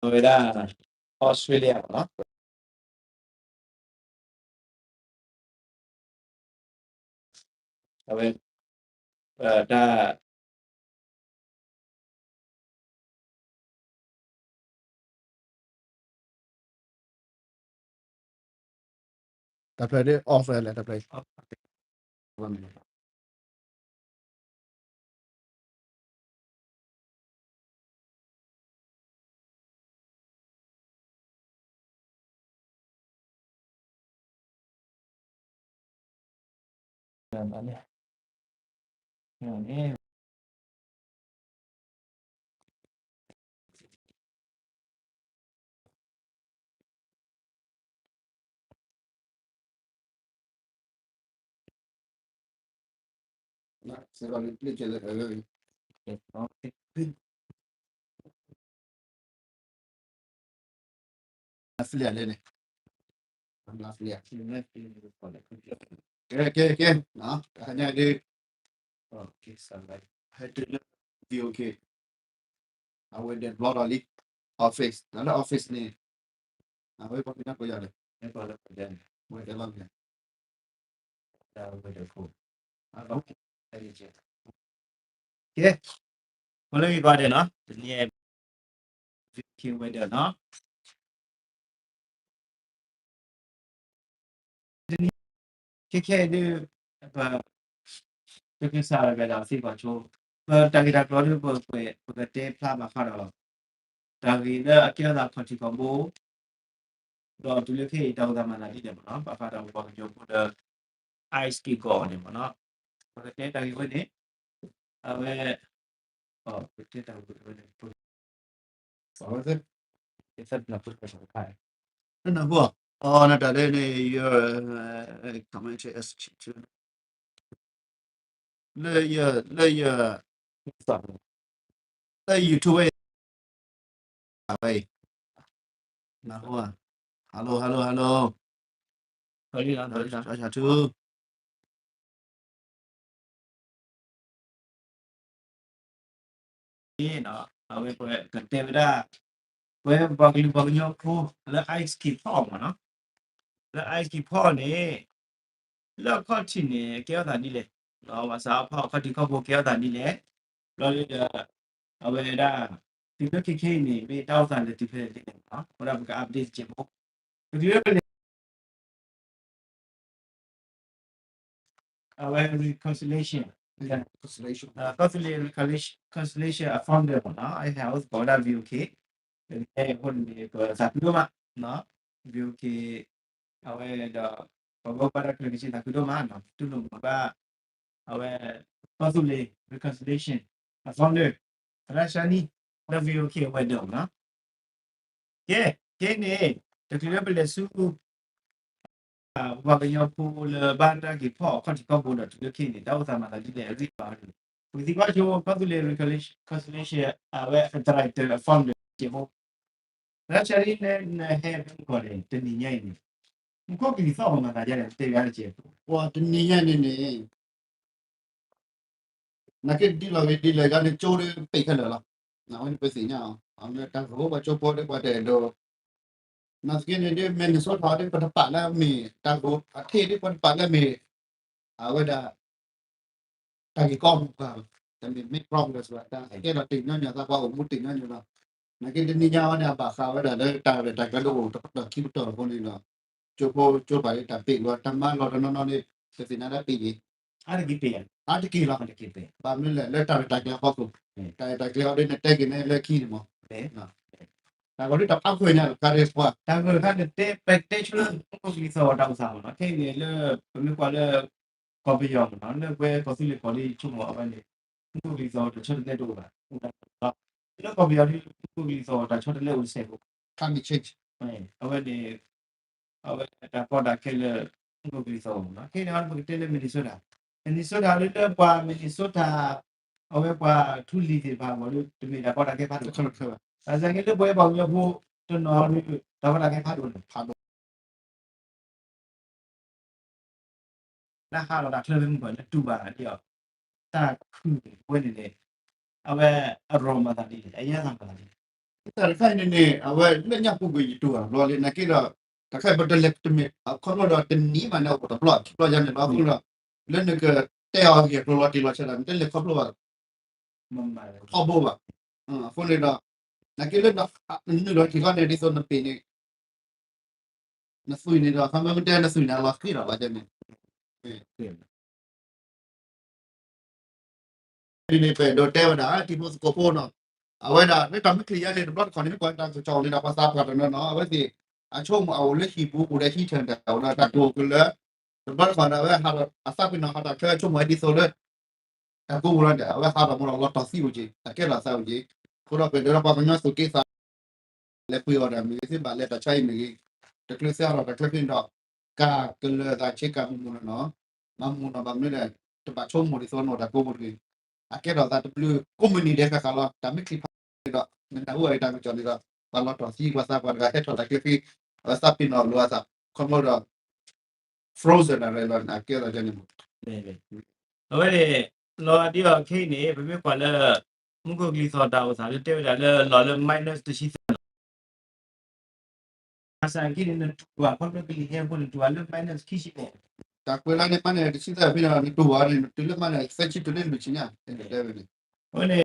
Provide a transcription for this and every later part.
အဝဲဒၣ် Australia မ့ၢ်နီၤ, အဝဲ တၢ် တၢ်ဖျၢၣ်ဒ် off လဲၣ် တၢ်ဖျၢၣ် ကဲ ကဲ ကဲ တဟါညါဒ် ဟဲတုၤလၢ V O K အဝဲဒၣ်ဘျီဒီးလံ office ဒီးလၢ office န့ၣ် အဝဲပှၤကညီကိးယၤလဲၣ် ဝဲတဲလီၤ ကဲ ဖိလၢဂ့ၤကွၢ်ဒဲးနီၤ တနံၤ V O K weather နီၤ တနံၤ ခဲခဲဒ် ပ ပကစၢ်ရကဒၣ်သ့ၣ်ပှၤဆိ ပတၢ်ဂ့ၢ်တၢ်ကျိၤဒ်ပ ပ ပကတဲဖျါဘၣ်ဃးဒီး တၢ်ဂ့ၢ်လၢအကဲထီၣ်သးခီၣ်ထံးခီၣ်ဘိ ဒီးတုၤလၢခဲအံၤတၢ်အိၣ်သးမၤသးဒ်လဲၣ်မ့ၢ်နီၤ ဘၣ်ဃးဒီးပပှၤကညီဖိဒီး ice က့ၤကီးန့ၣ်မ့ၢ်နီၤ ပကတဲတၢ်ဂ့ၢ်ဝဲန့ၣ် အဝဲ ပကတဲတၢ်ဂ့ၢ်ဝဲန့ၣ် နၢ်ဟူ, အီ နတၢ်လၢန့ၣ် ယ comment လၢယ လၢယ လၢ YouTube ဝဲ ဝဲ နၢ်ဟူ, hello hello hello, အဝဲပကတဲဝဲဒၣ် ပဝဲပှၤကလုာ်ပှၤကညီဖိလၢ ice က့ၤဖီၣ်မ့ၢ်နီၤ, လၢ ice က့ၤဖီၣ်န့ၣ် လၢအခီၣ်ထံးန့ၣ် ကဲထီၣ်သးဒ်လဲၣ်, ဘၣ်ဆၣ်အခီၣ်ထံးခီၣ်ဘိကဲထီၣ်သးဒ်လဲၣ်, ဘျီဒီး အဝဲဒၣ် တုၤလၢခဲခဲအံၤန့ၣ် မ့ၢ်တၢ်အိၣ်သးလၢတုၤဖဲလဲၣ်န့ၣ် အဝဲဒၣ်ပက update စဲးဖိ, တချုးပလဲၤ အဝဲ reconciliation, ကီၢ်သူလ့ၤ reconciliation အ founder မ့ၢ်နီၤ, အဟဲအိၣ်သကိးဝဲဒၣ် V O K, အဃိန့ၣ် ပသးခုဒိၣ်မး, V O K အဝဲဒီး ပှၤဘၣ်တၢ်ကျဲၤကစ့သးခုဒိၣ်မးနီၤ, တူၢ်လိာ်မုာ်ဘၣ် အဝဲ ကီၢ်သူလ့ၤ reconciliation အ founder သရၣ်ရှါနံ လၢ V O K အဝဲဒၣ်မ့ၢ်နီၤ, ကဲ, ကဲန့ၣ် တချုးလၢပလဲၤဆူ ပှၤကညီဖိလၢဘၣ်တၢ်က့ၤဖီၣ်အခီၣ်ထံးခီၣ်ဘိဒီးတုၤလၢခဲအံၤန့ၣ် တၢ်အိၣ်သးမၤသးဒ်လဲၣ်အဂ့ၢ်ဘၣ်န့ၣ်, ပကသံကွၢ်ဆိ ကီၢ်သူလ့ၤ reconciliation အဝဲအ director အ founder စဲးဖိ, သရၣ်ရှါနံ နဟဲဖဲမုၢ်ကီၢ်န့ၣ် တနံၤညါအံၤန့ၣ် မူခိၣ်ကလံၤသီၣ်မၤသးဒ်လဲၣ် တဲဝဲဒၣ်စဲးဖိ, တနံၤညါန့ၣ်န့ၣ် နာ်က့ဒ်လဲၣ်ဂ့ၤဒ်လဲၣ်ဂ့ၤန့ၣ် ကၠိဒ်ပ့းခဲလၢာ်လီၤ, အဝဲန့ၣ်ပသ့ၣ်ညါအီၤ, အဝဲတၢ်ဂိၢ်ပှၤကၠိဖိဒ်ပှၤတအဲၣ်ဒိး, နာ်သက့န့ၣ်ဒ် Minnesota ဒ်ပတပာ်လၢအမ့ၢ် တၢ်ဂိၢ်အထံးဒ်ပတပာ်လၢအမ့ၢ် အဝဲဒၣ် တၢ်ဂ့ၢ်ကီမူၤပှၤ, တမ့ၢ် မ့ၢ် problem ဘၣ်, တၢ်ကဲထီၣ်တ့ၢ်ညီညီသး ပှၤအိၣ်မူတ့ၢ်ညီညီလီၤ, နာ်က့တနံၤညါဝဲန့ၣ် အဘၣ်ဃးဝဲဒၣ်လၢတၢ်ရဲၣ်တၢ်ကျဲၤလၢအိၣ်တပတီၢ်ခံပတီၢ်အဃိန့ၣ်ဒီး ကၠိဖိကၠိပၤဒ်တၢ်ပ့းလီၤ တၢ်မၤလီၢ်တနီၤနီၤန့ၣ် ပသ့ၣ်ညါဒၣ်ပ့းဂ့ၤ, အါတက့ၢ်ပ့း, အါတက့ၢ်လီၤ, ဘၣ်မနုၤလဲၣ် လၢတၢ်ရဲၣ်တၢ်ကျဲၤအဖီခိၣ်, တၢ်ရဲၣ်တၢ်ကျဲၤအီၤဒ်နတဲက့ၤန့ၣ်လၢခံန့ၣ်မး တၢ်ဂီၤဒ်တၢ်ဖးခွဲးညါ ခါရဲၣ်ပှၤ တၢ်ဂီၤခါန့ၣ်တဲ ပတဲဆူလၢမူခိၣ်ကလံၤသီၣ်တၢ်အိၣ်သးမ့ၢ်နီၤ, ခဲအံၤန့ၣ်လၢ ပမ့ၢ်ကွၢ်လၢ ကီၢ်ပယီၤမ့ၢ်နီၤ, လၢပဝဲကီၢ်သူလ့ၤကီၢ်လံဆိကမိၣ်အဝဲန့ၣ် မူခိၣ်ကလံၤသီၣ်တၢ်ဆီတလဲတအိၣ်ဘၣ်, လၢကီၢ်ပယီၤဒ်မူခိၣ်ကလံၤသီၣ် တၢ်ဆီတလဲအိၣ်တစဲးဖိ, climate change အဝဲန့ၣ် အဝဲတၢ်ကီတၢ်ခဲလၢ မူခိၣ်ကလံၤသီၣ်မ့ၢ်နီၤ, ခဲအံၤန့ၣ် ပကတဲလၢ Minnesota, Minnesota လၢလၢပှၤ Minnesota အဝဲပှၤထူလံၤသ့ၣ်တဖၣ်အဂီၢ်ဒီး တမ့ၢ်တၢ်ကီတၢ်ခဲဖးဒိၣ်, ဘၣ်ဆၣ်က့လၢပဝဲပှၤကညီဖိတနီၤဒီး တၢ်ကီတၢ်ခဲဖးဒိၣ်န့ၣ် လၢဟးလီၤတၢ်ချၢဖဲမုၢ်ပှၢ်လၢတူၢ်ဘၣ်ဒ်အီၤ, တၢ်ခုၣ်ဝဲန့ၣ်န့ၣ် အဝဲအရီၢ်မၤသးဒ်လဲၣ်, အယဲၢ်သးမၤသးဒ်လဲၣ်, တၢ်တခါအံၤန့ၣ်န့ၣ် အဝဲလၢညါပူၤကွံာ်ယတူၢ်ဘၣ်ဘျီလံ နာ်က့ဒီး တၢ်ခါအံၤပတလဲၤတမ့ၢ် အခီဖျိဒီးတနံၤမးန့ၣ် အိၣ်တဘျီခံဘျီယါန့ၣ်လီၤ အဃိဒီး လၢနကတဲအီၤဂ့ၤကျိၤလီၤတံၢ်လီၤဆဲးဒီး နတလဲၤခီဖျိဘၣ် ထီဘိဘၣ်. အဃိန့ၣ်ဒီး နာ်က့လၢ နနုာ်လီၤထံၣ်ဃီန့ၣ် ဒ်သိးနပ့ၤန့ၣ် နသွံၣ်န့ၣ်ဒီး ခီမ့ၢ်မ့ၢ်တဲနသွံၣ်န့ၣ် အလီၤဃံးဒီးဘၣ်န့ၣ် န့ၣ် ပအဲၣ်ဒိးတဲဝဲဒၣ် တံၤဖိသကိးဖိနီၤ, အဝဲဒၣ်လၢတၢ်မ့ၢ်ချံးယါန့ၣ် တဘျီတခီၣ်န့ၣ် မ့ၢ်ကွၢ်တၢ်ကစီၣ်န့ၣ်ဒီး ပှၤသးပှၢ်တနီၤနီၤ အဝဲသ့ၣ် အဆိကမိၣ်အအိၣ်လၢဟံၣ်ပူၤ အိၣ်ဒီးဟံးထၢၣ်တၢ် အိၣ်ဒီးတၢ်တိာ်ကလၢာ်, တဘျီတခီၣ်န့ၣ် အဝဲဟးထီၣ် အသးပ့ၤနီၣ်ဟးထီၣ်ချၢဆိကမိၣ်ဝဲဒ်သိးလၢ တၢ်ကိးပူၤလီၤဒီး အဝဲဟးထီၣ်မူလီၤ လီၤတီၢ်သံအိၣ်က့ၤ အကဲထီၣ်သးအိၣ်က့ၤ, အဃိဒီးပအဲၣ်ဒိးဒီးပှၤကညီသုးက့သး လဲၤပှ့ၤအီၤဒီးမ့ၢ်ဂ့ၤ သ့ဘၣ်လဲၤတၢ်ဆါအံၤမ့ၢ်ဂ့ၤ, တချုးသ့ဟးထီၣ်တၢ်ချၢဃံဒီး ကးကလၢာ်သးဆ့ကၤမုၢ်မုၢ်နီၢ်နီၢ်, မၤမုၢ်နီၢ်ဘၣ်မနုၤဒီး တဘၣ်ဆိကမိၣ်ဒ်သိးနီၢ်တၢ်ကိးပူၤတဂ့ၤ, အကဲထီၣ်သးတဘျုးကိးမုၢ်နံၤဒဲးဃၣ်ဃၣ်လီၤ တၢ်မ့ၢ်ချံးဖးဒီး နနၢ်ဟူဝဲတၢ်ကစီၣ်န့ၣ်ဒီး ပှၤလီၤတီၢ်သံ ပှၤသးပှၢ်တဂၤဟဲထီၣ်တၢ်ချၢဃံ, အဝဲသးပ့ၤနီၣ်လိာ်အသး ခီဖျိဒီး frozen တၢ်ရဲၣ်လီၤန့ၣ် အကဲထီၣ်ကဲန့ၣ်မး အဝဲန့ၣ် လီၤဒ်အီၤခဲအံၤန့ၣ် ပမ့ၢ်ကွၢ်လၢ မူခိၣ်ကလံၤသီၣ်တၢ်အိၣ်သးလၢတဲဝဲဒၣ်လၢလီၤလၢ minus တဆံသၢ ဘၣ်ဆၣ်က့န့ၣ် နတူၢ်ဘၣ်ခီဖျိကလံၤဟဲအဃိန့ၣ် တူၢ်ဘၣ်လၢ minus ခံဆံန့ၣ်, တၢ်ကွဲးလၢန့ၣ် minus တဆံသၢဖဲန့ၣ် နတူၢ်ဘၣ်န့ၣ် နတုၤလၢ minus သၢဆံတုၤလၢလွံၢ်ဆံညါ တဲဝဲန့ၣ်, အဝဲန့ၣ်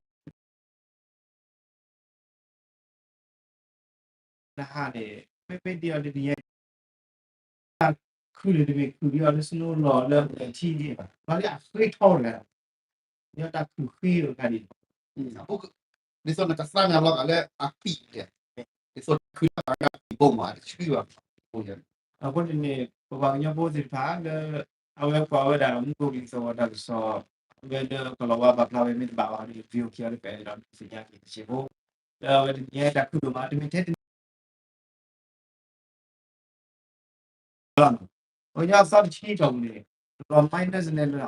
နဟးန့ၣ် မ့မ့ၢ်ဒ်အီၤတနံၤညါ တၢ်ခုၣ်န့ၣ်တမ့ၢ်ခုၣ်ဒ်အီၤလၢ snow လီၤလၢထံဒံးဘၣ်, လီၤလၢအဃ့ထီၣ်ဝဲဒၣ်, ဒ်တၢ်ခုၣ်ဃ့အဂၤဒ်န့ၣ်, ဒ်သိးနကသါန့ၣ်လီၤဂာ်လၢအပံာ်လဲၣ်, ဒ်သိးခုၣ်လၢအပံာ်ဘိမး တဆှံဘၣ်, အဃိန့ၣ်န့ၣ် ပပှၤကညီဖိသ့ၣ်တဖၣ်လၢ အဝဲကွၢ်ဝဲဒၣ်မူခိၣ်ကလံၤသီၣ်ဂီၤတၢ်ကစီၣ် ဝဲလၢကလီၤဝါပာ်ဖျါဝဲမ့ၢ်တဘၣ်အီၤဒီး video ခံအီၤလၢပအဲၣ်ဒိးသ့ၣ်ညါက့ၤတစဲးဖိ, လၢအဝဲတနံၤညါတၢ်ခုၣ်ဒိၣ်မး တမ့ၢ်ထဲတနံၤ လီၤ, ပကညီသီတဆံတီၢ်ပူၤန့ၣ် တဘျီ minus န့ၣ်လီၤ,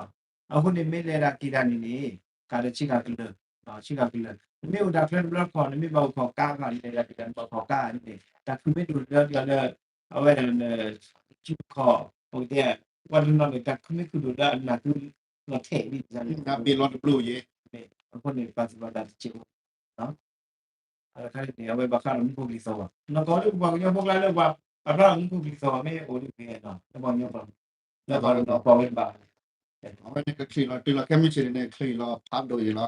အဃိန့ၣ် မ့ၢ်လဲၤဒၣ်က့ၤတၢ်န့ၣ်န့ၣ် ကးဒီးဆ့ကၤကလၢာ်, ဆ့ကၤကလၢာ်, နမ့ၢ်အိၣ်တၢ်ချၢတဘျီတခီၣ် နမ့ၢ်ဘၣ်အိၣ်ခိးကါဘၣ် လဲၤဒၣ်က့ၤတၢ်နဘၣ်အိၣ်ခိးကါန့ၣ် တၢ်ခုၣ်မ့ၢ်ဒိၣ်လၢဒ်အီၤလၢ အဝဲဒၣ် စုခီၣ် ပကတဲ ပှၤတနီၤန့ၣ် တၢ်ခုၣ်မ့ၢ်ခုၣ်ဒိၣ်လၢအနၢ်သူလီၤထဲးဒ်န့ၣ် အဘ့ၣ်လီၤတဘျီယဲၢ်, အဃိန့ၣ် ပာ်သူၣ်ပာ်သးတစဲးဖိ အတခါန့ၣ် အဝဲဘၣ်ဃးဒီးမူခိၣ်ကလံၤသီၣ်ဂီၤ, နီၢ်ကီၢ်လၢပပှၤကညီဖိကျါလၢပှၤ ပာ်ဖျါဒီးမူခိၣ်ကလံၤသီၣ်ဂီၤမ့ၢ်အိၣ်ဒ်န့ၣ်နီၤ လၢပှၤကညီဖိ လၢပှၤကညီဖိဝဲတဘၣ် အဝဲန့ၣ်ကချံးလီၤတုၤလီၤခဲမုၢ်ဆ့ၣ်န့ၣ် ချံးလီၤဖးဒိၣ်ယံၤလီၤ,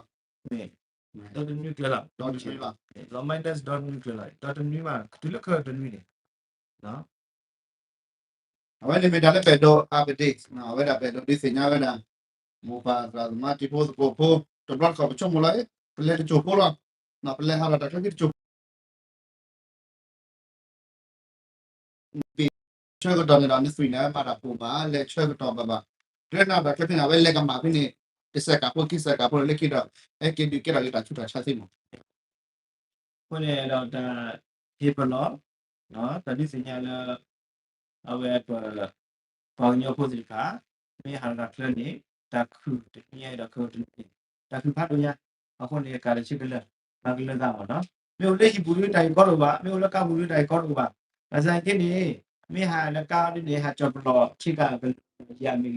ဒီတနွံကျၢၤလီၤ, ဒီတနွံလီၤ, လီၤ minus ဒီတနွံကျၢၤလီၤ, ဒီတနွံမး တုၤလၢခဲတနွံန့ၣ် အဝဲန့ၣ်မ့ၢ်တၢ်လၢပအဲၣ်ဒိး update အဝဲဒၣ်ပအဲၣ်ဒိးဒုးသ့ၣ်ညါဝဲဒၣ် မိၢ်ပၢ်သရၣ်သမါတံၤဖိသကိးဖိ တဘျီတခီၣ်ပဆိကမိၣ်လီၤ ပလဲၤတစိၢ်ဖိလီၤ, ပလဲၤဟးထီၣ်တၢ်ချၢခံတစိၢ် ဆၢကတီၢ်န့ၣ်ဒီး နသွံၣ်န့ၣ် မၤတၢ်ပိာ်မး လဲၤဆၢကတီၢ်ဘၣ်ဘၣ်, တၢ်နၢ်တၢ်ချၢဖဲန့ၣ် အဝဲလဲၤကမၣ်ဖဲန့ၣ် တစဲးကးဖိခံစဲးကးဖိလၢခံဒီး ဟဲက့ၤဒုးကဲထီၣ်က့ၤတၢ်ဆူးတၢ်ဆါသ့မး အဃိန့ၣ်ဒီးတၢ်ဟ့ၣ်ပလီၢ် တၢ်ဒုးသ့ၣ်ညါလၢ အဝဲပ ပှၤကညီဖိသ့ၣ်တဖၣ် မ့ၢ်ဟးထီၣ်တၢ်ချၢန့ၣ် တၢ်ခုၣ်တနွံဒီးခဲတနွံန့ၣ် တၢ်ခုၣ်ဖးဒိၣ်ညါ, အဃိန့ၣ် ကးတဆံကလၢာ် မၤကလၢာ်သးမးနီၤ, မ့ၢ်အိၣ်လၢဟံၣ်ပူၤဒုးတၢ်ဂ့ၢ်ကီတအိၣ်ဘၣ်, မ့ၢ်အိၣ်လၢကါပူၤဒုးတၢ်ဂ့ၢ်ကီတအိၣ်ဘၣ်, ဘၣ်ဆၣ်က့န့ၣ် မ့ၢ်ဟးလၢကါဒ်န့ၣ် ဟးကၠီၤပလီၢ် ဆ့ကၤကလၢာ်ယၤမ့ၢ်ဂ့ၤ တၢ်အီၣ်တၢ်အီ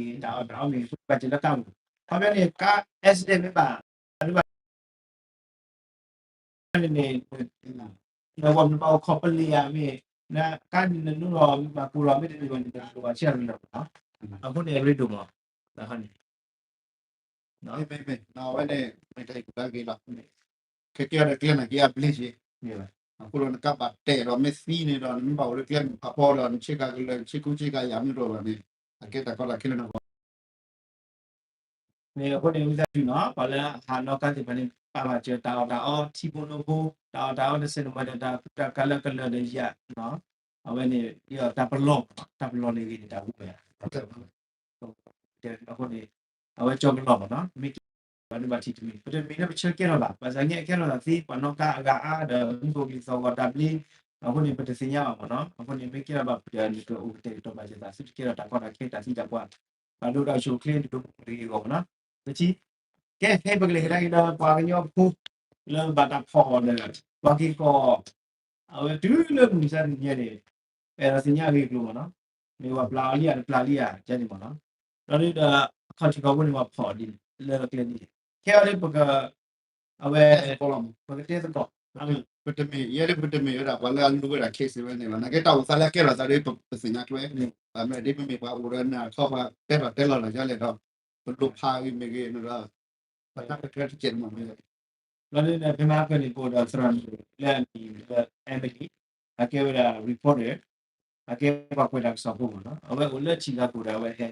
မ့ၢ်ဂ့ၤ ဘၣ်စၢၤလၢကါပူၤ, ခီပညီန့ၣ် ကါ accident မ့ၢ်ဘၣ် န့ၣ် နဝဲနဘၣ်အိၣ်ခိးပလံၤဧါမ့ၢ် ကါန့ၣ်နနုာ်လီၤမ့ၢ်ဘၣ်ပူၤလီၤ မ့ၢ်တနုာ်ဘၣ်န့ၣ် နဘၣ်ဆ့ၣ်နီၤလီၤ, အဃိန့ၣ် အရ့ဒိၣ်မး, အဝဲန့ၣ် မ့ၢ်တၢ်ဟ့ၣ်ကူၣ်တၢ်ဂ့ၤလီၤ, ခဲကဲအီၤဒီးကျဲနာ်က့အဘျ့က့ၤ, အဃိဒီးနကါဘၣ်တဲာ်ဒီးမ့ၢ်သံန့ၣ်ဒီး နမ့ၢ်ဘၣ်အိၣ်လၢကျဲမုၢ်ဖးဖီဒီး နဆ့ကၤကလၢာ် နဆ့ကူဆ့ကၤယၤမ့ၢ်တအိၣ်ဘၣ်န့ၣ် အကဲတၢ်ကီတၢ်ခဲလၢနဂီၢ် မ့ၢ်အဃိန့ၣ် ဝံသးစူၤနီၤ ပှၤလၢဟးနီၣ်ကါသ့ၣ်တဖၣ်န့ၣ် ပာ်ဘၣ်စၢၤတၢ်အီၣ်တၢ်အီ ထံဖိနီၢ်ဖိ တၢ်အီၣ်တၢ်အီတစဲးတမှဲၤဒီး တၢ်ကူတၢ်ကၤလၢကလၢာ်ဒီးယၤ, အဝဲန့ၣ် တၢ်ပလီၢ် တၢ်ပလီၢ်န့ၣ်ဂ့ၤန့ၣ် တၢ်ဝံၣ်ဝဲ အဃိန့ၣ် အဝဲကၠီပလီၢ်မးနီၤ မ့ၢ်ကဲ ပှၤဒိးဘၣ်ထံၣ်တမံၤ ပတမံၤလၢပဆၢကဲထီၣ်ဘၣ် ဘၣ်ဆၣ်န့ၣ် အကဲထီၣ်သးသ့ ပှၤနီၣ်ကါအဂၤအါဒီး မူခိၣ်ကလံၤသီၣ်ဂီၤတၢ်ဘျ့ အဃိန့ၣ် ပတသ့ၣ်ညါဘၣ်မးနီၤ အဃိန့ၣ် မ့ၢ်ကဲထီၣ်ဘၣ်ပှၤဒီး နကအိၣ်ကတဲာ်ကတီၤဘၣ်စၢၤသး သုတကဲထီၣ်တၢ်ကီတၢ်ခဲတၢ်သံတၢ်ပှၢ် ဘၣ်ဒိတၢ်အိၣ်ဆူၣ်အိၣ်ချ့ နကအိၣ်မူတဂ့ၤအဂီၢ်မးနီၤ ပထံၣ် ကဲ ဟဲပကလဲၤဟ့ၣ်တၢ်က့ၤဒီး ပှၤကညီဖိ လၢဘၣ်တၢ်ဖီၣ်အီၤဒီး ပှၤက့ၤကီၢ် အဝဲတုၤလၢမုၢ်မဆါတနံၤညါန့ၣ် ပအဲၣ်ဒိးသ့ၣ်ညါအဂ့ၢ်အကျိၤမးနီၤ မ့ၢ်ဝဲပျၢ်အီၤလံဧါ တပျၢ်လံဧါ ကဲန့ၣ်မးနီၤ ဒီးဒ်ဒီး အခီၣ်ထံးခီၣ်ဘိန့ၣ် ပှၤဖီၣ်အီၤဒ်န့ၣ် လၢကျဲဒ်န့ၣ် ခဲအံၤဒ်ပက အဝဲ ပကတဲသကိး ပတမ့ၢ် ယဲဒၣ်ပတမ့ၢ်ဝဲဒၣ်ပှၤလၢအလူဝဲဒၣ် case ဝဲန့ၣ်လီၤ. နာ်က့တၢ်အိၣ်သးလၢအကဲထီၣ်သးဒီး ပသ့ၣ်ညါထွဲ, ဘၣ်မနုၤဒ်ပမ့ၢ်ပှၤအိၣ်ဒီးနၢ်ထီၣ်ပှၤတဲထီၣ်တဲလီၤလၢယလဲၣ်ဒီး ပလိၣ်ဖးဂ့ၤမ့ၢ်ဂ့ၤန့ၣ်ဒီး ပတၢ်ကထွဲတကဲးတမံၤမ့ၢ်ဂ့ၤ လီၤဒ်န့ၣ် ဖဲမဟါကၢန့ၣ် ပအိၣ်ဒီးသရၣ်မုၣ်လၢအမံၤလၢ Emily, အကဲဝဲဒၣ် reporter, အကဲပှၤကွဲးတၢ်ကစီၣ်ဖိမ့ၢ်နီၤ, အဝဲအိၣ်လၢ Chicago ဒီးအဝဲဟဲ,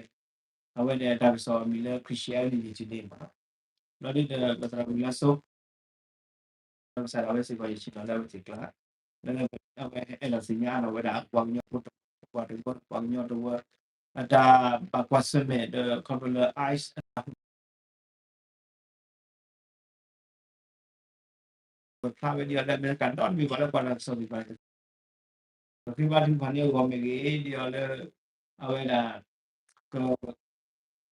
အဝဲန့ၣ်အတၢ်ကစီၣ်အမံၤလၢ Christianity Today မ့ၢ်နီၤ, လီၤဒ်န့ၣ် ပသရၣ်မုၣ်လၢစိ ကစၢ်ဒၣ်ဝဲစ့ၢ်ကီးယဆ့ၣ်နီၤလၢအဝဲသ့ၣ်ကျါ, လၢအဝဲအဲၣ်ဒိးသ့ၣ်ညါအီၤဝဲဒၣ် ပှၤကညီဖိတဝၢ, ပှၤကညီတဝၢ, အတၢ်ဘၣ်ကွၢ်ဆၢၣ်မဲာ်ဒီးခီဖျိလၢ ICE အတၢ်ဟူး ပဖျါဝဲဒ်အီၤလၢအမဲရကၤဒီတမံၤဘၣ်လၢပှၤတၢ်ကစီၣ်သ့ၣ်တဖၣ် ပဃ့ဘါထုကဖၣ်န့ၢ်အဂီၢ်မ့ၢ်ဂ့ၤ, ဒ်အီၤလၢ အဝဲဒၣ် က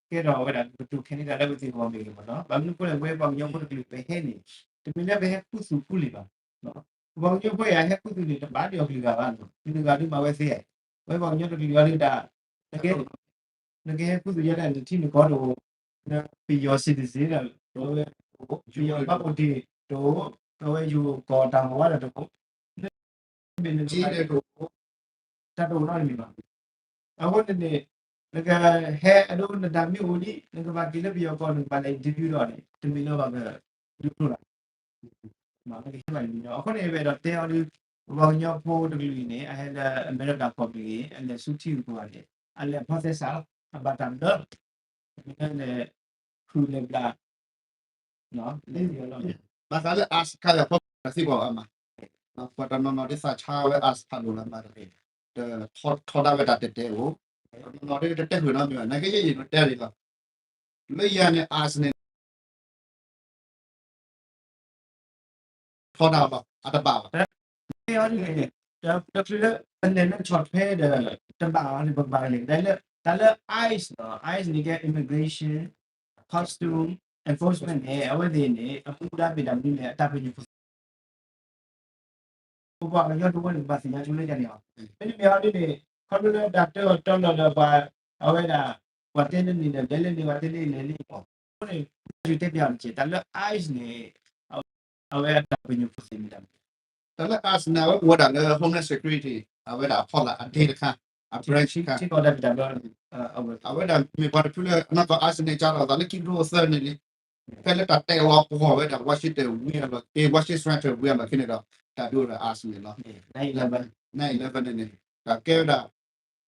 ကဲထီၣ်ဝဲဒၣ်ကတိၤခဲန့ၣ်တၢ်လၢပသ့ၣ်အဂီၢ်မ့ၢ်ဂ့ၤမ့ၢ်နီၤ, ဘၣ်မနုၤအဃိလဲၣ် ပဝဲပှၤကညီဖိတကလုာ်ပဟဲန့ၣ် တမ့ၢ်လၢပဟဲခူသူၣ်ခူလံာ်ဘၣ်, ပှၤကညီဖိအံၤဟဲခူသူၣ်န့ၣ် တဘၣ်ဒ်အီၤကလုာ်ဂၤဘၣ်, ကလုာ်ဂၤဒုးမၤဝဲသ့, ပဝဲပှၤကညီတကလုာ်အံၤဒုးတၢ် နကဟဲခူသူၣ်ယဲဒၣ်နထံနကီၢ်တအိၣ်, နပယီၤ citizen ဒီး ပယီၤ passport တအိၣ်, အဝဲယိၤကီၢ်တၢ်မၤဝဲဒၣ်တအိၣ်, နမ့ၢ်နထံဒီးတအိၣ်, တၢ်တအိၣ်နီတမံၤဘၣ်. အဃိန့ၣ်န့ၣ် နကဟဲအဒိနတၢ်မ့ၢ်အိၣ်ဒံး နကဘၣ်က့ၤလၢပယီၤကီၢ် နကဘၣ်လဲၤ interview ဒီးန့ၣ် တမ့ၢ်လၢပှၤကဒုးဖျိလၢ နကဟဲဘၣ်န့ၣ်လီၤ. အဃိန့ၣ် ပအဲၣ်ဒိးတဲအီၤဒုး ပပှၤကညီဖိတကလုာ်အံၤန့ၣ် အဟဲလၢအမဲရကၤကီၢ်မ့ၢ်ဂ့ၤ အလဲၤဆူထံဂုၤကီၢ်ဂၤန့ၣ် အလဲၤ process လီၤ, အဘၣ်တၢ်ဘျၢ, မ့ၢ်လၢ ဃုာ်လဲၤဘျး လၢယလီၤ. ဘၣ်ဃးလၢ ICE ခါဒီး ဖီၣ်တၢ်သံကွၢ်အါမး, ပှၤတနီၤနီၤဒ်သးဆါဝဲ ICE ဖးဒိၣ်လၢမးတဂ့ၤ, ထီဒါဝဲတၢ်တဲတဲအိၣ်, တနီၤနီၤဒ်တတဲဃုာ်နီတမံၤဘၣ်, နာ်က့ယဲယိၤတဲဒ်လီၤ, လၢယၤန့ၣ် ICE န့ၣ် ထီဒါဘၣ် အတဘၣ်ဘၣ်. တချုးလၢ ပနဲၣ်လၢဆီၣ်ထွဲဒီး တဘၣ်အီၤန့ၣ် ပကဘၣ်လဲၤ တၢ်လၢ တၢ်လၢ ICE နီၤ, ICE န့ၣ်ကဲ immigration, custom enforcement န့ၣ် အဝဲသ့ၣ်န့ၣ် အမူဒါမ့ၢ်တၢ်မနုၤလဲၣ် အတၢ်ပညိၣ်ဖိသ့ၣ် ပပှၤကညီတဝၢန့ၣ် ကဘၣ်သ့ၣ်ညါဆိလၢယၤန့ၣ်လီၤ. မ့တမ့ၢ်အီၤဒ်န့ၣ် ခီဖျိလၢတၢ်တၢအီၤတၢလီၤဒီးပှၤ အဝဲဒၣ် ပှၤတဲလၢန့ၣ်ဒီး လဲၤလၢန့ၣ် ပှၤတဲလၢလဲၤလၢအံၤ, အဃိန့ၣ် ယတဲပျးအီၤတက့ၢ် တၢ်လၢ ICE န့ၣ် အဝဲအတၢ်ပညိၣ်ဖိသ့ၣ်မ့ၢ်တၢ်မနုၤ, တၢ်လၢ ICE န့ၣ် အဝဲအိၣ်ဝဲဒၣ်လၢ Homeland Security အဝဲဒၣ်အဖီလာ်အဒ့တခါ, အ branch တခါ, အဝဲဒၣ်မ့ၢ်ပှၤတဖုလၢ အနီၢ်ကီၢ် ICE န့ၣ် ကၢ်ထီၣ်အသးလၢ ခံကထိသၢန့ၣ်လံ, ဖဲလၢတၢ်တဲလီၤပှီၢ်ဝဲဒၣ် Washington ဝံၤအလီၢ်, အ့ Washington Central ဝံၤအလီၢ်ခံန့ၣ်ဒီး တၢ်ဒုးအိၣ်ဒီး ICE န့ၣ်လီၤ. nine eleven န့ၣ်န့ၣ် တၢ်ကဲဝဲဒၣ်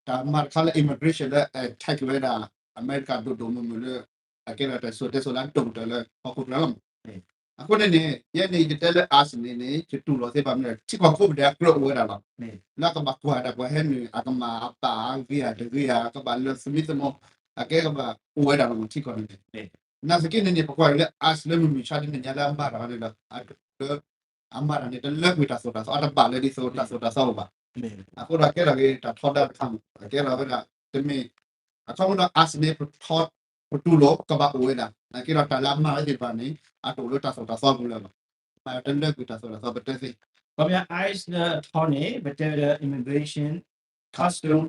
တၢ်မၤတခါလၢ immigration လၢ အ check ဝဲဒၣ် အမဲရကၤဒိၣ်ဒိၣ်မုၢ်မုၢ်လၢ အကဲဒၣ်တၢ်စိၤတဲစိၤလၢအဒိၣ်ကတၢၢ်လၢဟီၣ်ခိၣ်ချၢလီၤ. အဃိန့ၣ်န့ၣ် ယဲန့ၣ် ယတဲလၢ ICE န့ၣ်န့ၣ် ယတူၢ်လိာ်သ့ဘၣ်မနုၤလဲၣ် ထံကီၢ်ကိးပူၤဒဲးအကြၢးအိၣ်ဝဲဒၣ်လီၤ. လၢအကဘၣ်ကွၢ်တၢ်ပှၤဟဲနုာ် အကမၣ်အပာ်အဂ့ၤဧါတဂ့ၤဧါ ကဘၣ်လၢသမံသမိး အကဲကဘၣ်အိၣ်ဝဲဒၣ်လီၤ ထံကီၢ်န့ၣ်န့ၣ် နာ်သက့န့ၣ်န့ၣ် ပကွၢ်အံၤလၢ ICE လၢမုၢ်မုၢ်ဆါဒ်န့ၣ်ညါလၢအမၤတၢ်န့ၣ်ဒီး အ အမၤတၢ်န့ၣ် တလၢကွံာ်တၢ်သိၣ်တၢ်သီ အတဘၣ်လၢဒ်သိးတၢ်သိၣ်တၢ်သီအိၣ်ဘၣ်. အဃိဒီးကဲထီၣ်က့ၤတၢ်ထီဒါတခါမး အကဲထီၣ်ဝဲဒၣ် တမ့ၢ် အခီပညီ ICE န့ၣ် ပထီ ပတူၢ်လိာ်ကဘၣ်အိၣ်ဝဲဒၣ် နာ်က့ဒီးတၢ်လၢအမၤဝဲသ့ၣ်တဖၣ်န့ၣ် အတအိၣ်လၢတၢ်သိၣ်တၢ်သီပူၤလၢၤဘၣ်. မၤတလၢကွံာ်တၢ်သိၣ်တၢ်သီပတဲသ့. ခီပညီ ICE လၢအထီန့ၣ် ပတဲဝဲလၢ immigration custom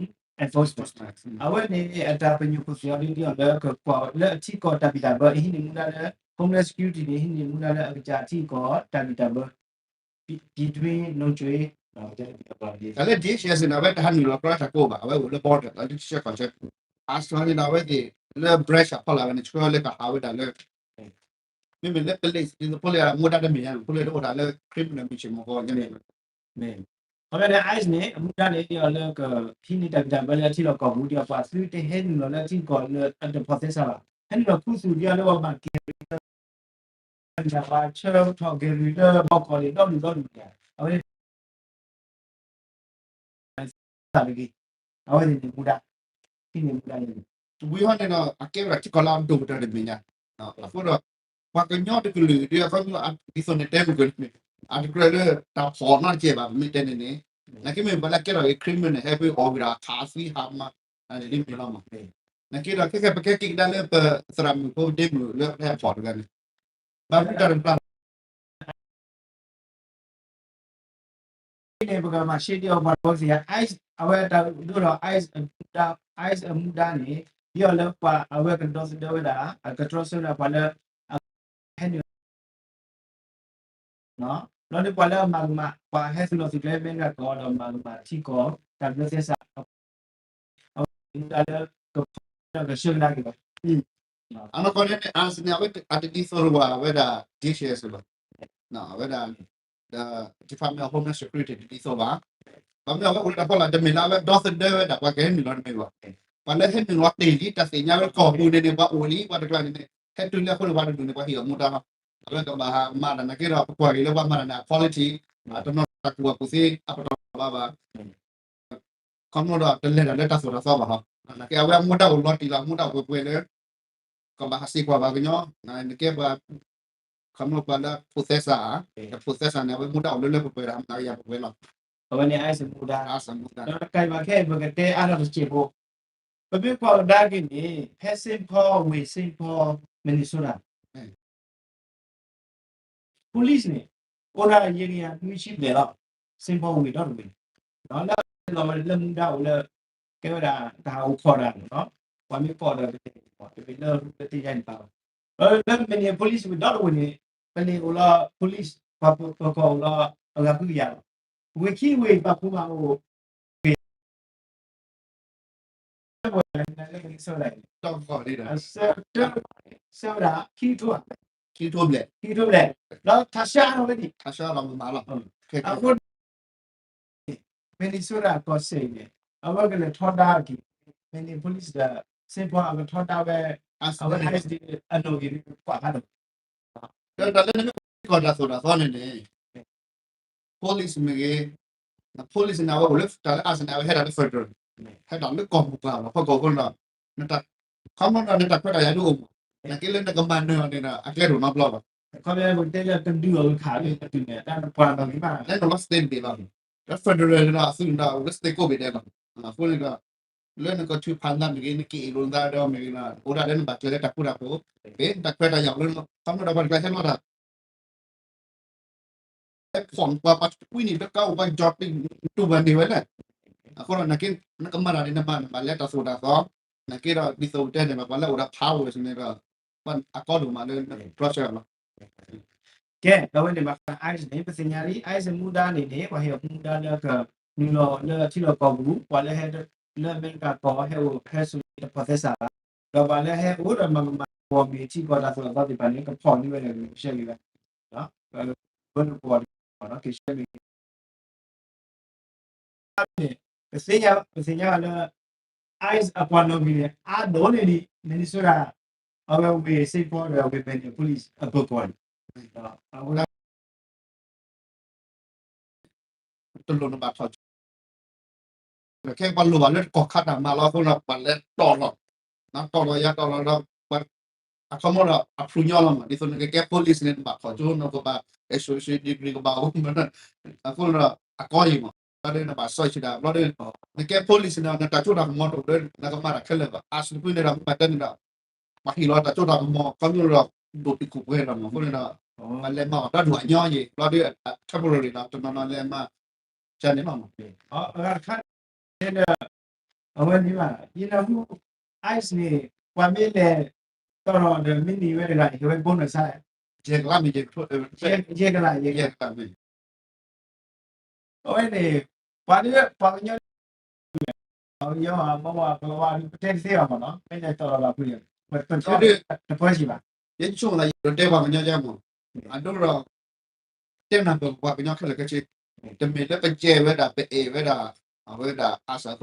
enforcement အဝဲန့ၣ် အတၢ်ပညိၣ်ဖိသ့ၣ်အီၤဒ်အီၤလၢကကွၢ်လၢအထံကီၢ် တၢ်ဘံၣ်တၢ်ဘၢ အဟံးန့ၢ်မူဒါလၢ Homeland Security န့ၣ် ဟံးန့ၢ်မူဒါလၢအကစၢ်ထံကီၢ် တၢ်ဘံၣ်တၢ်ဘၢ ပြည်တွင်းလုံခြုံရေး တၢ်လၢ DHS န့ၣ် အဝဲတဟးနုာ်လီၤကြီတၢ်ကိးဘၣ် အဝဲအိၣ်လၢ border လီၤ လၢထံဆၢကီၢ်ဆၢ ICE န့ၣ်ဒီး အဝဲသ့ၣ်လၢ branch အဖီလာ်ဝဲန့ၣ် ဆှၢလၢကဟးဝဲဒၣ်လၢ မ့မ့ၢ်လၢ police ဒ်သိးဖိလၢအမူဒါတမ့ၢ်ညါန့ၣ် ဖိလၢတအိၣ်ဒၣ်လၢ criminal mission မ့ၢ်ဂ့ၤန့ၣ် ခီပညီန့ၣ် ICE န့ၣ် အမူဒါန့ၣ် ဒ်အီၤလၢကဟံးန့ၢ်တၢ်ဘံၣ်တၢ်ဘၢလၢအထံလီၢ်ကီၢ်ပူၤ ဒ်အီၤပှၤသုတဟဲနုာ်လီၤလၢအထံကီၢ်လၢအတ process ဘၣ် ဟဲနုာ်လီၤခူသူၣ်ဒ်အီၤလၢပှၤဘၣ်က့ၤ ပှၤဆှၢထီၣ်က့ၤရူၢ်လၢဘီကီၢ်န့ၣ် ဒီဒူၣ်ဒီဒူၣ်န့ၣ် အဝဲ တၢ်တဂ့ၤ အဝဲသ့ၣ်န့ၣ်မူဒါ ဟံးန့ၢ်မူဒါန့ၣ် ဝံၤဟီန့ၣ်ဒီး အကဲဝဲဒၣ်ထံကီၢ်လၢအဒိၣ်ကတၢၢ်တမ့ၢ်ညါ အဃိဒီး ပှၤကညီတကလုာ်ဒ်အဃိ ဒ်သိးန့ၣ်တဲမုၢ်ကၢၢ်န့ၣ် အတကြၢးလၢတၢ်ဖီၣ်နီတကဲဘၣ် ပမ့ၢ်တဲန့ၣ်န့ၣ် နာ်က့မ့ၢ်ပှၤလၢကဲထီၣ်က့ၤ criminal န့ၣ် ဟဲဖဲအီၣ်ဂ့ၤဒီးအခးသံဟးမး န့ၣ်ဒ်မ့ၢ်လီၤမး နာ်က့ဒီး ခဲကဲပကဲက့ၤကဒါလၢပ သရၣ်မုၣ်ဖိဒ့မုၣ်လၢပဟဲဖီၣ်တဂၤန့ၣ် ဘၣ်မနုၤတၢ်တပျၢ် န့ၣ် ပကမၤရှဲဒ်အီၤပှၤတဘီသ့ၣ်ညါ ICE အဝဲတၢ်ဒိၣ်ထီၣ် ICE အမူဒါ ICE အမူဒါန့ၣ် ဒ်အီၤလၢပှၤအဝဲကဒီသဒၢဝဲဒၣ် အကတြီဆၢဝဲဒၣ်ပှၤလၢ အဟဲနုာ် န့ၣ် ဘျီဒီးပှၤလၢအမၤကမၣ် ပှၤဟဲသုးလီၤသုးကျဲ မဲရကၤကီၢ်ဒီးမၤကမၣ်ထံကီၢ် တၢ်ဘျၢသဲစး အဝဲမူဒါလၢကဖီၣ်ဒီးကဆှၢကဒါက့ၤဘၣ်. အနီၢ်ကီၢ်န့ၣ် အါစန့ၣ် အဝဲအတဒ်သိးလၢပှၤအဝဲဒၣ် D H S ဘၣ်, အဝဲဒၣ် Department of Homeland Security တဒ်သိးဘၣ်. ဘၣ်မနုၤအဝဲအိၣ်လၢတၢ်ဖီလာ် တမ့ၢ်လၢအဝဲဒီသဒၢဝဲဒၣ် ပှၤကဟဲနုာ်လီၤတမ့ၢ်ဘၣ်. ပှၤလၢဟဲနုာ်လီၤတ့ၢ်လံ တၢ်သ့ၣ်ညါဝဲကီၢ်ပူၤန့ၣ်န့ၣ် ပှၤအိၣ်လံ ပှၤတကျါန့ၣ်န့ၣ် ဟဲတုၤလၢအဃိန့ၣ် ပှၤတဒူၣ်န့ၣ် ပှၤဟ့ၣ်အီၤမူဒါလီၤ. အဝဲကဘၣ်ဟးမၤတၢ်နာ်က့ဒီး ပကွၢ်က့ၤလၢပှၤမၤတၢ်န့ၣ် အ quality တနီၤတၢ်ကူၣ်ဘၣ်ကူၣ်သ့ အပတီၢ်ဘၣ်ဘၣ် ခီဖျိဒီးတလဲၤတၢ်လၢတၢ်သိၣ်တၢ်သီဘၣ်ဟီ, နာ်က့အဝဲအမူဒါအိၣ်လီၤတံၢ်လီၤ မူဒါအိၣ်ပှဲၤပှဲၤလၢ ကဘၣ်ဟးစ့ၢ်ကီးပှၤကညီ, နကဲပှၤ ခီဖျိပှၤလၢဖိးသဲစးဧါ, ဒီးဖိးသဲစးန့ၣ် အဝဲမူဒါအိၣ်လၢလၢပှဲၤပှဲၤဒီး ဟးမၤကယၤပှဲၤပှဲၤလီၤ. အဝဲန့ၣ် ICE မူဒါ, ဒီးတကးဒံးဘၣ်ခဲအံၤ ပကတဲအါထီၣ်တစဲးဖိ, ပမ့ၢ်ကွၢ်ကဒါက့ၤန့ၣ် ဖဲ Saint Paul ဝ့ၢ် Saint Paul Minnesota police န့ၣ် အိၣ်ဒၣ်ယဲၢ်ကယၤနွံဆံဘျဲၣ်လီၤ. Saint Paul ဝ့ၢ်ဒီတဝ့ၢ်န့ၣ်, လၢလီၤဝဲလၢမူဒါအိၣ်လၢ ကဲဝဲဒၣ်တၢ်အိၣ်ခိးတၢ်န့ၣ်လီၤ. ပှၤမ့ၢ်ကိးဒီး ပတဲယါန့ၣ်ဘၣ်, လၢ Minneapolis ဝ့ၢ်ဒီတဝ့ၢ်န့ၣ် ပန့ၣ်အိၣ်လီၤ police ပှၤပကီၢ်အိၣ်လီၤ အဂၤဃုကယၤလီၤ. ဝ့ၢ်ခံဝ့ၢ်ပှၤဖိမးအိၣ် ဆၢဝဲဒၣ် ခံကထိဘျဲၣ်, ခံကထိဘျဲၣ်, ဒီးထးဆါထီၣ်ဝဲဒၣ်, အဃိ Minnesota ကီၢ်စဲၣ်န့ၣ် အဝဲကလဲၤထီဒါက့ၤ Minneapolis ဒီး Saint Paul အကထီဒါဝဲ အဝဲ ICE အနီၣ်ဂံၢ်ကွၢ်ဖးဒိၣ် တၢ်လၢနမ့ၢ်ကီၢ်တၢ်သိၣ်တၢ်သီန့ၣ်န့ၣ် police မ့ၢ်ဂ့ၤ, police န့ၣ် အဝဲအိၣ်လၢတၢ်လၢ ICE န့ၣ် အဝဲဟဲဒၣ်လၢ federal, ဟဲဒၣ်လၢကီၢ်ပူၤပှၤလီၤ ဖီၣ်ကီၢ်အဃိဒီး ခီဖျိဒီးနတၢ်ခွဲးတၢ်ယာ်ဒုးအိၣ်မး, နာ်က့လၢနကမၤနၢၤအီၤန့ၣ်ဒီး အကျဲတအိၣ်နီတဘျီဘၣ်. ခီဖျိပတဲလၢတဒုးအီၤကခးလၢတတုၤန့ၣ် တၢ်နပှၤနီၢ်ဂံၢ်ဘၣ် လၢနလီၤ state ဘ့ၣ်လီၤ, ဒီး federal န့ၣ်ဒီး အသုးန့ၣ်ဒီး အိၣ်လၢ state ကိးဘ့ၣ်ဒဲးလီၤ. အဃိန့ၣ်ဒီး လၢနကထုးဖးနးမ့ၢ်ဂ့ၤ နက့ၤအ့ၣ်လိာ်နသးဒီးမ့ၢ်ဂ့ၤလီၤ အိၣ်ဒၣ်လၢနဘၣ်ကျဲလၢတၢ်ဃူတၢ်ဖိး, မ့ၢ်တၢ်ခွဲးတၢ်ယာ်အိၣ်လၢ ခီဖျိဒီးပှၤတကျါဟဲလီၤတၢ် ဟဲဖီၣ်ပှၤ ပှၤကွံနံၣ်တကးအိၣ် ပှၤကၠီၤတံၢ်တူၢ်ဘၣ်န့ၢ်ဝဲလဲၣ်. အဃိဒီး နာ်က့ နကမၤတၢ်န့ၣ် နမၤနဘၣ်လဲၤတၢ်သိၣ်တၢ်သီ, နာ်က့ဒီး ဒ်သိးပတဲန့ၣ်ဘၣ် ပှၤလၢအိၣ်ဒီး power န့ၣ်ဒီး ပှၤအကီဒိၣ်မးလၢ process လီၤ. ကဲ အဝဲန့ၣ်ဘၣ်ဃး ICE န့ၣ် ပသ့ၣ်ညါလံ ICE မူဒါန့ၣ်န့ၣ် ပှၤဟ့ၣ်အမူဒါလၢကနုာ်လီၤလၢထံလီၢ်ကီၢ်ပူၤ ပှၤလၢဟဲ လၢအမဲရကၤကီၢ်ဟဲအိၣ်ဟဲဆိးတဖိးသဲစးဘၣ်, ဒီးပှၤလၢဟဲအိၣ်ဒီးမၤကမၣ်ကီၢ်မ့ၢ်ထံကီၢ်တၢ်သိၣ်တၢ်သီသ့ၣ်တဖၣ်န့ၣ် ကဖီၣ်န့ၢ်ဝဲဒၣ်ကဆှၢက့ၤဝဲ ဝဲန့ၣ်ကီၢ်န့ၣ် ကဆှၢက့ၤ ပသ့ၣ်ညါ ပသ့ၣ်ညါလၢ ICE အပှၤနီၣ်ဂံၢ်န့ၣ် အါဒိၣ်န့ၢ်ဒံး Minnesota အဝဲဝ့ၢ် Saint Paul ဒီးဝ့ၢ် Minneapolis အပၢၤကီၢ်န့ၣ် အဝဲဒၣ် တလိၣ်နဘၣ်ထီၣ်ကၠိ ခဲပှၤလိၣ်ဘၣ်လၢကီၢ်ခါတၢ်မၤလီၤအဃိဒီး ပှၤလဲၤတီၢ်လီၤ, တီၢ်လီၤယၤတီၢ်လီၤဒီး အခီမီဒီးအဖျူညီလီၤမး ဒ်သိးနကကဲ police န့ၣ် နဘၣ်ထီၣ်ကၠိ နကဘၣ် associate degree ကဘၣ်အိၣ် အဃိဒီး အကီယံာ်မး ဘျီဒီးနဘၣ်စီဆှံဒၣ် ဘျီဒီး နကဲ police န့ၣ် နတၢ်စိတၢ်ကမီၤတအိၣ်လၢ နကမၤတၢ်ခဲလၢာ်ဘၣ် အါစုကွံန့ၣ်ဒီး မ့ၢ်ဘၣ်တဲန့ၣ်ဒီး ပှၤဟ့ၣ်လီၤတၢ်စိတၢ်ကမီၤ ခီဖျိဒီး ဒိၣ်တုာ်ခိၣ်ပှဲၤလီၤမး အဃိန့ၣ်ဒီး ပှၤလဲၤမၤအီၤတၢ်ဒိၣ်အညီယံာ် ဘျီဒီး temporary ဒီး တနီၤနီၤလဲၤမၤ ကန့ၣ်လီၤမး အဂၤတခါ အဝဲန့ၣ်ဘၣ် ယနၢ်ဟူ ICE န့ၣ် ပှၤမ့ၢ်လဲၤ တီၢ်ဒီးမ့ၢ်နံၤဝဲတဂၤန့ၣ် ဟ့ၣ်ဝဲ bonus ဆါ ယဲၢ်ကလးမ့ၢ် ယဲၢ်ကလး ယဲၢ်ကလးမ့ၢ် အဝဲန့ၣ် ပှၤဒ် ပှၤကညီ ပှၤကညီ မ့ၢ်ဝဲ ပှၤဝဲ ပတဲတသ့ဘၣ်မးနီၤ မ့ၢ်လဲၤတီၢ်ဒီးဘၣ်ဖုးန့ၣ် ပတပၢၢ်ဆံးဘၣ် ယဆိကမိၣ်သး ယတဲပှၤကညီကဲမး အဒိဒီး တဲနၢ်ပၢၢ်ပှၤကညီခဲလၢာ်ခဲဆ့ တမ့ၢ်လၢပကဲဝဲဒၣ် ပအဲၣ်ဝဲဒၣ် အဝဲဒၣ် ICE အဃိဒီးပလဲၤတီၢ်တမ့ၢ်ဘၣ် အဃိဒီးပမ့ၢ်လဲၤတီၢ်လီၤဒၣ်ဂ့ၤလီၤ ပှၤ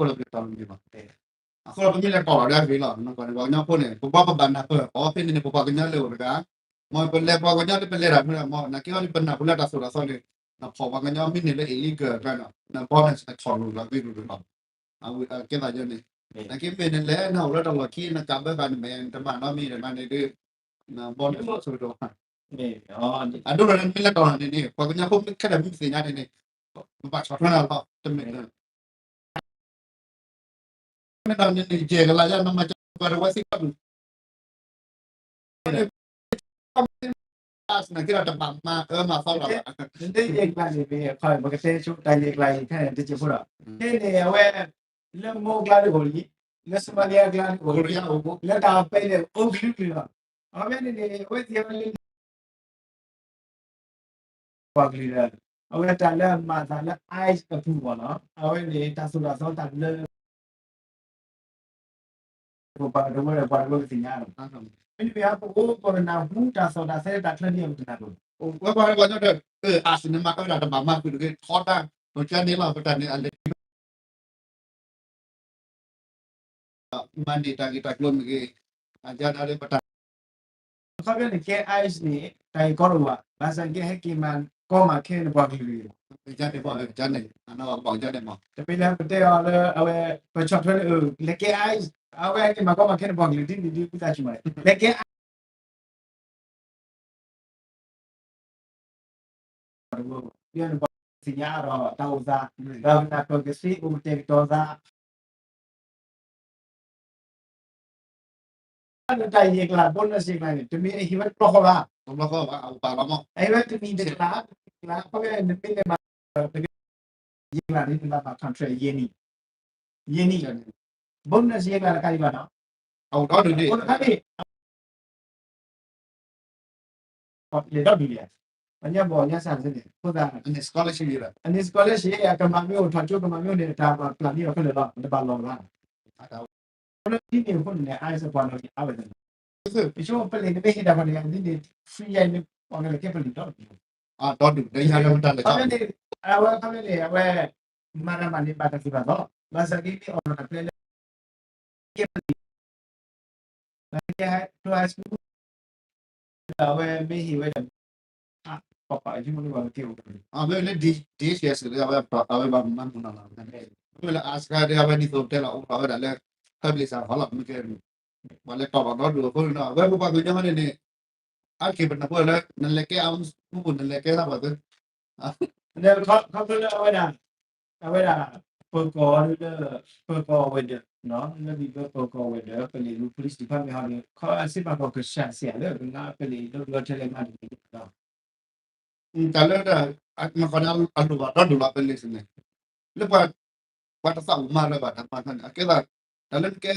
ကညီဖိန့ၣ် ပဘၣ်ပဘၣ်နၢ်ပၢၢ်အီၤ ဖဲန့ၣ်န့ၣ် ပပှၤကညီလၢအိၣ်တဂၤ မ်ပလဲၤပှၤကညီလၢပလဲၤတၢ်ဖဲန့ၣ် မ်နာ်က့အီၤလၢပနၢ်ပူၤလၢတၢ်သိၣ်တၢ်သီန့ၣ် နဖီၣ်ပှၤကညီမ့ၢ်န့ၢ်လၢ illegal တၢ်န့ၣ် န bonus န့ၣ်ထီၣ်လိာ်လီၤဂ့ၤလိာ်လီၤ အဝဲကဲသးယဲန့ၣ် နာ်က့မ့ၢ်နလဲၤနအိၣ်လၢတၢ်လီၢ်ခံ နကးဘၢဃာ်နမဲာ် နတမၤနီတမံၤတဂၤန့ၣ်ဒီး န bonus ဆိကတီၢ် အဒိဒီးမ့ၢ်လဲၤတီၢ်န့ၣ်န့ၣ် ပှၤကညီဖိမ့ၢ်ခဲလၢာ်မ့ၢ်သ့ၣ်ညါန့ၣ်န့ၣ် ပဘၣ်ဆီၣ်ထွဲနၤလီၤ တမ့ၢ် မ့ၢ်ဒီးန့ၣ်န့ၣ် ယဲၢ်ကလးယါ နမၤကပၤတဝဲသ့ၣ်ကီၢ်ပူၤ နာ်က့ဒီးတဘၣ်မၤအၢမၤသီလီၤဘၣ် နယဲၢ်ကလးန့ၣ် ပကတဲဆိတၢ်ယဲၢ်ကလးအံၤခဲန့ၣ် တစဲးဖိဒီး ခဲန့ၣ်အဝဲ လၢမိၢ်ကျါဒ်အိၣ်လံ လၢစမါလယါကျါဒ်အိၣ်လံ လၢတၢ်ပဲာ်န့ၣ်အိၣ်ကလုာ်ကလုာ်လီၤ အဝဲန့ၣ်န့ၣ် အဝဲသ့ၣ်ဝဲလၢ ပှၤကလုာ်ဒီး အဝဲတၢ်လၢအမၤသးလၢ ice အပူၤမ့ၢ်နီၤ, အဝဲန့ၣ် တၢ်သိၣ်တၢ်သီတၢ်ဘျၢ ပှၤတဝၢဒီး ပှၤတဝၢကသ့ၣ်ညါလီၤ. မ့တမ့ၢ် ပအိၣ်ပကနၢ်ဟူတၢ်စီၣ်တၢ်ဆဲးတၢ်ချၢန့ၣ် ပတနၢ်ပၢၢ်, ဝဲပှၤဝဲညီဒီး အၢ အါစံးန့ၣ် မၤကဲဝဲဒၣ်တဘၣ်မၤဃုာ်တဂ့ၤ ထီဒါ ပကန့ၣ်လီၤ ပတၢ်န့ၣ် အလဲၤ မၤန့ၢ်တၢ်ဂ့ၢ်တၢ်ကျိၤမ့ၢ်ဂ့ၤ, အယါဒၣ်လၢပတၢ် ခီဖျိန့ၣ်ကဲ ice န့ၣ် တၢ်ဂ့ၢ်ကီတအိၣ်ဘၣ်, ဘၣ်ဆၣ်ကဲဟဲက့ၤမၤကီမၤခဲန့ၣ်ပှၤကလုာ်, န့ၣ် တမ့ၢ်လၢပတဲအီၤလၢအဝဲ ပဆီၣ်ထွဲလၢ လဲၤကဲ ice အဝဲဟဲက့ၤမၤကီမၤခဲန့ၣ်ပှၤကလုာ် ဒ်န့ၣ်ဒ်ပသးဆူၣ်မး လဲၤကဲ ice န့ၣ်ပှၤသ့ၣ်ညါဒီးတၢ်အိၣ်သး, ဒီးနၢ်ပၢၢ်ကသ့အိၣ်ကတဲာ်ကတီၤသး လၢတၢ်ယဲၢ်ကျါ bonus ယဲၢ်ကျါန့ၣ် တမ့ၢ်အဟ့ၣ်ဝဲတဘျီဃီဘၣ်, အဟ့ၣ်ဝဲတနံၣ်တကျါ, တနံၣ်တကျါ ခီဖျိနမ့ၢ်လဲၤမၤ ယဲၢ်ကျါန့ၣ် နဘၣ်မၤ contract ယဲၢ်နံၣ်, ယဲၢ်နံၣ်, bonus ယဲၢ်ကျါတခါအံၤဘၣ်နီၤ, အအိၣ်ဒီဒူၣ်န့ၣ် လဲၤဒီဒူၣ်လံ, ပှၤညါဘီၣ်ညါစၢ်န့ၣ် အဃိသတး အန့ၣ် scholarship အန့ၣ် scholarship အကမၤမ့ၢ်အိၣ်ထီၣ်ကၠိ ကမၤမ့ၢ်အိၣ်န့ၣ် တၢ်ပှၤပျၢ်န့ၢ်အီၤခဲလၢာ်လီၤ နတဘၣ်လီၤဘၣ်, အဃိန့ၣ်ဒ်န့ၣ်အဃိန့ၣ် ice ပှၤနီၣ်ဂံၢ်အါဝဲသနာ်က့ ပဆိကမိၣ်ပလံးနမ့ၢ်ဟ့ၣ်တၢ်ပှၤန့ၣ် ဒ်န့ၣ် free ယါန့ၣ် ပှၤကလဲၤကဲပလံးဒီဒူၣ်, ဒီဒူၣ် ဒီးယါဒီးမတၤလဲၣ် ခီဖျိန့ၣ် အဝဲခီဖျိန့ၣ် အဝဲ မၤတၢ်မၤန့ၣ် ဘၣ်တၢ်သ့ၣ်ဘၣ်သီ, ဘၣ်ဆၣ်က့န့ၣ် အီၣ်လီၤတၢ်ပျဲလၢ ကဲပလံး ကဲ high school အဝဲမ့ၢ်ဟ့ၣ်ဝဲဒၣ် ပပာ်ယုၢ်မ့ၢ်ဘၣ်ကဲအိၣ် အမ့ၢ်လၢ D H S လၢအဝဲ အဝဲဘၣ်မၤမုာ်နီၢ်လီၤ, မ့ၢ်လၢ Alaska ဒီး အဝဲဒ်သိးတဲလီၤ အိၣ်ထီၣ်ဝဲဒၣ်လၢ public စၢ်ဟီလီၤ မ့ၢ်ကဲ ပှၤလဲၤတီၢ်လီၤဒီဒူၣ်အဃိန့ၣ်ဒီး အဝဲပပှၤကညီန့ၣ်န့ၣ် အါတက့ၢ်ပနၢ်ပၢၢ်လၢ နလဲၤကဲအါမူပူၤ နလဲၤကဲသးပှၤသ့ ခီဖျိလၢအဝဲဒၣ် အဝဲဒၣ် ပၢၤကီၢ်လၢ ပၢၤကီၢ်ဝဲၤဒၢး လၢဘံၣ်ဘၢပၢၤကီၢ်ဝဲၤဒၢး ပလံးရူ police department ဟီန့ၣ် ခီအစ့ၢ်ကီးကစၢ်စ့ၢ်လၢ ကနၣ်ပလံးလၢဘျီထဲလဲၣ်မးန့ၣ် တၢ်လၢ နကီၢ်န့ၣ်အလိၣ်ဘၣ်ဒီဒူၣ်လီၤ ပလံးစ့ၢ်န့ၣ် လၢပှၤ ပှၤတသးအိၣ်မၤလၢၤဘၣ်တၢ်မၤခါန့ၣ် အကဲသး တၢ်လၢနကဲ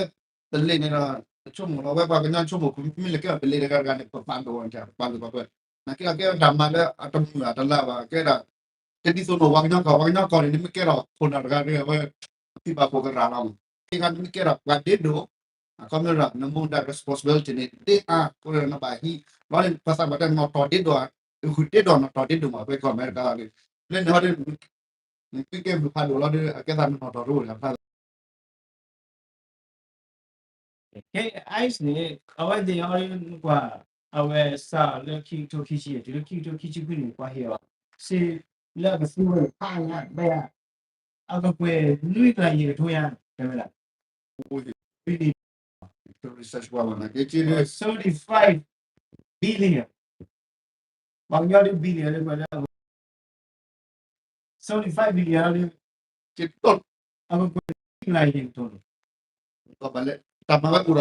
ပလံးန့ၣ်ဒီး နဆိကမိၣ်လီၤ ဝဲပှၤကညီဆိကမိၣ် မ့မ့ၢ်လဲၤကဲပလံးတဂၤတဂၤန့ၣ် ပပာ်ဒိၣ်အီၤ ပာ်ဒိၣ်ပှၤပှဲၤ နာ်က့ဒီးကဲတၢ်မၤလၢအတမုာ်အတလၤဘၣ် ကဲဒၣ် ကဒ်သိးန့ၣ် ပှၤကညီကီၢ် ပှၤကညီကီၢ်န့ၣ် နမ့ၢ်ကဲထီၣ်ခိၣ်နၢ်တဂၤတဂၤဝဲ အဖံးဘၣ်ခိၣ်ကရၢလီၤမး ကဲခါနမ့ၢ်ကဲထီၣ်ပှၤဒ့ဒိၣ် အခီပညီဒီး နမူဒါ responsibility န့ၣ် ဒ့အါ အဃိဒီးနဘၣ်ဟံး လီၤန့ၣ် ပှၤသးပှၢ်တဲနီၣ်တီၢ်ဒ့ဒိၣ် ဂုာ်ဒ့ဒိၣ်နီၣ်တီၢ်ဒ့ဒိၣ်မး ဖဲကီၢ်အမဲရကၤလီၤဒီး လၢန့ၣ်ဟီဒီး နမ့ၢ်ကဲမုၢ်ဖးဒိၣ်လီၤဒီး အကဲသးနနီၣ်တီၢ်တအိၣ်လၢၤ ကဲ ice န့ၣ် အဝဲသ့ၣ်အီၤကွၢ် အဝဲစးလၢခံကထိခံဆံ တုၤလၢခံကထိခံဆံခွံန့ၣ် ပှၤဟ့ၣ်အီၤ စ့လၢအကသူဝဲဖးညါဘဲ အကကွဲၢ်နွံကလးယဲၢ်ကထိညါ တဲဝဲဒၣ် billion ပှၤကညီဒ် billion လၢကွၢ်လၢ seventy-five billion လၢ အကကွဲၢ်နွံကလးယဲၢ်ကထိန့ၣ် တၢ်မၤဝဲအိၣ်ဒီးဘျီဘျီလီၤ မ့ၢ်ကီၢ်အမဲရကၤအံၤ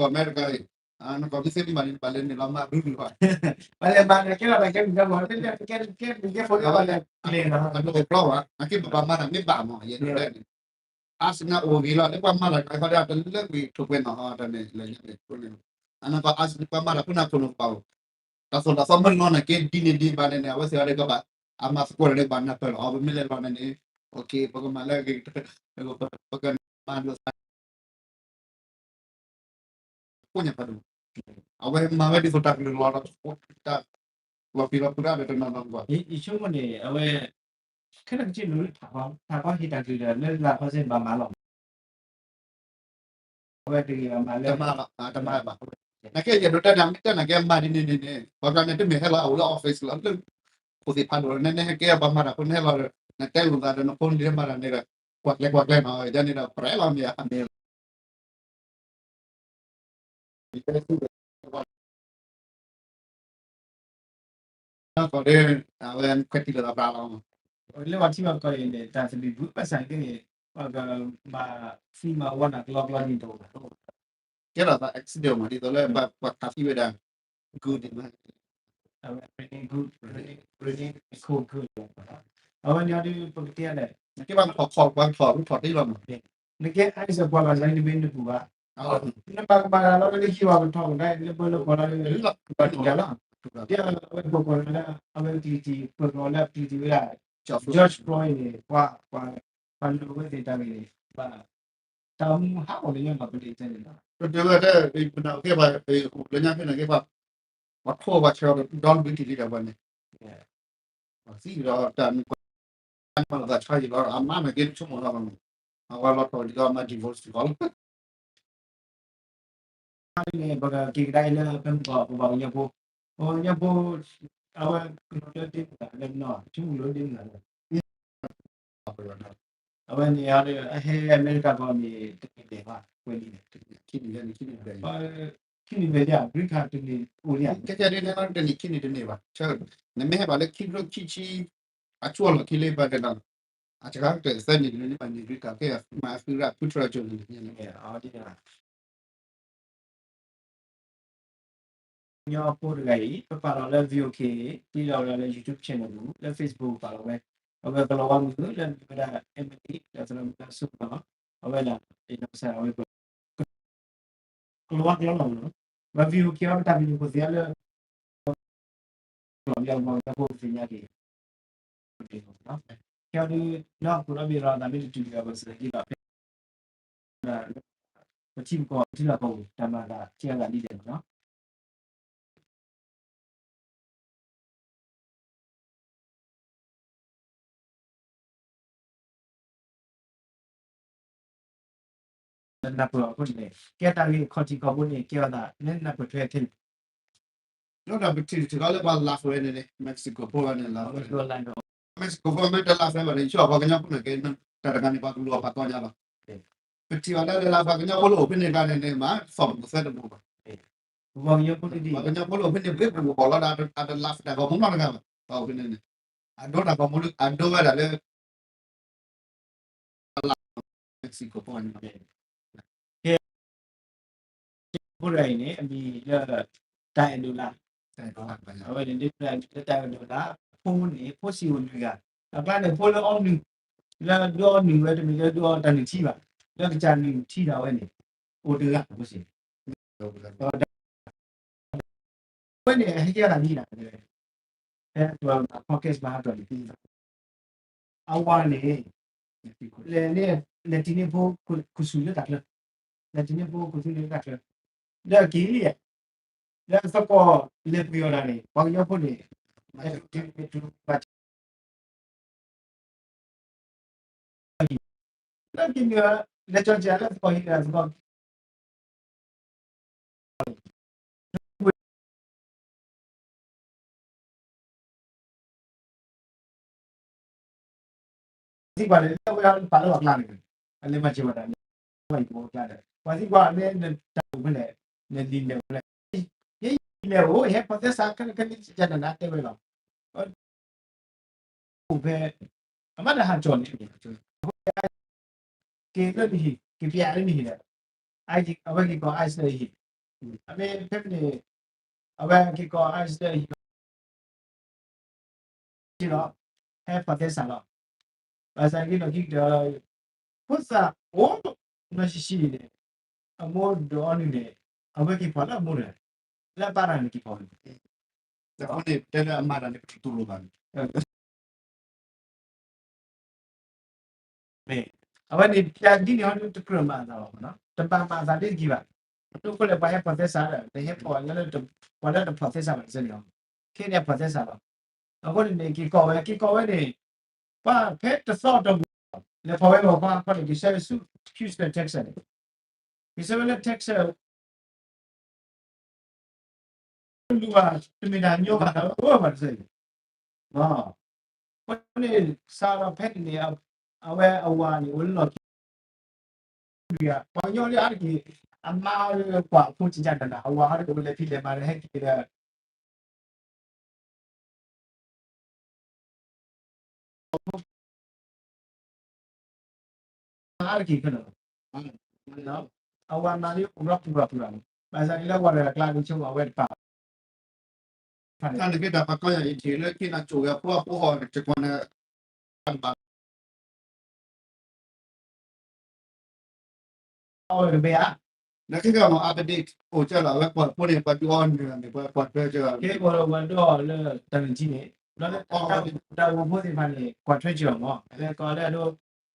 နကီၢ်မ့ၢ်သ့မံဘၣ်န့ၣ် နဘၣ်လဲၤနုာ်လီၤမၤဒူဒူဘၣ် ပှၤလဲၤမၤန့ၣ် ကဲထီၣ်တၢ်ကဲမုၢ်ကဲဘိ ကဲမုၢ်ကဲဖိလၢပှၤလဲၤကျဲၤလီၤ အဒိၣ်ဘျီဘၣ် နာ်က့ပဘၣ်မၤတၢ်မ့ၢ်ဘၣ်မး ယဲဒၣ်န့ၣ် အါစနၢအိၣ်ဂ့ၤလီၤ လၢပှၤမၤတၢ်တခါခီဒီး တလၢကွံာ်ထိၣ်ကွဲးနီၣ်ဟီတၢ်န့ၣ် လဲၤညါန့ၣ် အနကီၢ်အါစနၢပှၤမၤတၢ်ခိၣ်နၢ်ခိၣ်နူာ်ကပၤအိၣ် တၢ်သိၣ်တၢ်သီမ့ၢ်လီၤနာ်က့ ဒ်န့ၣ်ဒ်ဘၣ်န့ၣ်န့ၣ် အဝဲသ့ၣ်အီၤဒီးကဘၣ် အမၤသကိးတၢ်ဒီးကဘၣ်နၢ်ပၢၢ်လီၤ အီၤ ပမ့ၢ်လဲၤလီၤန့ၣ်န့ၣ် okay ပကမၤလၢအဂ့ၤ ပကမၤလိာ်သး ကိးညါဖးဒိၣ် အဝဲမၤဝဲဒ်သိးတၢ်ကလုၢ်လီၤ တၢ်လီၤပျံၤလီၤဖုးတၢ်ဒီးတနီၤနီၤကွၢ် ယဆိကမိၣ်န့ၣ် အဝဲ ခဲလၢာ်ကဆ့ၣ်နုာ်လၢထးကီဟ့ၣ်တၢ်ကလုၢ်ဒီး လၢလၢ်ဖီစ့ၣ်ဘၣ်မၤလီၤ အဝဲတဂ့ၤဘၣ်မၤလၢ တမၤဘၣ် နာ်က့ယဒိးတဲန့ၣ် မ့ၢ်တဲနာ်က့မၤဒ်န့ၣ်န့ၣ်န့ၣ် ပှၤကန့ၣ်တမ့ၢ်ဟဲလီၤအအိၣ်လၢ office လီၤ လၢ ခိၣ်သ့ၣ်ဖးဒိၣ် နဟဲကဲပှၤမၤတၢ်ဖိနဟဲလီၤဒီး နတဲလိာ်သးဒီးနဖိနလံၤမၤတၢ်န့ၣ်ဒီး ကွၢ်ကျဲကွၢ်ကျဲနီၤ ယန့ၣ်ဒီး ပြဲလီၤမ့ၢ်အမ့ၢ် ကီၢ်ဒီး အဝဲခွဲးတံၢ်လိာ်သးပြးလီၤ လၢပှၤထံၣ်ဘၣ်ကီၢ်အံၤန့ၣ် တၢ်သဘံၣ်ဘုၣ်ဘၣ်ဆၣ်က့န့ၣ် ပှၤကမၤသံမၤဝီနၤကလီကလီဒ်သိး ကဲထီၣ်သး accident မး ဒ်သိးလၢပှၤခးသံဝဲဒၣ် good န့ၣ်မး အဝဲ pretty good, pretty, pretty cool good အဝဲန့ၣ်ဒီး ပကတဲလဲၣ် နကဲဘၣ်ထီၣ်ခီၣ် ပှၤကထီၣ်ထီၣ်တ့ၢ်လီၤမး နကဲ ice ပှၤဘၣ်ဆၣ်နမ့ၢ်နပူၤဘၣ် နဘၣ်ကဘၣ်လီၤလၢဟံၣ်ဝဲကထီၣ်ကဒါလၢပၢလၢပှၤလီၤ ဘၣ်တံၢ်ယၤလီၤ ဒီးအဝဲပှၤကိးလၢ အဝဲကလံၤတံၢ် ပှၤကိးလၢကလံၤတံၢ်ဝဲဒၣ် George Floyd န့ၣ် ပှၤ ပှၤ ပှၤလိၤဝဲသ့ၣ်တၢ်ဂ့ၢ်န့ၣ် ပှၤ တၢ်အိၣ်မူဟးဂီၤလၢညါလီၤ ပဒ့ၣ်တဲန့ၣ်လီၤ. ပတဲဝဲဒၣ် ပနၢ်ကဲပှၤ လၢညါဖဲန့ၣ်ကဲပှၤ ပှၤထိၣ်ပှၤဆၢဒီး ဒီနုၢ်တံၢ်လံဒီးပှၤန့ၣ် ပှၤသံဒီးတၢ်မ့ၢ်ကွၢ် မၤလိာ်သးဆါယံၤလီၤ အမါန့ၣ်က့ဆိကမိၣ်လီၤ အဝဲလီၤထီၣ်ဒ်သိးမၤ divorce တဂီၢ်လီၤ န့ၣ် ပကက့ၤကဒါအံၤလၢဖဲမုၢ်ကီၢ် ပပှၤကညီဖိ, ပှၤကညီဖိ အဝဲကလူးလၢဒ့မုၣ်ဂၤလၢနီၢ် ထံမုၢ်လၢဒ့မုၣ်ဂၤလၢ အဝဲန့ၣ် အဟဲအမဲရကၤကီၢ်န့ၣ် တန့ၢ်ဘၣ် ဝဲန့ၣ် ခံနံၣ်ဘျဲၣ် green card တန့ၢ်အိၣ်လံ ကဲကဲဒ်န့ၣ် တနံၣ်ခံနံၣ်တန့ၢ်ဘၣ် နမ့ၢ်ဟဲဘၣ်လၢခံကထိခံဆံ အဆူၣ်အလီၢ်ခံလၢဘၣ်ဒဲးလီၤ အစှၤကတၢၢ်သၢနံၣ်တန့ၢ်ဘၣ်န့ၣ် green card ကဲမၤအသုရၣ်ဖုထြၢကၠိန့ၣ် ကညီဖိတဂၤအံၤ ပပာ်လီၤလၢ V O K တ့လီၤဝဲဒၣ်လၢ YouTube channel ပူၤ လၢ Facebook ပာ်လီၤဝဲ အဝဲကလီၤဝါမုၢ်လၢမ့ၢ်ဝဲဒၣ် Emily လၢသရၣ်မုၣ်လၢအစိကမီၤ အဝဲဒၣ် အဝဲ ကလီၤဝါကလီလီၤမးနီၤ ဘၣ် V O K အီၤပတၢ်မံၤန့ၣ် ပသ့ၣ်ညါလၢ ကလီၤဘၣ်မ့ၢ်ဖိသ့ၣ်ညါက့ၤ ကဲအီၤဒုး နီၢ်ခိနီၣ်ဘ့ၣ်လီၤ သးမ့ၢ်တတုၤဒီး ပစံးက့ၤလီၤ ပထံပကီၢ်ထံလီၢ်ကီၢ်ပူၤ တၢ်မၤအသးထံအသးဒ်လဲၣ်မးနီၤ နၢ်ပၢၢ်အဃိန့ၣ် ကဲတၢ်ဂ့ၢ်ခီၣ်ထံးခီၣ်ဘိန့ၣ် ကဲအသး နနၢ်ပၢၢ်ထွဲထဲန့ၣ် ဒီးပထံၣ်တခီလၢပှၤလၢ်ဝဲန့ၣ်န့ၣ် Mexico ဖိန့ၣ်လီၤ Mexico ဖိမ့ၢ်တလၢ်ဝဲဘၣ်န့ၣ် ယဆိကမိၣ်ပှၤကညီဖိန့ၣ်က့ တၢ်တခါန့ၣ် ပှၤကလူၤအီၤပှၤကီညါလီၤ ပထံၣ်ဘၣ်လၢလၢပှၤကညီဖိလၢအိၣ်ဖဲန့ၣ်တဂၤန့ၣ်န့ၣ် မၤသီၣ်မူသၢတဘိဘၣ် ပှၤကညီဖိလၢအိၣ်ဖဲန့ၣ် ပှၤကညီဖိလၢအိၣ်ဖဲန့ၣ် ပှၤလၢတလၢ်တၢ်ဂီၤမူနီတဂၤဘၣ် ပှၤအိၣ်ဖဲန့ၣ်န့ၣ် အဒိတၢ်ဂီၤမူ အဒိဝဲဒၣ်လၢ လၢ Mexico ဖိန့ၣ် ကဲ ဖိတဂၤအံၤန့ၣ် အမံၤလၢ တၢ်အဲၣ်ဒိးလၢ အဝဲန့ၣ် လၢတၢ်အဲၣ်ဒိးလၢ အဖိန့ၣ် ဖိဆံးအိၣ်လွံၢ်ဂၤ အကျါန့ၣ် ဖိလၢအီနုၢ် လၢဒုးအီနုၢ်ဝဲတမ့ၢ်လၢဒုးအီတၢ်နုၢ်ထံဘၣ် လၢကစၢ်နုၢ်ထံဒၣ်ဝဲန့ၣ် အိၣ်တဂၤ ဖိဆံး အဝဲန့ၣ် ဟဲကဲအသးဒ်လဲၣ် ဖဲပ podcast မၤဟးထီၣ်န့ၣ် အဝၤန့ၣ် လဲၤ လဲၤတံၢ်န့ၢ်ဖိ ခိၣ်ဆူၣ်လၢတၢ်ချၢ လဲၤတံၢ်န့ၢ်ဖိခိၣ်ဆူၣ်လၢတၢ်ချၢ လၢအက့ၤလံ လၢသကိးလဲၤပှ့ၤအီၤဒၣ်န့ၣ် ပှၤကညီဖိန့ၣ် လၢက့ၤမ့ၢ် လဲၤကၠီၤကၠးလၢသကိးဟံၣ်ဒီးသကိး သံကွၢ်န့ၣ် လၢဝဲပာ်လၢပှၤကျါန့ၣ် အလဲၤမၤစၢၤဝဲဒၣ်န့ၣ် ပှၤဟံၣ်ဖိကျါဒီး ပှၤသံကွၢ်န့ၣ် နတၢ်အိၣ်ဖဲလဲၣ် နလံာ်လဲၣ်အိၣ်ဖဲလဲၣ် ယဲယလဲၤအိၣ် ယဟဲ process ခဲလၢာ်ခဲလၢာ် ယနၢ်နၢ်တဲဝဲလီၤ အိၣ်ဖဲ အမ့ၢ်တဟးကၠီၣ်န့ၣ် က့ၤလၢနဟံၣ် က့ၤပျဲလၢနဟံၣ်ဒီး အဝဲက့ၤကီၢ် ICE လၢယဟံၣ် အမ့ၢ်ဖဲန့ၣ် အဝဲက့ၤကီၢ် ICE လၢယဟံၣ် လီၤ ဟဲ process လီၤ ဘၣ်ဆၣ်က့ၤလီၢ်ခံကတၢၢ် ဖိသၣ်အိၣ်နီၢ်ဆံးဆံးန့ၣ် အမိၢ်ဒိးအီနုၢ်န့ၣ် အဝဲက့ၤဖီၣ်လၢအမိၢ်တဂၤ လၢအပၢ်တဂၤန့ၣ်က့ၤဖီၣ်န့ၣ် အဃိန့ၣ် တဲလၢအမါတဂၤန့ၣ် ပတတူၢ်လိာ်ဘၣ်န့ၣ် မ့ၢ် အဝဲန့ၣ် ပျဲဒ်န့ၣ်ဟီဒုး တကြၢးမၤအသးဘၣ်မ့ၢ်နီၤ တဘၣ်မၤအသးဒ်တက့ၢ်ဘၣ်. အဒိအဃိလဲၣ် ပှၤဟဲ process ဒီး ပဟဲဖီၣ်လၢ ပှၤလၢတ process ဘၣ်တစဲးန့ၣ်လီၤ. ခဲအံၤန့ၣ် အ process လီၤ. အဃိန့ၣ်န့ၣ် က့ၤကီၢ်ဝဲ က့ၤကီၢ်ဝဲန့ၣ် ပှၤဖဲတသီအတီၢ်ပူၤ လဲၤဖီၣ်ဝဲလီၤ ပှၤခီန့ၣ် က့ၤဆှၢဆူ Houston Texas န့ၣ် က့ၤဆှၢဝဲလၢ Texas လူၤဘၣ် တမ့ၢ်တၢ်ညီဘၣ် တၢ်အၢဘၣ်တစဲးန့ၣ် အဃိန့ၣ် စးထီၣ်ဖဲန့ၣ်န့ၣ် အဝဲအဝၤန့ၣ် အိၣ်လၢလီၢ်ခံ ပှၤကညီလၢအါတက့ၢ် အမါလၢကွၢ်အဖိကကနၤနၤ အဝၤဟီဒ်အိၣ်လဲၤဖံးလဲၤမၤဒီးဟဲက့ၤဒီး အါတက့ၢ်ဖဲန့ၣ် အဝၤမၤလၢပူၤဘျီပူၤဘျီပူၤဘျီန့ၣ် ဘၣ်ဆၣ်က့ၤလၢဝၤတဂၤကျါန့ၣ် ဆိကမိၣ်အဝဲတပာ် တၢ်န့ၣ်က့ၤတၢ်ပှၤကီၢ်ယၤအံၤထံၣ်လၢက့ၤနၤကၠိဝဲဖိအဖိဟီၣ်န့ၣ် တကွၢ်န့ၣ် အဝဲတဘၣ်ဧါ လၢခံကမၤ update အိၣ်ကၢလီၤ အဝဲပှၤဖိန့ၣ် ပှၤဒုးအီၤနုာ်န့ၣ် ပှၤကွၢ်ထွဲကၢလီၤ ကဲပှၤဒုးအီၤလၢတၢ်ဂ့ၢ်ထံန့ၣ် လၢတၢ်ဂ့ၢ်ဖိသ့ၣ်တဖၣ်န့ၣ် ကွၢ်ထွဲကၢလီၤမး လၢကီးလၢအဒိ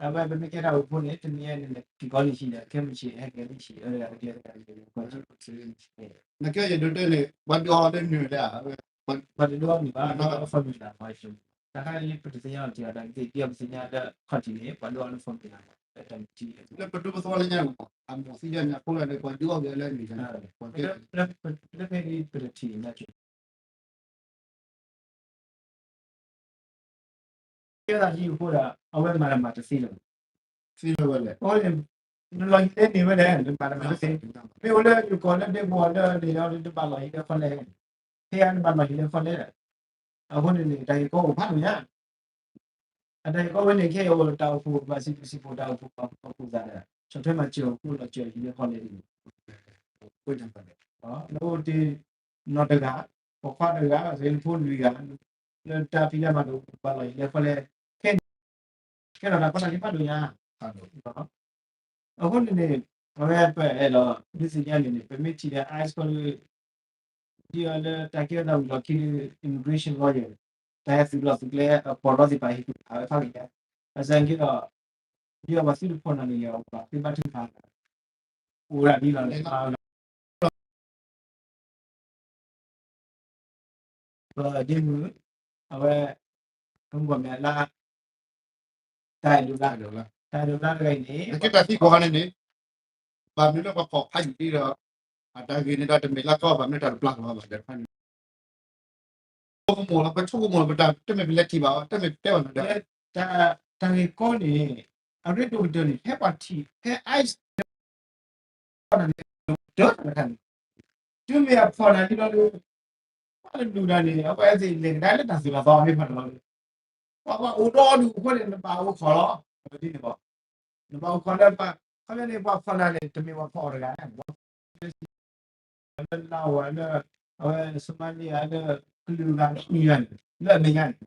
အဝဲပမ့ၢ်ကဲတၢ်ဂ့ၢ်ဖိန့ၣ် တနံၤအံၤန့ၣ် က့ၤကီးန့ၣ်ဆံးဒီး ခဲမုၢ်ဆ့ၣ်ဟဲက့ၤန့ၣ်ဆံး အဝဲတဂၤတကဲတဂၤန့ၣ် ကွၢ်ထွဲကၢ နကဲယဒိတဲန့ၣ် ပှၤဒုးအီၤလၢနုာ်လဲၣ် ပှၤတဒုးအီၤန့ၣ်ဘၣ် ဒုးအီၤလၢ formula မး တၢ်ခါအံၤပတသ့ၣ်ညါအီၤတ့ၢ်ဒီး ဒ်ပသ့ၣ်ညါလၢခီၣ်ထံးန့ၣ် ပှၤဒုးအီၤလၢ formula လၢတၢ်မ့ၢ်ထံ လၢပဒိပသီလၢညါန့ၣ် အမိၢ်သံညါန့ၣ်အဃိန့ၣ် ပှၤဒုးအီၤက့ၤလၢနုာ်န့ၣ် ပှၤကဲ လၢပတထံၣ်ညါက့ၤ ကဲသးလံအဃိဒီး အဝဲမၤတၢ်မၤတသ့လၢၤဘၣ် သ့လၢၤဝဲလဲၣ် အဃိန့ၣ် နလီၤဟံးလၢန့ၣ်ဝဲလဲၣ် နမၤတၢ်မၤတသ့ မ့ၢ်အိၣ်လၢယကီၢ်လၢဒဲကဝီၤလၢန့ၣ်ဒီး နဘၣ်လီၤဟံးလၢခီလဲၣ် ဖဲအံၤနဘၣ်လီၤဟံးလၢခီလဲၣ် အဃိန့ၣ်န့ၣ် တၢ်ဂ့ၢ်ကီအိၣ်ဖးဒိၣ်ညါ အတၢ်ဂ့ၢ်ကီဝဲန့ၣ် ခဲအံၤအိၣ်တၢ်အိၣ်ဖှိၣ်ဘၣ်စံးဘျုးစံးဖှိၣ်တၢ်အိၣ်ဖှိၣ်ဘၣ်ဖှိၣ်သးဒီး ဆီၣ်ထွဲမၤစၢၤအိၣ်ဖှိၣ်လီၤစၢၤဟံးလၢခီလဲၣ်န့ၣ် လၢအိၣ်တ့ၢ်နီၢ်တဂၤ ပိာ်ခွါတဂၤ ဂ့ၤဖိလွံၢ်ဂၤ လၢတၢ်ဖံးတၢ်မၤတအိၣ်ဘၣ်လီၤဟံးလၢခီလဲၣ် ခဲန့ၣ် ကဲထီၣ်တၢ်ကီတၢ်ခဲဖးဒိၣ်ညါ အဃိန့ၣ်န့ၣ် အဝဲပအဲၣ်ဒိးဒုးသ့ၣ်ညါန့ၣ်န့ၣ် ပမ့ၢ်ထံၣ်ဒီး ICE ကီၢ်လၢ ဒ်အီၤလၢတၢ်ကဲထီၣ်သးဝံၤလီၢ်ခံ immigration lawyer တၢ်ဟဲသုးလီၢ်သုးကျဲ အပီၢ်ရီသ့ၣ်တဖၣ်ဟ့ၣ်ကူၣ်အဝဲဖးဂ့ၤညါ ဘၣ်ဆၣ်က့ဒီး ဒ်အီၤပှၤသုတဖိးနၤန့ၣ် အဝဲသ့ၣ်ဘၣ်ထုကဖၣ် အိၣ်ဒၣ်ဒ်လီၤလၢ ဒ်မုၢ် အဝဲ ကမ့ၢ်လၢ တၢ်အဲၣ်ဒိးလၢ တၢ်အဲၣ်ဒိးလၢတဂၤအံၤန့ၣ် နကဲတၢ်သံကွၢ်န့ၣ်န့ၣ် ဘၣ်မနုၤလၢပှၤဖီၣ်ဖးယံာ်ဒ်ဒီး အတၢ်ဂ့ၢ်န့ၣ်ဒီးတမ့ၢ်လၢကီၢ်ဘၣ်မနုၤတၢ်တပျၢ်လီၤဘၣ်ဒီး ဆိကမိၣ်လီၤ ပဆိကမိၣ်လီၤ ပတၢ်တမ့ၢ်ပလဲၤထံၣ်ဘၣ် တမ့ၢ်ပတဲဘၣ်နၤဒီး တၢ်ဂ့ၢ်ကီန့ၣ် အရ့ဒိၣ်ကတၢၢ်န့ၣ် ဖဲပှၤထံၣ် ဖဲ ICE န့ၣ် တၢ်တခါန့ၣ် တုၤမ့ၢ်အဖီၣ်နၤဒ်ဒီး ပှၤတဒူၣ်တၢ်န့ၣ် အဝဲသ့ၣ်လဲၤကဒါလၢတၢ်သိၣ်တၢ်သီမ့ၢ်ဖးန့ၣ်လီၤ ပှၤပှၤအိၣ်ဒီဒူၣ်အဃိန့ၣ် နဘၣ်အိၣ်ခိးလီၤ ဒ်န့ၣ်ဘၣ် နဘၣ်အိၣ်ခိးလၢပှၤ ခီဖျိန့ၣ် ပှၤဖီၣ်နၤန့ၣ် တမ့ၢ်ပှၤဖီၣ်အီၤတဂၤ လၢလါဝၤလၢ အဝဲ Somalia လၢ ကလုာ်ဂၤလၢအမဲာ်ညါန့ၣ် လၢအမဲာ်ညါန့ၣ်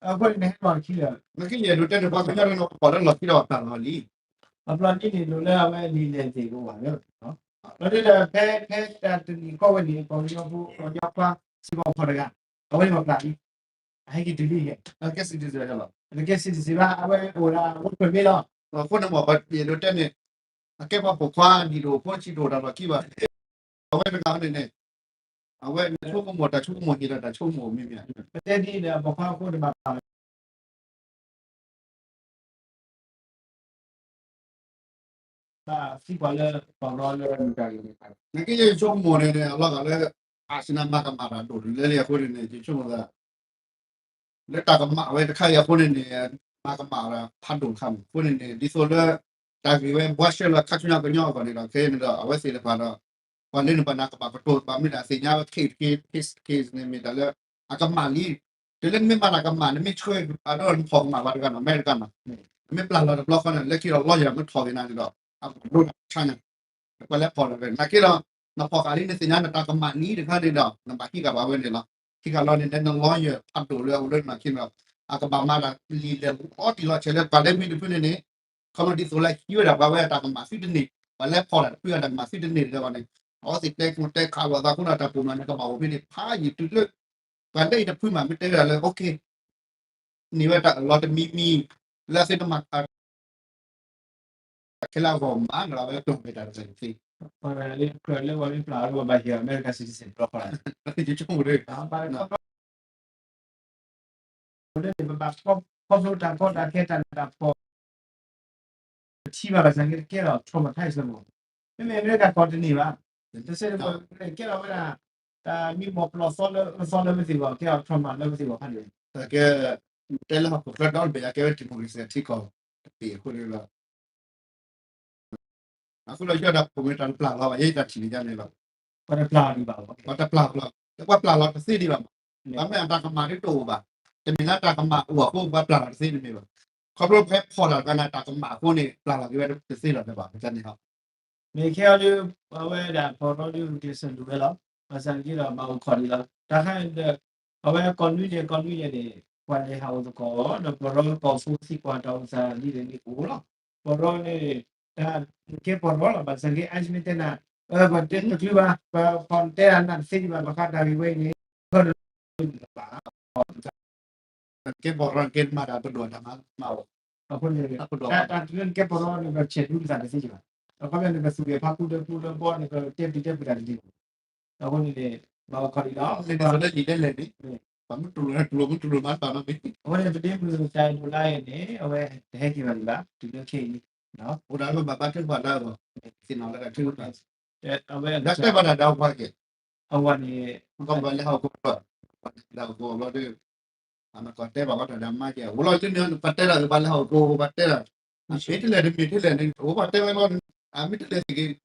အဃိန့ၣ် နဟဲလီၤခံဒီး နကယဲၢ်ဒိးတဲန့ၣ် ပှၤကညီန့ၣ် ပှၤလၢလီၤခံဒီးပျၢ်လီၤလံ အပျၢ်န့ၣ်န့ၣ်လိၤလၢအဝဲလံာ်လဲၢ်သ့ၣ်ကအိၣ်ဘၣ်လၢ ဒီးဒ်ဒီးဖဲ ဖဲတၢ်တနံၤကီၢ်ဝဲန့ၣ် ပှၤကညီဖိ ပှၤကညီခွါ စ့ၢ်ကီးဖီၣ်တဂၤ အဝဲန့ၣ်ပှၤပျၢ်လံ အဟဲက့ၤတုၤလံ အကဲ citizen လီၤ အကဲ citizen ဘၣ် အဝဲအိၣ်ဒၣ် work permit လီၤ အဃိန့ၣ်မ့ၢ်ပှၤယဲၢ်ဒိးတဲန့ၣ် အကဲပှၤပိာ်ခွါဒံးဒိၣ်ဖိဆံးဒိၣ်တၢ်လီၢ်ခံဘၣ် အဝဲတဂၤန့ၣ်န့ၣ် အဝဲဆိကမိၣ်တၢ်ဆိကမိၣ်ဟ့ၣ်ဒီးတၢ်ဆိကမိၣ်မ့ၢ်မ့ၢ် ပတဲဒ်ဒီးပိာ်ခွါအဃိတဘၣ် သံကွၢ်လၢ ပီၢ်ရီလၢ နကယဲၢ်ဆိကမိၣ်န့ၣ်န့ၣ် အလီၤဂာ်လၢ အါစနမၤကမၣ်တၢ်ဒိၣ်တုၤလၢလံအဃိန့ၣ်န့ၣ် ယဆိကမိၣ်သး လၢတၢ်ကမၣ်ဝဲတခါအံၤအဃိန့ၣ်န့ၣ် မၤကမၣ်တၢ်ဖးဒိၣ်တခါမး အဃိန့ၣ်န့ၣ် ဒ်သိးလၢ တၢ်ဂ့ၢ်ဝဲဘှါရှဲလၢခါဆူညါကညီအဂီၢ်န့ၣ်ဒီး ခဲအံၤန့ၣ်ဒီး အဝဲသ့ၣ်တဖၣ်ဒီး ပှၤလၢန့ၣ်ဘၣ်နၤကဘၣ်ကတိၤ ဘၣ်မ့ၢ်ဒၣ်သ့ၣ်ညါဝဲ case case case န့ၣ်မ့ၢ်တၢ်လၢ အကမၣ်လံ တုၤလၢနမ့ၢ်မၤတၢ်ကမၣ် နမ့ၢ်ဆှၢအဒိနဖီၣ်ကမၣ်ဘၣ်တဂၤနီၤ မဲတဂၤနီၤ နမ့ၢ်ပျၢ်လီၤတဘျီဃီန့ၣ် လၢခံဒီး lawyer မ့ၢ်ထီၣ်က့ၤနၤန့ၣ်ဒီး အကဒိၣ်တၢ်ဆါညါ ပှၤလဲၤဖီၣ်လီၤဝဲ နာ်က့ဒီး နဖီၣ်ဃာ်လံ နသ့ၣ်ညါနတၢ်ကမၣ်လံတခါန့ၣ်ဒီး နဘၣ်ဟံးဃာ်ဘၣ်ဝဲန့ၣ်လီၤ. ဟံးဃာ်လီၤန့ၣ် န lawyer ဖးဒိၣ်လၢအအိၣ်လၢနမၤခံန့ၣ်ဒီး အကဘၣ်မၤတၢ်လံာ်လဲၢ်အီတံၢ်လီၤဆဲးလၢပှၤလၢမံတဖုန့ၣ်န့ၣ် ခီဖျိဒ်သိးလၢဟံးဝဲဒၣ်ပှၤဝဲအတၢ်ကမၣ်သုတန့ၢ် ပှၤလဲၤဖီၣ်တၢ်တဖုအတၢ်ကမၣ်သုတန့ၢ်တဂၤဘၣ်န့ၣ် အဝဲသ့ၣ်တဲကျိၤတဲခးလိာ်သးအဃိဒီး တၢ်ပိာ်မုၣ်န့ၣ် ကဘၣ်အိၣ်ဖဲန့ၣ် ဖးယံာ်တုၤလၢ ပှၤလၢအံၤတဖုမး မ့ၢ်တဲဝဲဒၣ်လၢ okay န့ၢ်ဝဲတၢ်အၢၣ်လီၤတမံၤမံၤ လၢအသုတမၤ ခဲလၢာ်အဂီၢ်မး ဒီးအဝဲကၠီၣ်မဲာ်တၢ်တစဲးသ့ လၢပှၤလၢပျၢ်လၢပှၤမ့ၢ်ပျၢ်အီၤလၢပှၤဘၣ်ဟ့ၣ်အီၤ American citizen ဘျီဃီ ယဆိကမိၣ်လၢ လၢန့ၣ် ပဘၣ်ခီဖျိတၢ်ကီတၢ်ခဲတၢ်နးတၢ်ဖှီၣ် ပထံၣ်ဘၣ်ဘၣ်ဆၣ်က့ တကဲထီၣ် traumatize လၢမး မ့မ့ၢ်အမဲရကၤကီၢ်တန့ၢ်ဘၣ် တစဲးတပှဲၤ ကဲထီၣ်ဝဲဒၣ် တၢ်မံမီၢ်ပျီၢ်သီလၢအသီလၢပသ့ၣ်ဘၣ် ကဲထီၣ် trauma လၢပသ့ၣ်ဘၣ်ဖးန့ၣ် တကဲ တဲလၢဟီၣ်ခိၣ်ချၢဒီတဘ့ၣ် အကဲဝဲ democracy ထံကီၢ်တဘ့ၣ်အဃိန့ၣ်လီၤ အဃိလီၤယဲဒီးပမ့ၢ်တၢ်တပျၢ်လီၤဘၣ် ယဲတၢ်ထံၣ်န့ၣ်ယါန့ၣ်လီၤ ပှၤတပျၢ်လီၤဘၣ် ပှၤတပျၢ်လီၤ ပှၤပျၢ်လီၤတသ့ဒံးဘၣ်မး ဘၣ်မ့ၢ်အတၢ်ကမၣ်ဒ်တအိၣ်ဘၣ် တမ့ၢ်လၢတၢ်ကမၣ်အိၣ်အဃိ ပှၤပျၢ်လီၤတသ့တမ့ၢ်ဘၣ် ခီဖျိဖဲဖီၣ်လီၤတဂၤန့ၣ် တၢ်ကမၣ်အဃိန့ၣ် ပျၢ်လီၤက့ၤဝဲတသ့လီၤန့ၣ်ဘၣ် ပတၢ်န့ၣ်ဟီ မ့ၢ်ခဲအံၤဒီး အဝဲဒၣ်ပီၢ်ရီဒီး ကျဲးစၢးဒိၣ်ဝဲလီၤ ဘၣ်ဆၣ်က့ဒီးဘၣ်အိၣ်ခိးဒံးလီၤ တၢ်ခါဒီး အဝဲကီၢ်နွံယဲၢ် ကီၢ်နွံယဲၢ်န့ၣ် ပှၤလဲၤဟးအိၣ်သကိးဒီး ပီၢ်ရီကီၢ်ဖိသံကွၢ်တၢ်အိၣ်သးဒ်န့ၣ်အိၣ်လီၤ ပီၢ်ရီန့ၣ် တၢ် ကဲပီၢ်ရီလီၤ ဘၣ်ဆၣ်က့ ICE မ့ၢ်တဲနၤ, ပတချုးဘၣ် ပဖီၣ်တဲနၤတသ့ဒံးဘၣ် ဘၣ်ဃးတၢ်ဂ့ၢ်ဝဲအံၤန့ၣ် ကဲပီၢ်ရီ ကဲပီၢ်ရီန့ၣ် ကဲမၤတၢ်ပဒိၣ်တၢ်မၤမၤအီၤ, အဃိန့ၣ် တၢ်တၢ်ကဲပီၢ်ရီန့ၣ် ပဆဲးဒူပသးတသ့ဘၣ်, အခီပညီန့ၣ် ပသူၣ်ဂဲၤဖးကူဒီးပူဒီးဘီန့ၣ် ပတဲပူတဲပူတၢ်တသ့ဘၣ်, အဃိန့ၣ်န့ၣ် ဘၣ်အိၣ်ခိးဒံးလီၤ လၢလံာ်လဲၣ်န့ၣ် ပမ့ၢ်တူၢ်လိာ်တူၢ်လိာ်မ့ၢ်တူၢ်လိာ်မၤတၢ်နီတမံၤ, အဃိန့ၣ် ပဒ့မုၢ်တၢ်ဒိၣ်လါအံၤန့ၣ် အဝဲတဟဲက့ၤဘၣ်ဒံးဘၣ် တုၤလၢခဲအံၤန့ၣ် အိၣ်ဒၣ်လၢဘၣ်ဘါထုကဖၣ်လၢအဂီၢ် သ့ၣ်နီၣ်လၢတၢ်ထုကဖၣ် အဝဲတၢ်တဲဘၣ်တၢ်ဒီးပှၤက့ၤ အဝဲန့ၣ် ကဘၣ်လဲၤဟီၣ်ခိၣ်ဘျီ လဲၤဟီၣ်ခိၣ်ဘျီဒီး အမ့ၢ်ကီၢ်တဲဘၣ်ဝဲတၢ်ဒီးမါက့ၤ ဝဲလီၤလၢန့ၣ် ပတဲတၢ်ပှၤလဲၤဟီၣ်ခိၣ်ဘျီ ပှၤတဲတၢ် မ့ၢ်ထဲလဲၣ်တမ့ၢ်ထဲလဲၣ်န့ၣ် အိၣ်ပှၤတဲဝဲလီၤ အမ့ၢ်ထဲလဲၣ်စ့ၢ်ကီး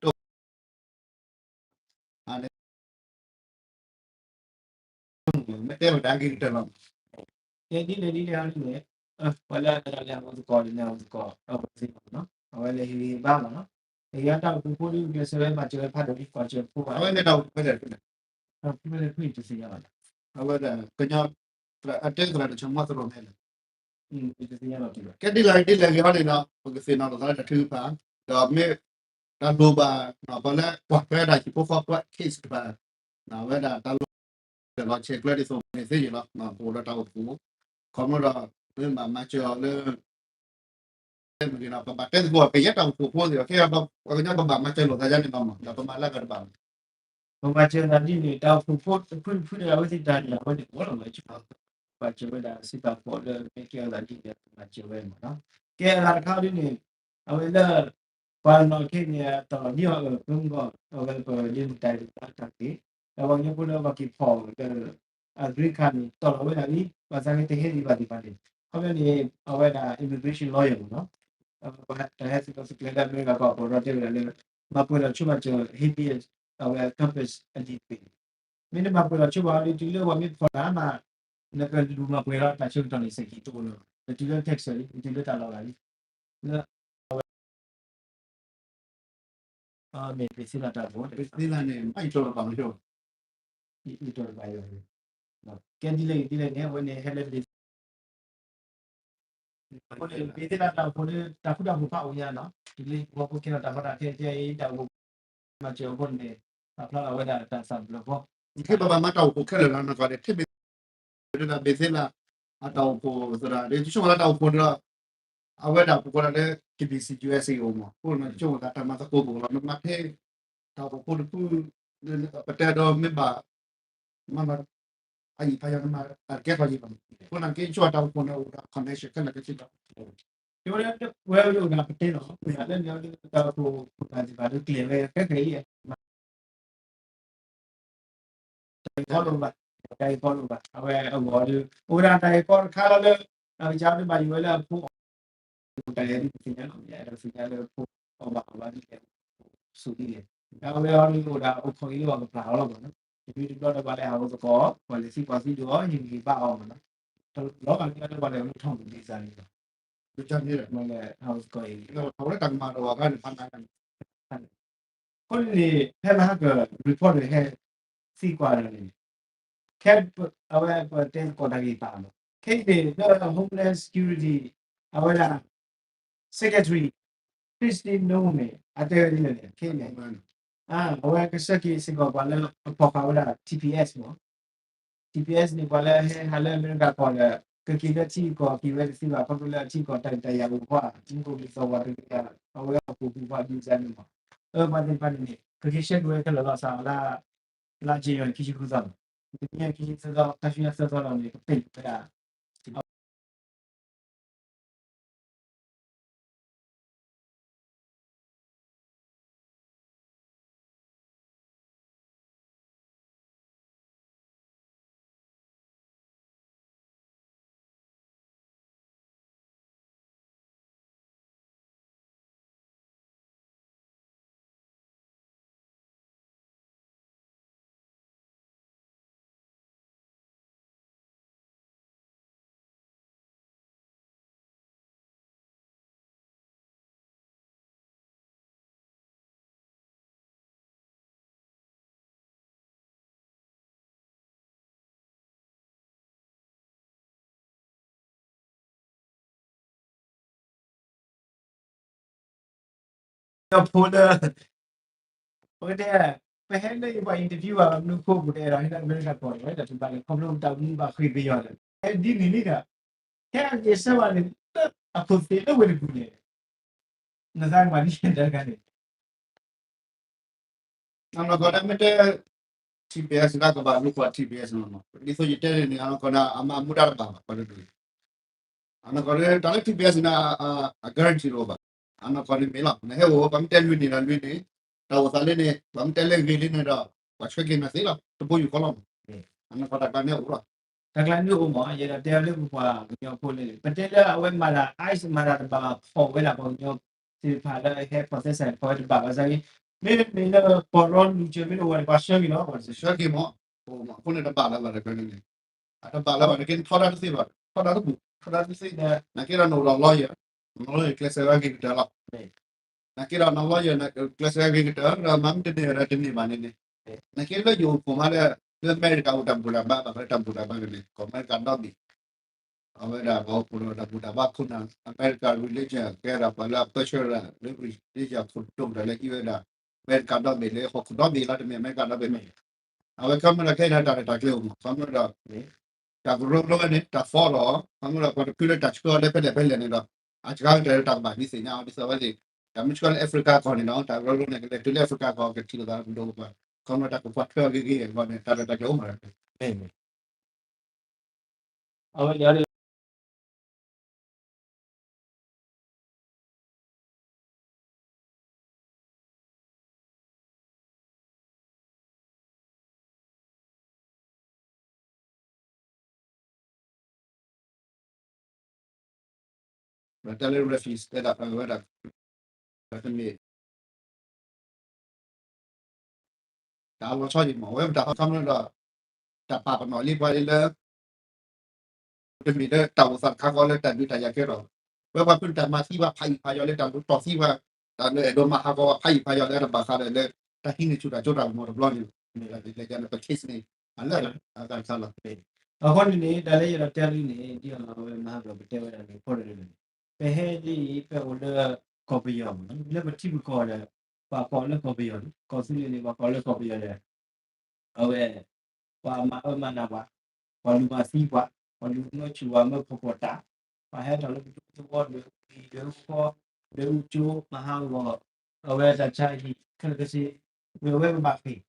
မ့ၢ်တဲဝဲဒၣ်က့ၤကတၢၢ်လီၤ. ကဲဒ်လဲၣ်ဒ်လဲၣ်ဟီဒ်န့ၣ် ပှၤလၢအလဲၤဟးဂီၤသကိးန့ၣ် လဲၤဟးဂီၤသကိး အဝဲသ့ၣ်မ့ၢ်နီၤ အဝဲလဲၤဟ့ၣ်ဂံၢ်ဘါမ့ၢ်နီၤ အယတၢ်အိၣ်ဖှိၣ်ဖိဒ်ကျဲးစၢးဝဲမၤစၢၤဝဲဖးဒိၣ်ဒ်ကွၢ်စၢၤဖိဘၣ် အဝဲလဲၤတၢ်အိၣ်ဖှိၣ်ဖဲလဲၣ်ဖဲလဲၣ် ဖဲလဲၣ်ဖဲတသ့ၣ်ညါဘၣ် အဝဲဒၣ်ကညီ အတဲသရၣ်တဆီမီသရိာ်မဲလၢ ကဲဒ်လဲၣ်ဒ်လဲၣ်ဂ့ၤဟီန့ၣ်ဒီး ပကသ့ၣ်နီၣ်လီၤသးလၢတၢ်ထုကဖၣ် ဒီးမ့ၢ်တၢ်လိၣ်ဘၣ် ပှၤလၢကွၢ်ထွဲဒၣ်ဟံၣ်ဖိဃီဖိ case တဖၣ် အဝဲဒၣ်တၢ်လိၣ် တၢ်လီၤဆဲးကျၢဒ်သိးန့ၣ်သ့ၣ်ယံၤလီၤ ပအိၣ်ဒီးတၢ်အိၣ်ဖှိၣ် ခီဖျိဒီး မ့ၢ်ဘၣ်မၤစၢၤအီၤလၢ တဲမ့ၢ်ဂ့ၤဒီး ပဘၣ်တဲသကိး ပယဲတၢ်အိၣ်ဖှိၣ်ဖိသ့ၣ်ဒီး ခဲအံၤပှၤကညီပဘၣ်မၤစၢၤလိာ်သးယါန့ၣ်လီၤမး ဒီးပမၤလၢကတဘၣ် ပမၤစၢၤသးဒ်န့ၣ် တၢ်အိၣ်ဖှိၣ်ဖိတဖုတဖုဒီး အဝဲသ့ၣ်တၢ်န့ၣ် အဝဲန့ၣ် အိၣ်လီၤမး ပဘၣ်စၢၤဝဲဒၣ်စံးပာ်ဖှိၣ်လၢမ့ၢ်ကဲအသးဒ်န့ၣ် ပမၤစၢၤဝဲမးနီၤ ကဲအဂၤတခါဒ်န့ၣ် အဝဲလၢ ပှၤနီၢ်ခဲအံၤန့ၣ် တၢ်လီၢ်ဒ်အီၤအၢ ဖုမုၢ်ဂီၢ် အဝဲပဒ့မုၢ်တၢ်ဒိၣ်လါတၢ်ဂ့ၢ် ဒီးပှၤကညီဖိလၢပှၤက့ၤဖီၣ်ဒီး အ green card န့ၣ် တီၢ်လီၤဝဲဒၣ်လံ ဘၣ်ဆၣ်န့ၣ်တဟဲဒံးဘၣ်ဒံးဘၣ်န့ၣ် ခီဖျိန့ၣ် အဝဲဒၣ် immigration lawyer မးနီၤ ပှၤတၢ်ဟဲသုးလီၤသုးကျဲလၢအမဲရကၤကီၢ်ပူၤဒီးတဲဝဲဒၣ်လၢ မၤပှဲၤလီၤဆိဘၣ်စၢၤ habeas အဝဲ corpus အလံာ်တဘ့ၣ်န့ၣ် မ့ၢ်နမၤပှဲၤလီၤဆိဘၣ်ဒီး တုၤလၢပှၤမ့ၢ်ဖီၣ်နၤမး နကလူၤမၤပှဲၤလီၤတၢ်ဆၢကတီၢ်န့ၣ် စဲးက့ၤတအိၣ်လၢၤဘၣ် နတုၤလၢ tax လံ နတုၤလၢတၢ်လီၢ်လံ လၢ အဝဲ မ့ၢ်ပသ့လၢတၢ်အိၣ်ဖှိၣ် ပသ့လၢန့ၣ် မ့ၢ်ယံာ်ထီၣ်လီၤဘၣ်မ့ၢ် ယံာ်ထီၣ်လီၤဘၣ်ယံာ် ကဲဒ်လဲၣ်ဒ်လဲၣ်န့ၣ် အဝဲန့ၣ်ဟဲလၢ အဃိန့ၣ် ပသ့လၢတၢ်အိၣ်ဖှိၣ်လၢ တၢ်ဃူတၢ်ဖိးဖးအိၣ်ညါနီၤ တုၤလၢဟံၣ်ဖိဃီဖိကဲထီၣ်တၢ်ကီတၢ်ခဲ ကဲအံၤတၢ်အိၣ်ဖှိၣ် မၤစၢၤအဃိန့ၣ် ပာ်ဖျါလီၤဝဲဒၣ်တၢ်သးဘျုးအဃိ ယကဘၣ်မၤတၢ်အိၣ်ဖှိၣ်ခဲလၢာ်လီၤ နကီၢ်ဒဲး ထဲမ့ၢ် ဒ်ဘ့ၣ်သ့လၢ အတၢ်အိၣ်ဖှိၣ်သရၣ်ဒီး ယဆိကမိၣ်လၢတၢ်အိၣ်ဖှိၣ်ဒီး အဝဲဒၣ်ပကိးဒၣ်လၢ KBC USA အိၣ်မး အဃိန့ၣ် ယဆိကမိၣ်သးတၢ်မၤသကိးပူၤလီၤ နမၤထဲ တၢ်အိၣ်ဖှိၣ်တဖု ပတဲဒီးမ့ၢ်ဘၣ် မၤ အယံာ်ဖးယံာ်မး အကဲထီၣ်ယံာ်ဘၣ် အဃိန့ၣ် က့ၤဆိတၢ်အိၣ်ဖှိၣ်န့ၣ် အိၣ်ဒီး connection ခဲလၢာ်ကဆ့ကီး တဲဝဲလၢ ဝဲအိၣ်ဒီးပတဲလီၤ လၢန့ၣ်တၢ်အိၣ်ဖှိၣ် ပှၤသ့ၣ်တဖၣ်ဒုးကျဲၤဝဲ ခဲခဲအံၤ တၢ်ဂ့ၢ်ကီလိာ်ဘၣ် တၢ်ဂ့ၢ်ကီလိာ်ဘၣ် အဝဲအဂီၢ်ဒီး အိၣ်ဝဲဒၣ်တၢ်ဂ့ၢ်ကီတခါလီၤလၢ အကစၢ်ဒုးဘၣ်ယိၣ်ဝဲလၢအဖိအီၤ တၢ်ဂ့ၢ်ဒ်ပသ့ၣ်ညါလီၤ ပသ့ၣ်ညါလၢဖိအီၤဘၣ်အီၤဘၣ်ဒ်လဲၣ် ဆိၣ်ဒ်လဲၣ် အဝဲအီၤဒ်အိၣ်ဒၣ်အိၣ်ခိးအံၤလၢပှၤကပျၢ်အီၤလီၤမးနီၤ တမံၤတဘျီဒီးပှၤလဲၤဟးဂီၤသကိး ပှၤလဲၤသံကွၢ်သံဒိၣ်အီၤ ဟ့ၣ်ဂံၢ်ဟ့ၣ်ဘါအီၤမးနီၤ တလီၤဘၣ်က့ၤလၢပှၤလဲၤမုၢ်ထီၣ်မုၢ်ဒံးစၢ်န့ၣ်လီၤ ပှၤလဲၤဟးဂီၤသကိးအံၤ အဝဲတၢ်ကမၤတဝီဂၤန့ၣ်ဖးနၤ အဃိန့ၣ် ဖဲလၢဟဲက report န့ၣ် ဟဲသံကွၢ်န့ၣ် ခဲအဝဲပတဲသကိးတၢ်ဂ့ၢ်တဖၣ်လီၤ ခဲအံၤန့ၣ် လၢ Homeland Security အဝဲဒၣ် Secretary Kristi Noem န့ၣ် အတဲဝဲဒ်လဲၣ်န့ၣ် ခဲအံၤန့ၣ် အဝဲကဆှၢက့ၤစ့ၢ်ကီးပှၤလၢအဖီၣ်ဃာ်ဝဲဒၣ် TPS မး TPS န့ၣ် ပှၤလၢဟဲဟးလၢအမဲရကၤကီၢ်ဒီး ကက့ၤလၢထံကီၢ်က့ၤဝဲတသ့ဘၣ် ခီဖျိလၢအထံကီၢ်တၢ်ဒုးတၢ်ယၤအိၣ်ဖီ မူခိၣ်ဘံၣ်သီဝါတကယၤ အဝဲအပူၤကွံာ်ဖီဒုးစၢ်န့ၣ်မး အပှၤသ့ၣ်တဖၣ်န့ၣ်န့ၣ် ကက့ၤဆှၢက့ၤဝဲခဲလၢာ်လီၤစးလၢ လါ January ခံဆံဃုသီန့ၣ် တနံၣ်ခံဆံသီ တၢ်ဆူညါသၢသီလီၤန့ၣ် ကပ့ၢ်ဝဲဒၣ် ပှၤကညီဖိလၢ ပကတဲ ပဟဲလၢယပှၤ interview ဘၣ် မနုၤခိၣ်ပူၤတအဲၣ်ဒိးဟဲလၢအမဲရကၤကီၢ်ဒီး ဝဲဒၣ်တဘၣ်လၢ ခီဖျိပတၢ်မူဘၣ်ဃ့ၢ်ပယီၤဒီး ဟဲဒ်န့ၣ်န့ၣ်ဒီး ဟဲအက့ၤဆၢဘၣ်န့ၣ် လၢအခိၣ်သ့ၣ်လၢဝဲတပူၤန့ၣ် နသးကမၤဒ်လဲၣ်တခါန့ၣ် အနီၢ်ကီၢ်ဒၣ်မ့ၢ်တဲ ထံပၠးစနၢ ကဘၣ်လူၤကွၢ် ထံပၠးစနၢ ဒ်သိးယတဲန့ၣ်န့ၣ် အနီၢ်ကီၢ်န့ၣ် အမၤမူဒါတဘၣ်ဘၣ် ပှၤတဒူၣ် အနီၢ်ကီၢ်န့ၣ် တၢ်လၢထံပၠးစနၢ အ guarantee တအိၣ်ဘၣ်. အနီၢ်ကီၢ်န့ၣ်မ့ၢ်လီၤ နဟဲအိၣ် ပှၤမ့ၢ်တဲလွံၢ်နံၣ်ဒီးလွံၢ်နံၣ် တၢ်အိၣ်သးလၢန့ၣ် ပှၤမ့ၢ်တဲလၢဂ့ၤလံန့ၣ်ဒီး ပှၤဆှၢက့ၤနၤသ့လီၤ တဘိယူၢ်ဃီလီၤ. အနီၢ်ကီၢ်တၢ်ကျါန့ၣ်အိၣ်လီၤ. တၢ်ကျါန့ၣ်အိၣ်မး ယအဲၣ်ဒိးတဲလၢပပှၤကညီဖိလၢ ပတဲလၢအဝဲမၤတၢ် ice မၤတၢ်တဘၣ် ဖီၣ်ဝဲဒၣ်ပှၤကညီသ့ၣ်တဖၣ်လၢအဟဲ process ဖီၣ်ဝဲတဘၣ်ဘၣ်ဆၣ်ဂ့ၤ မ့မ့ၢ်လၢပီၢ်ရီလူၤစၢၤမ့ၢ်တအိၣ်ဝဲန့ၣ် ပှၤဆှၢက့ၤလီၤ ပှၤဆှၢက့ၤမး အဃိန့ၣ်တဘၣ်လၢၤဘၣ်တက့ၢ်န့ၣ် အတဘၣ်လၢၤဘၣ်တက့ၢ် နထီဒါတသ့ဘၣ် ထီဒါတဘူၣ် ထီဒါတသ့ နက့ဒီးနအိၣ်ဒီး lawyer lawyer ကျဲးစၢးဝဲဂ့ၤကတၢၢ်လီၤ နက့ဒီးန lawyer ကျဲးစၢးဝဲဂ့ၤကတၢၢ် ဒီးမ့မ့ၢ်တန့ၢ်ဝဲဒီးတန့ၢ်ဘၣ်န့ၣ်န့ၣ် နက့လၢယအိၣ်ဖှိၣ်မးလၢ လၢအမဲရကၤအိၣ်တၢ်ဘူၣ်တၢ်ဘါ ဘၣ်ဃးလၢတၢ်ဘူၣ်တၢ်ဘါန့ၣ်န့ၣ် ကီၢ်အမဲရကၤဒီဘ့ၣ် အဝဲဒၣ်ပှၤအိၣ်ဖှိၣ်ဒီးတၢ်ဘူၣ်တၢ်ဘါခိၣ်နၢ် အမဲရကၤ religion ကဲဒၣ်ပှၤလၢအပၢဆှၢဒၣ်လၢ religion ခိၣ်ဒိၣ်ကတၢၢ်လၢဟံးဝဲဒၣ် အမဲရကၤဒီဘ့ၣ်လၢဟီၣ်ခိၣ်ဒီဘ့ၣ်လီၤ တမ့ၢ်အမဲရကၤဒီဘ့ၣ်မ့ၢ် အဝဲခီမ့ၢ်ဒီးခဲအံၤဒီးတၢ်ရဲၣ်တၢ်ကျဲၤအိၣ်မး ခီမ့ၢ်ဒီး တၢ်ကရၢကရိဝဲန့ၣ် တၢ် follow လီၤ ခီမ့ၢ်ဒီးပှၤတဖုလၢတၢ်ဆှၢအီၤလၢဖဲလဲၣ်ဖဲလဲၣ်န့ၣ်ဒီး အစှၤကတၢၢ်လၢတၢ်ကဘၣ်ဒုးသ့ၣ်ညါအီၤဒ်သိးဝဲသ့ၣ် တၢ်မ့ၢ်ဆှၢလၢ Africa ကီၢ်န့ၣ်ဒီး တၢ်ကရၢကရိန့ၣ် ကလဲၤတုၤလၢ Africa ကီၢ် ကထံၣ်လိာ်သးပဒိၣ်ပပှၢ် ခီမ့ၢ်ဒီးတၢ်ကကွၢ်ထွဲအီၤဂ့ၤဂ့ၤအဂီၢ်န့ၣ် တၢ်ရဲၣ်တၢ်ကျဲၤအိၣ်မး အဝဲန့ၣ် ပတဲလၢ refuge တဲဒၣ်ဝဲဒၣ် တမ့ၢ် တၢ်လီၤဆီယံၤမး အဝဲပတၢ်ဟီခီမ့ၢ်ဒီး တၢ်ပာ်ပနီၣ်လံပှၤလၢ တမ့ၢ်လၢတၢ်အိၣ်သးတခါဃီလၢတၢ်ဒုးတၢ်ယၤကဲထီၣ် ဝဲပှၤဖုတၢ်မၤသံပှၤဖးယံၤဖးယီၤလၢတၢ်လူၤတီၢ်သံပှၤ တၢ်လၢအဲၣ်ဒိးမၤဟးဂီၤပှၤဖးယံၤဖးယီၤလၢတၢ်ဘၣ်ဃးဒီးလၢ တၢ်ဟံးန့ၢ်ဆူၣ်တၢ်စိတၢ်ကမီၤတဘျီန့ၣ် မ့ၢ်လၢပ case န့ၣ် အလၢအဂၤတခါလီၤ. အဃိန့ၣ်န့ၣ် တၢ်လၢယအဲၣ်ဒိးတဲလံန့ၣ် ဒ်အဝဲမဟါကပတဲဝဲဒၣ်န့ၣ် ဖီတရၢန့ၣ် ပဟဲဒ်အံၤ ပအိၣ်လၢကီၢ်ပယီၤမး လၢပထံပကီၢ်ဒီး ပှၤကိးလၢကီၢ်ပယီၤန့ၣ် ကီၢ်သူလ့ၤန့ၣ် ပှၤကိးလၢကီၢ်ပယီၤဒီး အဝဲ ပှၤမၤအၢမၤနးပှၤ, ပှၤလူၤမၤသံပှၤ, ပှၤလူၤမၢဆူၣ်ပှၤမၢဖှီၣ်ဖှီၣ်တၢ်, ပှၤဟဲထီၣ်လၢပဒူသဝီဒုးအံၤဒုးဃီ, ဒုးကၠိမၤဟးဂီၤ, အဝဲတၢ်ဆါဟံၣ်ခဲလၢာ်ခဲဆ့, ဝဲဝဲပဘၣ်ဃ့ၢ်,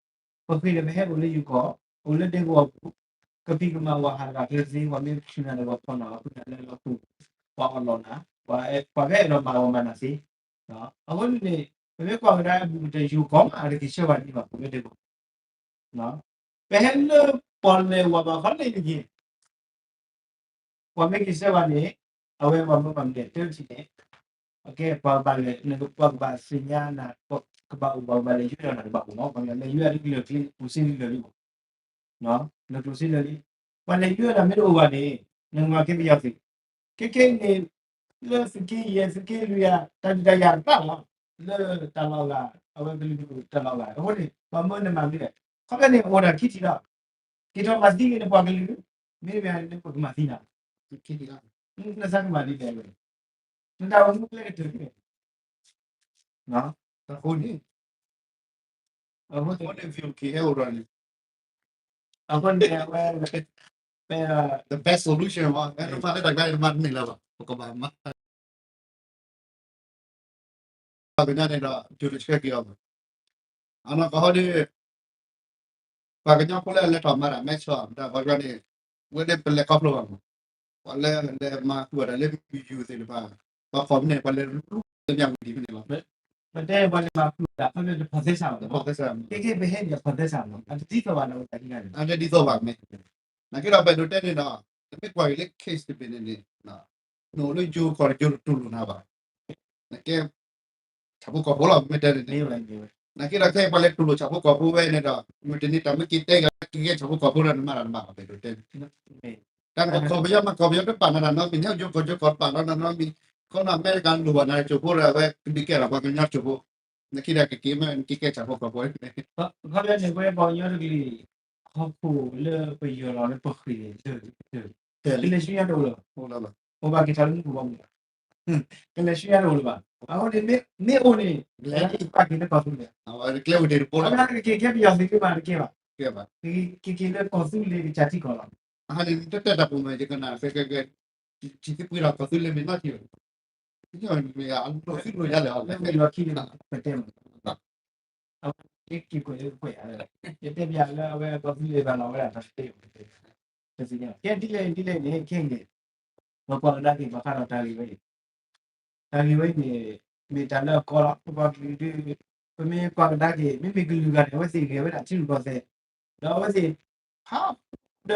ပဃ့ၢ်ဒီးပဟဲအိၣ်လၢယိၤကီၢ်, အိၣ်လၢဒဲကဝီၤပူၤ, ကဖံးကမၤဝဲဟးဂီၤခဲလၢာ်ခဲဆ့, ပှၤမ့ၢ်ဆူၣ်နၤဒီးပှၤဖီၣ်နၤအီၤ ပှၤနၤလၢလီၤပူၤ, ပှၤအီၣ်လီၤနၤ, ပှၤကအဲၣ်ဒိးမၤအီၣ်မၤနၤသ့ အဃိန့ၣ်န့ၣ် ပမ့ၢ်ကွၢ်ကဒါအဘူးကတၢၢ်ယိၤကီၢ်မး အတက့ၤဆၢဝဲဒံးဘၣ် ပမ့ၢ်တဲဘၣ် ပဟဲလၢပီၣ်လဲၣ်ဝဲဘၣ်ခီန့ၣ်တက့ၢ်, ပှၤမ့ၢ်က့ၤဆၢဝဲန့ၣ် အဝဲပှၤမၢပှၤမၤတဲတထံၣ်န့ၣ်, အကဲပှၤဘၣ်လဲၣ် နကပှၤကဘၣ်သ့ၣ်ညါနၤ ကဘၣ်အိၣ်ဘၣ်ကဘၣ်လဲၤယွဲဒီးနၤကဘၣ်အိၣ်မး ပှၤမ့ၢ်လဲၤယွဲအတကလၢာ်ကျ့ ပူၤစ့လံလၢာ်လံမး လၢကျိၣ်စ့လၢာ်လံ, ပှၤလဲၤယွဲဒီးမ့ၢ်တအိၣ်ဘၣ်န့ၣ် နကမၤက့ၤပယီၤသ့, ခဲခဲအံၤန့ၣ် လၢသုးက့ယဲၢ်သုးက့လွံၢ်ဧါ တၢ်ဒုးတၢ်ယၤတဘၣ်လီၤ, လၢတၢ်လီၢ်အဂၤ အဝဲကလုာ်ဒူၣ်တၢ်လီၢ်အဂၤ အဃိန့ၣ် ပှၤမၢနမၤမနုၤလဲၣ်, ခီဖျိန့ၣ် အိၣ်ဒၣ်ခံထံၣ်လီၤ, က့ၤထီၣ်မၤသံက့ၤန့ၣ်ပှၤကလုာ်, မ့တမ့ၢ်လၢပကမၤသံနၤ, နသးကမၤဒ်လဲၣ်, နတၢ်အိၣ်မူကျဲကတၢၢ်န့ၣ် အဃိန့ၣ် အဃိန့ၣ် V O K ဟဲအိၣ်ဒီးန့ၣ် အဃိန့ၣ် အဝဲ the best solution မး အဲၣ်ဒိးမၤလၢတၢ်ကျါ မၤတန့ၢ်လၢၤဘၣ် ပကဘၣ်မၤ ပှၤကညီန့ၣ်ဒီး ယိၤတဆှၢက့ၤအီၤမး, အနီၢ်ကီၢ်ဟီဒီး ပှၤကညီဖိလၢအလဲၤထီၣ်မၤတၢ်မဲဆီၣ် တၢ်ပှၤကညီန့ၣ် ဝဲဒၣ်ပလဲၤခီဖျိဘၣ်မး, ပှၤလၢလဲၤမၤဃုာ်အီၣ်တၢ်လၢ ယူၤယူၤ သ့ၣ်တဖၣ် ပှၤဖီၣ်မ့ၢ်န့ၣ် ပှၤလဲၤလူၤလၢမၠၣ်ဝတံၤဖဲန့ၣ်လီၤ. ပတဲပှၤလဲၤမၤဃုာ်တၢ် ခီဖျိတၢ် process မး, ခဲခဲပဟဲန့ၣ် process မး အတဒ်သိးဘၣ်န့ၣ် အတဒ်သိးဘၣ်မ့ၢ် နာ်က့ဒီးပအဲၣ်ဒိးတဲန့ၣ်ဒီး နမ့ၢ်ကွၢ်က့ၤလၢ case တဘ့ၣ်န့ၣ်န့ၣ် နအိၣ်လၢယိၤကီၢ်တယိၤတတူၢ်လိာ်နၤဘၣ်, နကဲ ဆၣ်ဖိကီၢ်ဖိလီၤ မ့ၢ်တဲန့ၣ်န့ၣ်, နာ်က့ဒီးခဲအံၤပှၤလဲၤတူၢ်လိာ်ဆၣ်ဖိကီၢ်ဖိဝဲန့ၣ်ဒီး မ့ၢ်တန့ၢ်တၢ်မ့ၢ်က့ၤတဲဂ့ၤ က့ၤကဲဆၣ်ဖိကီၢ်ဖိဒီးနမၤတၢ်တဘၣ်ဘၣ် ပအဲၣ်ဒိးတဲန့ၣ် တၢ်ကီၢ်ပယီၤမး ကီၢ်ပယီၤတပာ်နၤတၢ်နီတမံၤ ဟဲယိၤကီၢ်ယိၤကီၢ်တပာ်လီၤနၤနီတမံၤ ခီဖျိအမဲရကၤလိၣ်ဘၣ်နၤတစိၢ်ဖိဒီး အဝဲကဒုးကဲထီၣ်ပှၤကညီတစိၢ်ဖိ နက့ဒီးကက့ၤမ့ၢ်နက့ၤကဲဆၣ်ဖိကီၢ်ဖိန့ၣ် ခီဖျိန့ၣ် ပဝဲပှၤကညီတကလုာ် ဟီၣ်ခိၣ်လၢပယီၤလီၤလၢပဃ့ၢ်န့ၣ် တလဲၤဆူညါတအိၣ်လၢၤဘၣ် အိၣ်ဘၣ်က့ၤထီၣ်လၢမူခိၣ်ဘီမုၢ်လီၤ ကလဲၤဆှၢယၤတအိၣ်လၢၤဘၣ်. အဃိန့ၣ် မ့ၢ်အိၣ်န့ၣ် လဲၤက့ၤက့ၤလၢကီၢ်သူလ့ၤ, ကျဲအိၣ်တ့ၢ်တဘိလီၤ. က့ၤက့ၤခဲပယီၤသုးက့ဘၣ်တကဲဘၣ်, က့ၤက့ၤလၢကီၢ်သူလ့ၤကစၢ်ထံကီၢ်လီၤ. အဟါန့ၣ် တၢ်တၢ်တၢ်ပူၤမ့ၢ်ယကနၣ် က့ၤက့ၤ ထံသ့ၣ်ပှ့ၤဒီးကီၢ်သူလ့ၤမ့ၢ်နီၢ်ထံၣ်ဘၣ်, မ့ၢ်အလိၣ်သ့ၣ်လိၣ်ယါလဲၣ် လၢဝံၤလီၤခံန့ၣ် ပတဲမး အဝဲက့ၤကွဲးလၢကွဲးယၤလၢ ယတဲပျးလၢအဝဲကီၢ်သူလ့ၤဘၣ်လီၤဝဲဒၣ်တၢ်တသ့, ပသ့ၣ်ညါ ကဲဒ်လဲၣ်ဒ်လဲၣ်န့ၣ် ခဲအံၤန့ၣ် ပကွၢ်ကဒါက့ၤဘၣ်ဃးဒီးတၢ်ဂ့ၢ်ဝဲအံၤ, တၢ်ဂ့ၢ်ဝဲအံၤန့ၣ် မ့ၢ်တၢ်လၢအကီလီၤ ပပှၤကလုာ်ဒုး, ပမ့ၢ်ကွၢ်ကဒါက့ၤ မ့မ့ၢ်ကလုာ်ဂၤန့ၣ် အဝဲသ့ၣ်ဂဲၤဝဲဒၣ်ထံရူၢ်ကီၢ်သဲး, ဒီးအဝဲသ့ၣ် ဖးဒီး မၤသီၣ်မၤ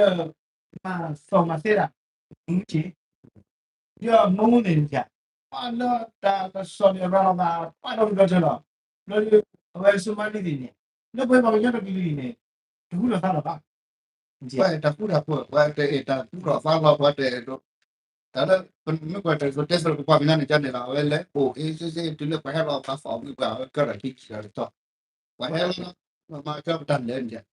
သဲဒၣ် မူက့ၢ် ဒီးမူန့ၣ် ပှၤလၢတၢ်ကစီၣ်န့ၣ်ရၤလီၤသး ပှၤဒီဒူၣ်ဒီထၢလီၤ. ဘျီဒီး အဝဲဆူမၤန့ၢ်သ့ၣ်န့ၣ် လၢပှၤပှၤကညီတကလုာ်အံၤန့ၣ် တဟူထီၣ်သါလီၤဘၣ်. ပှၤတဟူထီၣ်ဖိ ပှၤတအဲၣ်တၢ်ဟူထီၣ်သါလီၤ ပှၤတအဲၣ်ဒိး တၢ်လၢ မ့ၢ်ကွၢ်တၢ်ကစီၣ်တဲဆၢပပှၤကညီန့ၣ် ကန့ၣ်လီၤ အဝဲလဲၤအိၣ်အ့စ့စ့ တုၤလၢပှၤဟဲလီၤပှၤသီၣ်မုၢ်ပှၤ အဝဲကၢၢ်ဒီးထံကံၢ်ဒီးတတီၢ် ပှၤဟဲလီၤ မၤကၢၢ်ပတၢ်လဲၤန့ၣ်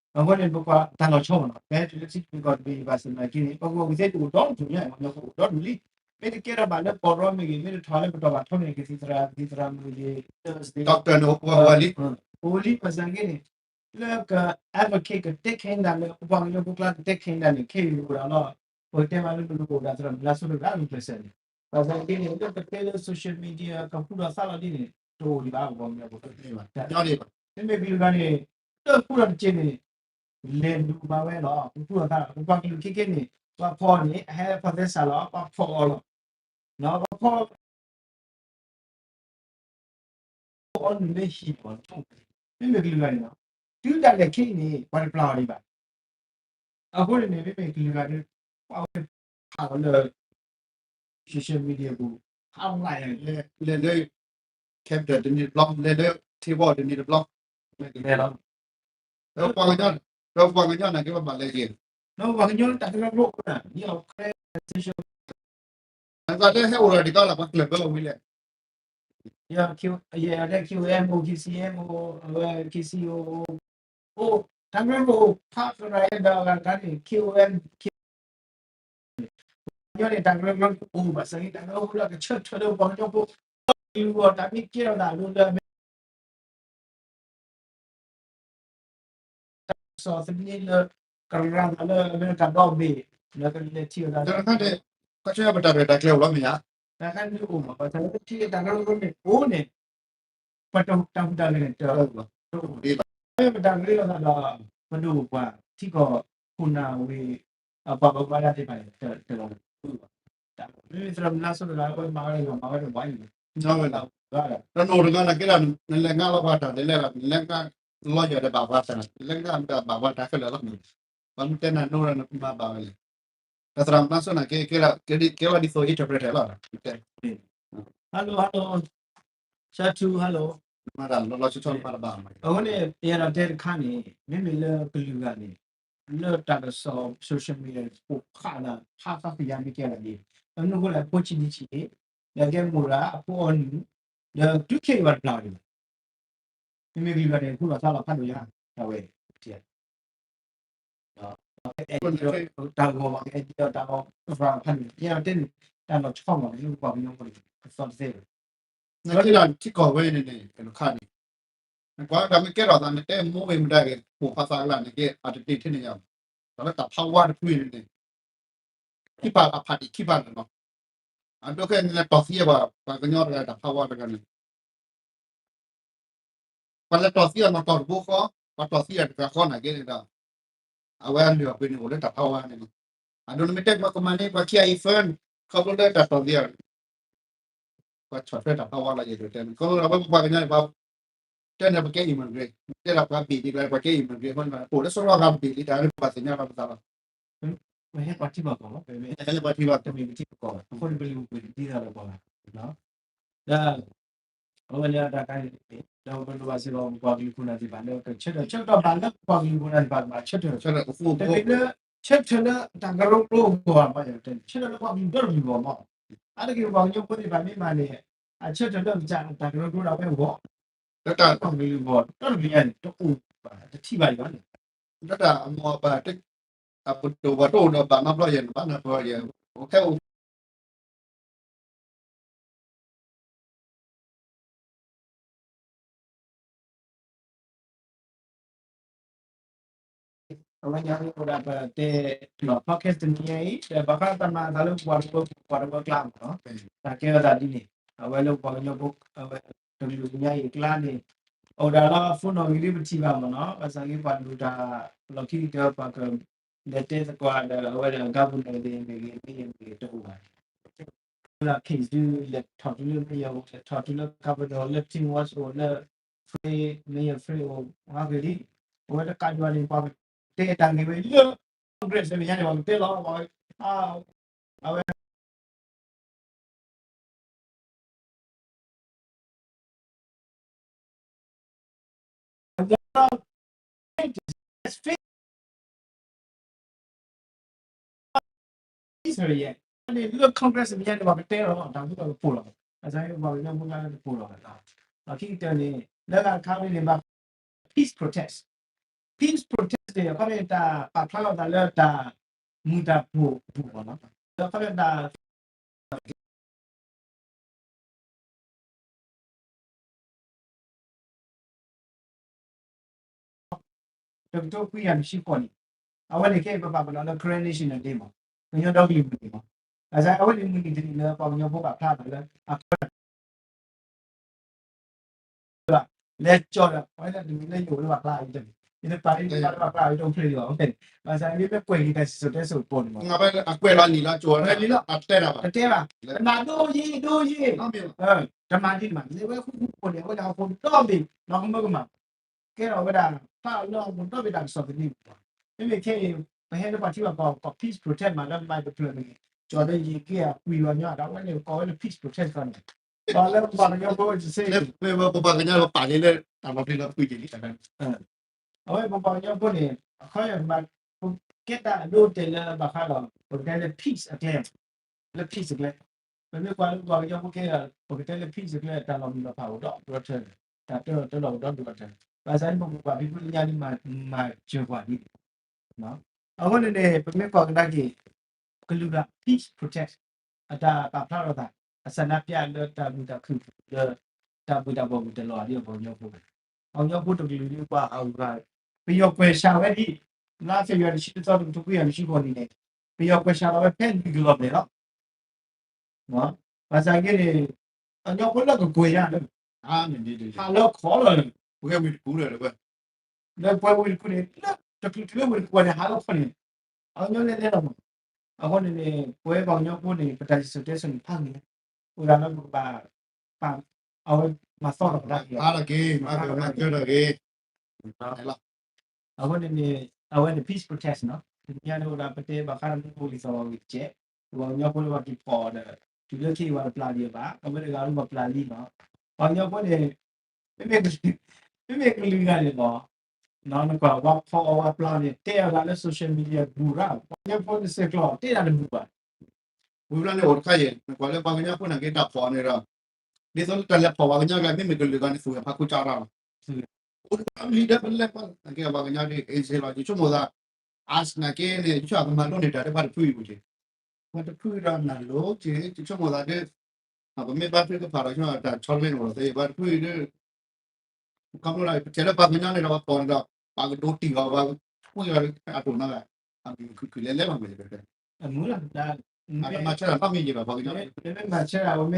အဃိန့ၣ် ပကွၢ်တၢ်လီၤဆီမ့ၢ်နီၤ ဖဲတုၤလၢထံကီၢ်တဘ့ၣ်ဘၣ်ဆၣ်သနာ်က့န့ၣ် ပှၤကဝီၤပူၤသ့ၣ်တအိၣ်ဒီဒူၣ်ညါ ပှၤကညီဖိအိၣ်ဒီဒူၣ်လံ. မ့ၢ်တကဲထီၣ်ဘၣ်လၢပီၢ်ရီမ့ၢ်ဂ့ၤ မ့ၢ်တထီၣ်လၢပတီၢ်ဘၣ်ထီမ့ၢ်ဂ့ၤ ကသံၣ်သရၣ် ကသံၣ်သရၣ်မ့ၢ်ဂ့ၤ တၢ်ကၢၢ်န့ၣ် အိၣ်လံ အိၣ်လံ ဘၣ်ဆၣ်သနာ်က့န့ၣ် လၢက advocate ကတဲခဲအံၤဒၣ်လၢ ပပှၤကညီဖိကျါကတဲခဲအံၤဒၣ်န့ၣ် ခဲအံၤအိၣ်ဒၣ်လီၤ. ပကတဲမးလၢပလိၤကအိၣ်ဒၣ်သရၣ်မုၣ်လါစိၤတဂၤ ဂုာ်ကျဲးစၢးန့ၣ် ဘၣ်ဆၣ်သနာ်က့န့ၣ် လၢကတဲလၢ social media ကဟူထီၣ်သါလီၤဒ်န့ၣ် တအိၣ်ဒံးဘၣ် ပပှၤကညီဖိ မ့မ့ၢ်ကလုာ်ဂၤန့ၣ် လၢဟူထီၣ်တက့ၢ်န့ၣ် လဲၤဒုးမၤဝဲလီၤ ပဟူထီၣ်သါ ပပှၤကလုာ်ခဲခဲန့ၣ် ပှၤဖီၣ်န့ၣ် အဟဲဖီၣ်သဲစးလီၤ ပှၤဖီၣ်အီၤလီၤ ပှၤဖီၣ် အီၤနုာ်လၢဟံၣ်အီၤ မ့မ့ၢ်ကလုာ်ဂၤန့ၣ်လီၤ. တုၤဒၣ်လဲာ်ခဲအံၤန့ၣ် ပှၤတပျၢ်အီၤဒံးဘၣ်. အဃိန့ၣ်န့ၣ် မ့မ့ၢ်ကလုာ်ဂၤဒီး ပှၤဝဲဖးအီၤလၢ social media ပူၤ ဟးဝဲလဲၤလၢ Capital တနံၤတဘျီ လဲၤလၢ Table တနံၤတဘျီ လဲၤလီၤ ဒီးပှၤကညီ ဒီးပှၤကညီန့ၣ်က့ၤဘၣ်လဲၤက့ၤ ဒီးပှၤကညီတၢ်ကရၢကရိန့ၣ် ယအီၤ အသးလၢဟဲအိၣ်ဒီးဒ်ကီးလၢပှၤကျၢၢ်ဘၢဝံၤလဲၣ် ယဲဒၣ် Q M အိၣ် Q C M အိၣ် အဝဲ K C O အိၣ် တၢ်ကရၢကရိအိၣ်ဖးသရၣ်ယဲဒၣ်အဂၤတခါန့ၣ် K O M ကညီန့ၣ် တၢ်ကရၢကရိအိၣ်ဘၣ်ဆၣ်န့ၣ် တၢ်ကရၢကရိလၢကဆၢထၢၣ်လၢပှၤကညီဖိ ကလုာ်အဂီၢ် တၢ်မ့ၢ်ကဲထီၣ်သးဒိလၢအမဲ တၢ်ကစီၣ်သန့လၢ ကရၤသးလၢအမဲရကၤဒီဘ့ၣ် လၢကလဲၤထံၣ်အီၤတၢ်တခါန့ၣ် ကီၢ်ဆၢပတၢ်ရဲၣ်တၢ်ကျဲၤအိၣ်လီၤမ့ၢ်ဧါ တၢ်ခါန့ၣ်အိၣ်မး ဘၣ်ဆၣ်လၢထံၣ်တၢ်ကရၢကရိန့ၣ်အိၣ်န့ၣ် ပတၢ်ဟူးတၢ်ဂဲၤန့ၣ် တအိၣ်ဘၣ် တအိၣ်ဒံးဘၣ် ပတၢ်ရ့လိာ်သးဒီး ပဒိၣ်ပှၤထံကီၢ်ခိၣ်နၢ်ဝ့ၢ် အပှၤဘၣ်ဘၣ်ဒၣ်သ့ၣ်တဖၣ်န့ၣ် တလီၤဘၣ် မ့မ့ၢ်သရၣ်မုၣ်လါစိၤတဂၤ အဝဲမၤဝဲလီၤ မၤဝဲတဝါအံၤန့ၣ် လီၤဝဲလီၤ တၢ်နီၢ်တဂၤန့ၣ်က့ဒီး နလဲၤငါလီၤပှၤတၢ် နလဲၤ နလဲၤငါ lawyer ဒီးဘၣ်ပှၤတၢ် နလဲၤငါဒီးဘၣ်ပှၤတၢ်ခဲလၢာ်လီၤ ပှၤမ့ၢ်တဲနၤနီၢ်ဒီးနမၤဘၣ်ဝဲလဲၣ် တၢ်သရၣ်မုၣ်လါစိၤန့ၣ်က့ ကဲဝဲဒ်သိး interpreter လီၤ hello hello ဆၢထူ hello မၤတၢ်လီၤလီၤဆီဆီမၤတဘၣ် အဃိန့ၣ် ယအဲၣ်ဒိးတဲတခါန့ၣ် မ့မ့ၢ်လၢကလုာ်ဂၤန့ၣ် လၢတၢ်ကစီၣ် social media ပိာ်ဖးလၢ ဖးသးပယါမ့ၢ်ကဲလီၤန့ၣ် အမနုၤအဃိလဲၣ် အဖိဆံးဒံဆံး ဒီးကဲမိၢ်ရၣ် အဖိအီနုၢ် ဒီးတုၤခဲအံၤပှၤတပျၢ်အီၤဒံးဘၣ် မ့မ့ၢ်ကလုာ်ဂၤန့ၣ် ဟူထီၣ်သါလီၤဖးဒိၣ်ယါ တၢ်ဝဲ တၢ်ဂီၤဘၣ် ကအဲၣ်ဒိးတၢ်ဂီၤ ကသရၣ်ဖးန့ၣ် ယအဲၣ်ဒိးတဲန့ၣ် တၢ်လီၤဆီမး လၢပပှၤကညီဖိန့ၣ် ကသီတသ့ဘၣ် နက့ဒီးထံကီၢ်ဝဲန့ၣ်န့ၣ် တခါန့ၣ် နကွၢ်တၢ်မ့ၢ်ကဲထီၣ်သး နတဲမိၢ်ဝဲမတၤဂ့ၤ ပိာ်ဖးသးကလာ်န့ၣ်က့ အတတ့ၢ်ထဲန့ၣ်ယါ တၢ်လၢတၢ်ဖးဝါတဖုန့ၣ်န့ၣ် ခံဖးအဖးဒံးခံဖးန့ၣ်လီၤ အဒိခဲအံၤနလဲၤတီၢ်သံအပှၤ ပှၤကညီတဂၤတၢ်ဖးဝါတဂၤန့ၣ် ပှၤလဲၤတီၢ်သံအနီၢ်ကီၢ်တဘိဃီ ပှၤတီၢ်သံအတဂၤဃီနာ်က့န့ၣ်ဒီး အဝဲအလုၢ်အပှ့ၤန့ၣ်အိၣ်လၢတၢ်ဖးဝါန့ၣ်လီၤ. အဒိနမ့ၢ်တဲပှၤကမၤန့ၢ်ပှၤခံဂၤအံၤ fund ခီဖျိလၢတၢ်တီၢ်သံအီၤ ပှၤဆီၣ်ထွဲတၢ်ဖးဝါလီၤ ယအဲၣ်ဒိးတဲန့ၣ် ခီဖျိလၢအဝဲပပှၤကညီန့ၣ် ပှၤ တဲန့ၣ်ပကဲ immigrant တဲဒၣ်ပှၤဘ့ၣ်ဒ်ကျါ ပှၤကဲ immigrant အဃိန့ၣ် ပအိၣ်လၢစရီဂၤဘ့ၣ်လံ တၢ်ပဘၣ်သ့ၣ်ညါလီၤပသးလီၤ ပဟဲပှၤထံပှၤကီၢ်လီၤ ပမ့ၢ်ဟဲလၢပှၤထံပှၤကီၢ် ပမ့ၢ်ပထံပကီၢ် အဃိန့ၣ်ပလံာ်ပူၤကွံာ်ဒ်သိးလၢပှၤဘၣ် ဒီး အဝဲန့ၣ်တၢ်ခါန့ၣ် ဒီးပဒိးဘၣ်စ့ၢ်ကီးပပှၤကလုာ်ခိၣ်နၢ်သ့ၣ်တဖၣ်လၢကဆၢထၢၣ် ဆၢကတီၢ်ဘၣ်လၢပပှၤကလုာ်ခိၣ်နၢ်သ့ၣ်တဖၣ်ကဘၣ်ဆၢထၢၣ် တမ့ၢ်လၢ ဆၢထၢၣ်လၢတၢ်ကရၢကရိအဂီၢ်ဘၣ် ဆၢထၢၣ်လၢပှၤကလုာ်ဒီတကလုာ်အဂီၢ်မး အါတက့ၢ်ပပှၤကညီဖိသ့ၣ်တဖၣ်မ့ၢ်မၤန့ၣ် အဆၢထၢၣ်လၢပတၢ်ကရၢကရိဒၣ်ဝဲအဂီၢ် လၢတၢ်ပှၤကလုာ်အဂီၢ် ဒီတကလုာ်ညါန့ၣ် တအိၣ်ဘၣ် တထံၣ်ဘၣ်ယွၤန့ၣ် လၢတၢ်အမိၢ်အပၢ် အပဒိၣ်ပှၤတအိၣ်ဒီးဘၣ်နီတဘျီယဲၢ် ဘၣ်နီတဘျီယဲၢ် အိၣ်ခဲအိၣ် အဝဲညါအိၣ်ဒၣ်ပတဲ podcast တနံၤညါအံၤ ဒီးဘၣ်ဃးတၢ်မၤအသးလၢပှၤတဝၢပှၤတဝၢကျါမးနီၤ, တၢ်ကဲထီၣ်သးဒ်န့ၣ် အဝဲလၢပှၤကညီဖိ အဝဲတကလုာ်ညါအံၤအကျါန့ၣ် အိၣ်ဒၣ်လၢ phone နီၣ်ဂံၢ်ဒ်ပထံၣ်ဘၣ်မးနီၤ, ဘၣ်ဆၣ်က့ပှၤဒိၣ်တၢ်လီၢ်ခံကတၢၢ် ပှၤကလဲၤတဲသကိးဒီး အဝဲဒၣ် governor သ့ၣ်မ့ၢ်ဂ့ၤ မ့ၢ်ဂ့ၤတအိၣ်ဘၣ် လၢ case ဒုး လဲၤထီၣ်တုၤလၢ mayor လဲၤထီၣ်တုၤလၢ governor လၢ Tim Walz အိၣ်လၢ Fred, mayor Fred အိၣ် ဟးဂ့ၤလံ, အဝဲတကးယွၤန့ၣ် ပှၤကတဲတၢ်ဂ့ၢ်ဝဲလၢ Congress မဲာ်ညါန့ၣ် ပှၤကတဲလီၤ အဝဲ လၢ Congress မဲာ်ညါန့ၣ် ပှၤကတဲလီၤ တၢ်မူတၢ်ကပိာ်လီၤ, အစးပှၤကညီဖိလၢကပိာ်လီၤ, လီၢ်ခံကတၢၢ်န့ၣ် လၢဂၤတခါန့ၣ် ဘၣ် peace protest, peace protest န့ၣ် အခီပညီတၢ်ပာ်ဖျါလီၤသးလၢတၢ်မုာ်တၢ်ပိာ်အပူၤမးနီၤ, ဒီးအခီပညီတၢ် တကထိခွံကယၤနွံဆံဃိးန့ၣ်, အဝဲန့ၣ်ခဲအံၤပပာ်ပနီၣ်လၢ Karen National Day မး, ကညီဒီကလုာ်မုၢ်နံၤမး, ဘၣ်ဆၣ်အဝဲန့ၣ်မုၢ်နံၤတနံၤလၢပှၤကညီဖိဘၣ်ဖျါထီၣ်လၢအက လဲၤကၠီဒီး အဝဲဒၣ်တမံၤလၢယအိၣ်လၢပှၤကျါအံၤတမံၤ, ယတပာ်လၢယပာ်လၢပှၤကျါအံၤ တအိၣ်ဖျဲၣ်လံဘၣ်, ဘၣ်ဆၣ်ယမ့ၢ်ကွဲးက့ၤတၢ်စံၣ်စိၤတဲစိၤအပူၤန့ၣ်မး, အကွဲးလီၤနံၤလီၤကၠီလီၤ, တတဲဘၣ်, တမၤဒိယ့ဒိယ့, တမၤဒ်န့ၣ်ဘၣ်, လဲၤဝဲဃူဃူဖိန့ၣ် အဝဲဒၣ်ဟီၣ်ခိၣ်ဒီဘ့ၣ် နီၢ်ကမၢကမၣ် ကဲထီၣ်ဝဲဒၣ် ဖးလၢဟီၣ်ခိၣ်ဒီဘ့ၣ်တၢ်ကစီၣ်သန့အပူၤ, မ့မ့ၢ်ခဲအံၤ ပဟဲလၢပှၤထံပှၤကီၢ် peace protest မးလၢမၤတဖျၢၣ်န့ၣ် ကၠီၤဒီးယံာ်က့ၤအကွံာ်လီၤညီ ဒီးအဝဲန့ၣ်ကိးဝဲလၢ peace protest န့ၣ်, ဒီးလၢပပှၤကညီဖိတစ့ ပပှၤကညီလီၤပာ်လံလၢတၢ်လီၤပျံၤလီၤဖုးက့ၤလံ အဝဲပပှၤကညီဖိန့ၣ် အခီပညီ ကဲတၢ်အဒိအတဲာ်လၢဘၣ်ဃးဒီး ပကတဲလၢ peace အကျဲ, လၢ peace အကျဲ, ပမ့ၢ်ကွၢ်လၢပပှၤကညီဖိခဲအံၤ ပကတဲလၢ peace အကျဲ တၢ်လီၤမုၢ်လီၤဖးအိၣ်ဒီးပှၤထၢၣ်, တၢ်တၢ်လီၢ်အိၣ်ဒီးပှၤထၢၣ်, ဘၣ်ဆၣ်န့ၣ် ပပှၤဖံဖုလၢညါန့ၣ် မၤစၢၤပှၤဒ်န့ၣ် အဃိန့ၣ်န့ၣ် ပမ့ၢ်ကွၢ်ကဒါက့ၤ ကလုာ်ဂၤ peace protest အတၢ်ပာ်ဖျါထီၣ်သး အဆန္ဒပြလၢတၢ်မုာ်တၢ်ခုၣ်လၢ တၢ်ဘှံးတၢ်ဘှီၣ်ပူၤတလီၤဒ်ပှၤကညီဖိ, ပှၤကညီဖိတကလုာ်ဒ်ပှၤအဂၤ ပယီၤကွဲးစးဝဲဒ် လါဖ့ၤဘြူၤအါရံၤတဆံတသီ တကထိခွံကယၤနွံဆံဃိးနံၣ်န့ၣ် ပယီၤကွဲးစးလီၤဝဲဖဲလွံၢ်ကလီၤဘျဲၣ်လီၤ. ဘၣ်ဆၣ်က့န့ၣ် ပှၤကညီဖိလၢကကွဲးညါလၢ ဟးလၢခီလီၤန့ၣ် ပဝဲဝ့ၢ်တကူၣ်လၢ လၢပဝဲဝ့ၢ်တကူၣ်န့ၣ် လၢတချုးတုၤလၢဝ့ၢ်တကူၣ်န့ၣ် ဟးလၢခီန့ၣ် အကညီလဲၤလဲၤလီၤမး. အဃိန့ၣ်န့ၣ် ပဝဲပှၤကညီဖိန့ၣ် ပတၢ်စံၣ်စိၤတဲစိၤန့ၣ်ဖးန့ၣ် အိၣ်ဒၣ်လၢပကဘၣ် ပာ် အဝဲမၤသီထီၣ်ကဒါက့ၤ မၤသီထီၣ်ကဒါက့ၤ အဃိန့ၣ်န့ၣ် အဝဲန့ၣ် peace protest နီၤ တနံၤညါန့ၣ်အိၣ်ဒၣ်ပတဲဘၣ်ဃးဒီးမူခိၣ်လံာ်သီၣ်ဂီၤဝံၤတကဲး ပှၤကညီဖိလၢပှၤက့ၤဖီၣ်အီၤဒီး တုၤလၢခံပှၤတပျၢ်လံဘၣ် အဝဲတဂၤလၢပှၤပျၢ်လံနီၤ ပှၤကညီဖိန့ၣ် မ့မ့ၢ် မ့မ့ၢ်ကလုာ်ဂၤန့ၣ်လီၤ နကွၢ်ဝဲဖီၣ်အီၤဝဲပျၢ်န့ၣ် တဲအီၤဒၣ်လၢ social media ဘူးရၣ် ပှၤကညီဖိတစဲးကျိးတဲဒၣ်တဘူးဘၣ် ဝံၤဘျီန့ၣ်အိၣ်တခါယဲၢ် နကွၢ်လၢပှၤကညီဖိန့ၣ်က့ၤတၢ်ဖီၣ်န့ၣ်ဒီး ဒ်သိးလၢတၢ်လဲၤဖီၣ်ပှၤကညီကျါ မ့မ့ၢ်ကလုာ်ဂၤန့ၣ် သူၣ်ဝဲဖးခိၣ်ကၢ်ရၣ်လီၤ အိၣ်တခါလံဒီးပလဲၤပှၤကညီန့ၣ် အ့ၣ်စ့လီၤ ယဆိကမိၣ်သး အါစနၢ်က့န့ၣ် ယဆိကမိၣ်ကမၤလိန့ၢ်တၢ်လၢပှၤတဖုအံၤပူၤက့ၤ ပှၤတဖုဒီးနၢ်လိက့ၤ ယဆိကမိၣ်သးဒ် ပမ့ၢ်ဘါထုကဖၣ်ဒီး တၢ်ဆီတလဲန့ၣ်အိၣ်သ့ ပှၤတဖုအံၤဒ် ခီဖျိလၢပတဲလၢပှၤကညီန့ၣ်ဒီး ပှၤဖီၣ်န့ၣ်ဒီး ပှၤကဒိးတံၢ်အီၤ ပှၤကွံာ်အီၤအတိၢ်နီၤ အမုာ်ခုၣ်ခုၣ်လဲၤလဲၤလီၤမ့ၢ် အတမၤဆၢတၢ်နီတမံၤယဲၢ်ဘၣ် ပှၤကညီ မ့မ့ၢ်မၤဆၢတၢ် ပမ့ၢ်သဒါဘၣ်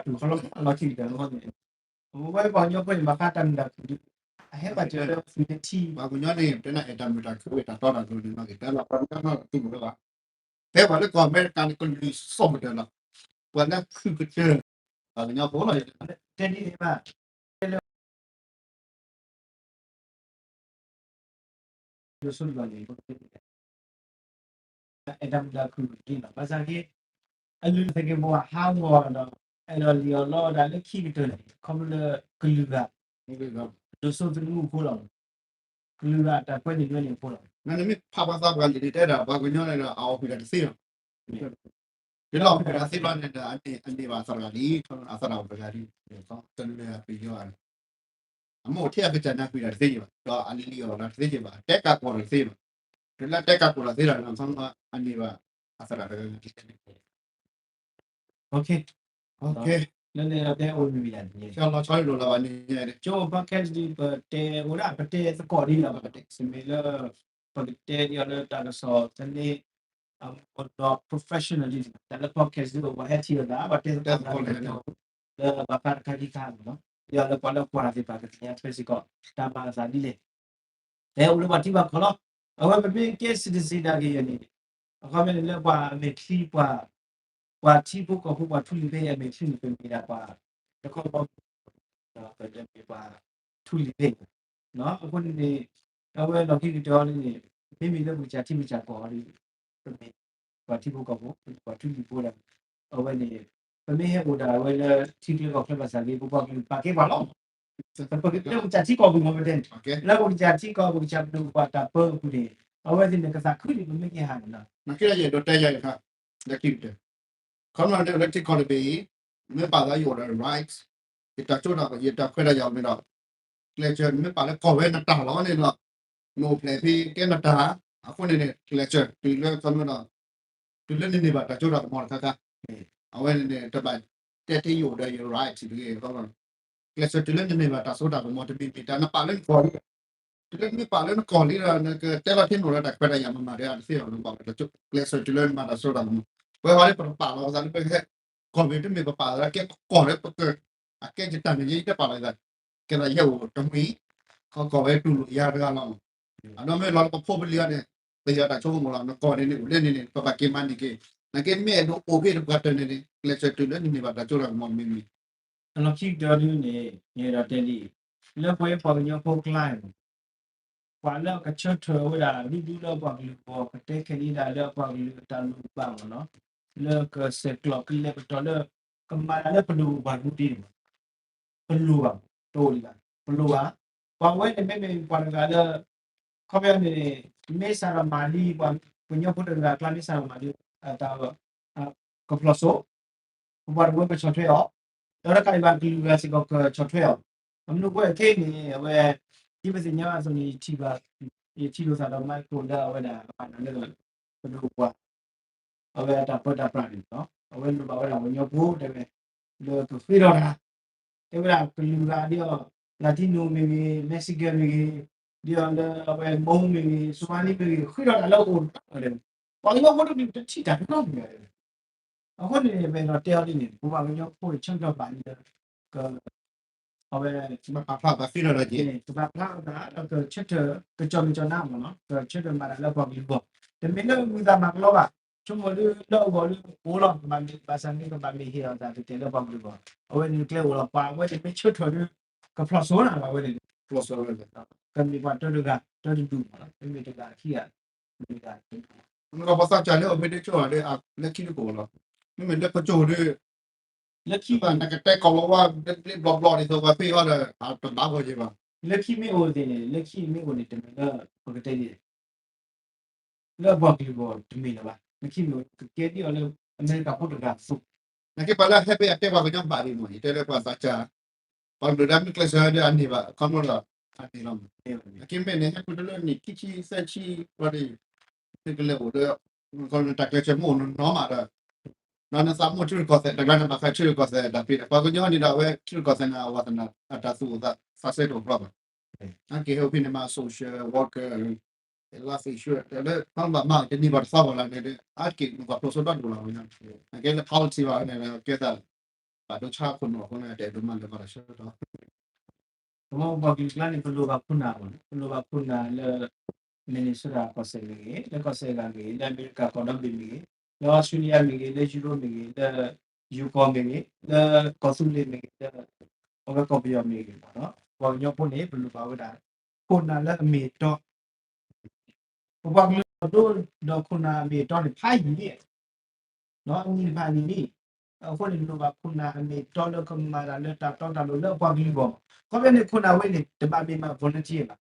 တူၢ်ခီလီၤလီၢ်ခံကတၢၢ်လီၤန့ၣ် အဝဲပှၤကညီဖိန့ၣ် ဘၣ်ဃးတၢ်မုာ်တၢ်ခုၣ်ဒ် အဟဲဘၣ်စၢၤလၢ community ပှၤကညီန့ၣ် တဲနၤအဲၣ်တၢ်မုာ်တၢ်ခုၣ်ဝဲတၢ်တီတၢ်လိၤန့ၣ် မၤက့ၤတၢ်လီၤ ပှၤကညီနီတတူၢ်လၢၤဘၣ် ဖဲပှၤလၢကီၢ်အမဲရကၤန့ၣ် ကလုာ်စီၣ်ကတၢၢ်လီၤ ပှၤလၢခုၣ်ကတၢၢ် ပှၤကညီဖိလီၤ တဲဒ်န့ၣ်ဘၣ် ဒိၣ်စိတဘျီန့ၣ် အဲၣ်တၢ်မုာ်တၢ်ခုၣ်ဒ်နီၤ ဘၣ်ဆၣ်က့ အလုၢ်အလၢ်သက့ၤပဝဲဟးဂီၤဒီး အဲၣ်ဒိးလံၣ်အီၣ်လီအီၣ်ဒၣ်လၢခံကတၢၢ်န့ၣ် ခီဖျိလၢကလုာ်ဂၤ ဒိၣ်စိသနူအဃိလီၤ ကလုာ်ဂၤတၢ်ကွဲန့ၣ်လွဲန့ၣ်အဃိလီၤ နမ့ၢ်ဖးပှၤသးပှၢ်လံာ်န့ၣ် တဲဒၣ်ပှၤကညီန့ၣ်ဒီး အအီၣ်ကွံာ်တၢ်တသ့လီၤ ဒ်လီၤကွံာ်တၢ်သ့ဘျီန့ၣ်ဒီး အန့ၢ်ဘၣ်အသရၣ်လံ အသရၣ်အိၣ်တဂၤလံ တလၢပယီၤ အမ့ၢ်အိၣ်ထဲအကစၢ်န့ၣ် ကွံာ်တၢ်တသ့ဘၣ် ဒီးအလံာ်အီၣ်တၢ်တသ့ဘၣ် တဲကးကီၢ်တၢ်တသ့ဘၣ် တုၤလၢတဲကးကီၢ်တၢ်သ့ဒီး အန့ၢ်ဘၣ်အသရၣ်တဂၤ လၢန့ၣ်တဲအိၣ်မံၤမံၤ လီၤဆီလိၤလီၤဘၣ်န့ၣ် ကၠိ podcast ဒ်ပတဲအိၣ်ဒၣ် ပတဲသကိးဒ်လီၤ ပတဲစမ့ၢ်လၢ ပကတဲဒ်အီၤလၢတၢ်ကစီၣ်သန့ အမ့ၢ်ဒီး professional လံ, တၢ်လၢ podcast ဒ်ပှၤဟဲထံၣ်လိာ်သး ပှၤတဲသကိးသး လၢဘၣ်ဃးတခါခံခါန့ၣ်လီၤ. ဒ်အီၤလၢပှၤလၢကွၢ်တၢ်သ့ၣ်တဖၣ်ကသ့ၣ်ညါထွဲစ့ၢ်ကီး တၢ်မၤအသးဒ်လဲၣ် ဟဲအိၣ်လၢပှၤထံပှၤကီၢ်လီၤ. အဝဲပမ့ၢ်ကဲ citizen ဒၣ်ကယဲၢ်န့ၣ် အခီပညီန့ၣ်လၢပှၤအမဲာ်ချံ ပှၤ ပှၤထံဖိကီၢ်ဖိ ပှၤထူလံၤဖဲအမဲာ်ချံန့ၣ် ပမ့ၢ်ဒၣ်ပှၤတခီဘီ ပမ့ၢ်ပှၤထူလံၤဖဲန့ၣ် အဃိန့ၣ်န့ၣ် အဝဲလီၢ်ခံကတၢၢ်အီၤန့ၣ် မ့မ့ၢ်လၢပကစၢ်ထံပကစၢ်ကီၢ်အီၤဒီး ပမ့ၢ်ပှၤထံဖိကီၢ်ဖိ ပှၤထူလံၤဖိဒၣ် အဝဲန့ၣ် ပမ့ၢ်ဟဲအိၣ်ဒၣ်ဝဲလၢထံချၢကီၢ်ချၢဘၣ်ဆၣ်ဂ့ၤ ပပှၤကလုာ်ပာ်ကဲပှၤလီၤ. ပကတဲပကစၢ်ထံကီၢ်ပူၤမ့ၢ်ပတဲန့ၣ် လၢပကစၢ်ထံကီၢ် ပကစၢ်ပဒိၣ်ပပှၢ်တၢ်ပၢအပူၤန့ၣ် အဝဲသ့ၣ်န့ၣ် ကသးခုဒံးပမ့ၢ်ကဲဟးန့ၣ်လီၤ. နကဲယအဲၣ်ဒိးတဲယၤတခါ လၢခံကတၢၢ် ခီဖျိလၢထံကီၢ်တဘ့ၣ်အံၤ မ့ၢ်ပာ်သးယအိၣ်ဒီး rights ယတၢ်စိတၢ်ကမီၤ ယတၢ်ခွဲးတၢ်ယာ်မ့ၢ်ဒီး ကျဲးစၢး နမ့ၢ်ပာ်လၢကီၢ်ဝဲနတၢ်လီၤန့ၣ်လီၤ. နအိၣ်ဖျဲၣ်ဖဲကဲနတၢ် အဃိန့ၣ်န့ၣ် ကျဲးစၢးတုၤလၢခီဖျိဒီး တုၤလၢနန့ၢ်ဘၣ်တၢ်စိတၢ်ကမီၤတခါခါ အဝဲန့ၣ်န့ၣ် တဘၣ်တဲထဲယအိၣ်ဒီးယ rights တဂ့ၤ ကျဲးစၢးတုၤလၢနန့ၢ်ဘၣ်တၢ်စိတၢ်ကမီၤတမံၤမံၤ တၢ်နပာ်လၢနကီၢ်လံ တုၤလၢနမ့ၢ်ပာ်လၢနကီၢ်လံဒီး နကတဲလီၤထဲနအိၣ်ဒီးတၢ်ခွဲးတၢ်ယာ်မၤမၤဒီး အတသ့အီၤ နဘၣ်ဝဲ ကျဲးစၢးတုၤလၢနမၤတၢ်စိတၢ်ကမီၤ ပဝဲဟီဒ်ပတပာ်လီၤသးလၢပဟဲ ကီၢ်မ့ၢ်တမ့ၢ်ပပာ်လၢကဲကီၢ်လၢပက အကဲယတၢ်န့ၣ် ယတပာ်လီၤသး ကဲသးယဲအိၣ်တမှံၤ ကီၢ်ဝဲတူၢ်လိာ်ယၤတဂၤလီၤ. အဒီးမ့ၢ်လီၤလၢပဖိပလံၤအီၤန့ၣ် ပယီၤတၢ်ဆိကမိၣ်လီၤ နကီၢ်န့ၣ်န့ၣ် အိၣ်လၢန့ၣ်န့ၣ် ပဘၣ်က့ၤမၤန့ၢ်က့ၤ နက့မ့ၢ်အဲၣ်ဒိးအိၣ်ဖဲတပှၤတၢၢ်န့ၣ်န့ၣ် ကျဲးစၢးတုၤလၢနန့ၢ်ဘၣ်တၢ်စိတၢ်ကမီၤမ့ၢ်မ့ၢ် အလီၢ်ခံကတၢၢ်ဒ်န့ၣ် ယအဲၣ်ဒိးတဲဒ်အံၤ, လၢပဝဲပှၤကညီဖိကျါန့ၣ် ပှၤလၢအကဆၢထၢၣ်ဝဲဒၣ် ဒူဒူလၢအပှၤကလုာ်အဂီၢ် ကတဲခဲန့ၣ်ဒၣ်လၢအပှၤကလုာ်အတၢ်လိၣ်ဘၣ်မ့ၢ်နီၤ, လၢကဆဲးကျိးကလဲၤကတီၤလၢ ကမၤတၢ်လၢပဒိၣ်ပပှၢ်ဒ်န့ၣ် ပလိၣ်ဘၣ်, တအိၣ်ဒံးဘၣ်, ပလိၣ်ဘၣ်. ပှၤဝဲန့ၣ်မ့မ့ၢ်ပှၤတဂၤလၢ ခီပညီန့ၣ် မ့ၢ်စးထီၣ်မၤလံ ပှၤကညီဖိတဂၤအကျါ မ့ၢ်စးထီၣ်မၤလံ အတၢ် ကဖျိးစိ ပပှၤတဝၢပဆီၣ်ထွဲအီၤ, ဒီးတကးဒံးဘၣ်ကလုာ်ဂၤစ့ၢ်ကီးကဆီၣ်ထွဲအီၤ, အမနုၤအဃိခဲအံၤန့ၣ် အဝဲ ဒ်ပသ့ၣ်ညါအသိးန့ၣ် ယထံၣ်ဘၣ်, ယထံၣ်လိာ်သးဒီး Michael လၢအဝဲဒၣ် ပှၤတၢ်လၢ ပဒိၣ်ပပှၢ် အဝဲအတၢ်ပၢတၢ်ပြးန့ၣ်လီၤ. အဝဲလိၣ်ဘၣ်ဝဲဒၣ်ပှၤကညီဖိတဲဝဲ, လၢကဃ့ထီၣ်တၢ်, တဲဝဲဒၣ်ကလုာ်ဂၤဒ်အီၤ Latino မ့ၢ်ဂ့ၤ, Mexican မ့ၢ်ဂ့ၤ, ဒ်အီၤလၢအဝဲ Hmong မ့ၢ်ဂ့ၤ, Somali မ့ၢ်ဂ့ၤ, ဃ့ထီၣ်တၢ်လၢအအိၣ်တဖၣ်န့ၣ်, ပှၤကညီဖိတဒူၣ်တထံၣ်တၢ်နီတမံၤဘၣ်. အဃိန့ၣ် ပအဲၣ်ဒိးတဲအီၤဒ်န့ၣ် ပပှၤကညီဖိအံၤဆၢကတီၢ်ဘၣ်လံဒီး အဝဲ ပာ်ဖျါသးဃ့ထီၣ်တၢ်က့ၤ ကဘၣ်ဖျါအသးဒီးကဆၢထၢၣ် ကကၠီၣ်မဲာ်ကၠီၣ်နါမ့ၢ်နီၤ ကဆၢထၢၣ်မၤတၢ်လၢပှၤကလုာ်အဂီၢ်, တမ့ၢ်လၢမုာ်သးမၤကလီဘၣ်, ဆိကမိၣ်ဒ်လၢအဂီၢ်လၢအိၣ်လီၤ ကဘၣ်မ့ၢ်ဘၣ်ဆၣ်န့ၣ် ကဘၣ်မ့ၢ်ဟ့ၣ်အီၤသးကတဲာ်လၢပှၤကလုာ်အဂီၢ်, အဝဲန့ၣ်ကျဲအိၣ်လီၤ ပှၤအဝဲန့ၣ်မ့ၢ်ဆၢထၢၣ်ဒီး ကဖျိးစိနၤဘၣ်ဝဲန့ၣ် ကမ့ၢ်ပှၤတၢတဂၤ တၢတဒူၣ်မ့ၢ်နီၤ မ့မ့ၢ်တဂၤခံဂၤ မ့ၢ်တဂၤ နကပှၤသးစၢ်လၢအမ့ၢ်ဒ်ဆိဒီး လၢခံတကိးလီၤ, မ့မ့ၢ်လၢပစိၤဒီး လၢခံဘၣ် နကတဲကီၢ်လီၤဝါ ဘျီဘျီဒ်သိးပှၤဖ့ၣ်အီၤဒီး တဘၣ်ဂီၢ်က့ၤဘၣ်. လၢခံမ့ၢ်အိၣ်သ့ၣ်န့ၣ် လၢခံမ့ၢ်အိၣ်န့ၣ် တမ့ၢ်လၢ ပကတဲန့ၣ် လၢအပှၤကလုာ်အဂီၢ်တမ့ၢ်လၢၤဘၣ်. လၢခံမ့ၢ်အိၣ် ကကဲဒ်အီၤလၢ အမဲရကၤဖိတဂၤအသိး နကဲပှၤလၢဟဲဖဲအတဲပှၤကညီဘၣ်ဒ်မ့ၢ် ယတဲလၢပှၤသးစၢ် ပှၤကလုာ်ဒၣ်မ့ၢ်ကျဲးစၢးဒီးအန့ၢ်ဘၣ် ခီဖျိလီၤ အန့ၢ်လီၤ. နကဲမ့ၢ်န့ၣ် ဟဲပူၤတလၢနံၣ်ခံဆံသၢဆံဘျီဒ် နကလဲၤအိၣ်ဒီး နတၢ်ကျဲးစၢးမ့ၢ်အိၣ်နီၢ်နီၢ်မးဒီး ဒီးနသးမ့ၢ်ထံရူၢ်ကီၢ်သဲး တဂၤနဘၣ်ဃးထံရူၢ်ကီၢ်သဲးတၢ်ဖံးဒီး ပှၤကညီန့ၣ်ဒီး အဝဲထံရူၢ်ကီၢ်သဲးန့ၣ် အဝဲသနာ် အတၢ်သူၣ်အိၣ်သး သးစဲတအိၣ်ဘၣ်ဘၣ်. အက့ၤဟဲအိၣ်ဖဲန့ၣ်မး social worker လၢ social တၢ်လၢ ခီဘၣ်မးတန့ၢ်ဘၣ်တသီဘၣ်လၢန့ၣ်ဒီး အါတက့ၢ်မ့ၢ်ပှၤဖျိးစိဒီဒိၣ်လီၤဝဲညါ. အကဲလၢ policy ဘၣ်န့ၣ် ကဲသး ဘၣ်ဒိဆါခိၣ်နူာ်အဃိန့ၣ် တအဲၣ်ဒိးမၤလၢၤဘၣ်တၢ်ဆၢကတီၢ် ပမ့ၢ်ပှၤကလုာ်ကျါန့ၣ် ပလိၣ်ဘၣ်ခိၣ်နၢ်မ့ၢ်နီၤ ပလိၣ်ဘၣ်ခိၣ်နၢ်လၢ Minnesota ကီၢ်စဲၣ်မ့ၢ်ဂ့ၤ, လၢကီၢ်စဲၣ်ဂၤမ့ၢ်ဂ့ၤ, လၢအမဲရကၤကီၢ်ဒီဘ့ၣ်မ့ၢ်ဂ့ၤ, လၢအီစထြ့လယါမ့ၢ်ဂ့ၤ, လၢယူရိမ့ၢ်ဂ့ၤ, လၢ ယူကီၢ်မ့ၢ်ဂ့ၤ, လၢကီၢ်သူလ့ၤမ့ၢ်ဂ့ၤ, လၢအဝဲကီၢ်ပယီၤမ့ၢ်ဂ့ၤမ့ၢ်နီၤ ပှၤကညီဖိန့ၣ် ပလိၣ်ဘၣ်ဝဲဒၣ် ခိၣ်နၢ်လၢအမ့ၢ်အတီ ပပှၤကလုာ်ဒိၣ်ဒီးခိၣ်နၢ်အမ့ၢ်အတီန့ၣ် ဖးယံာ်လံ, အနံၣ်တဖၣ်အနံၣ်လံ. အဃိန့ၣ် လိၣ်ဘၣ်ခိၣ်နၢ်အမ့ၢ်အတီလၢကမၤတၢ်လၢတၢ်တီတၢ်လိၤလၢအပှၤကလုာ်အဂီၢ်. ခီဖျိန့ၣ်ခိၣ်နၢ်ဝဲန့ၣ် တဘၣ်မ့ၢ်မၤ volunteer ဘၣ်.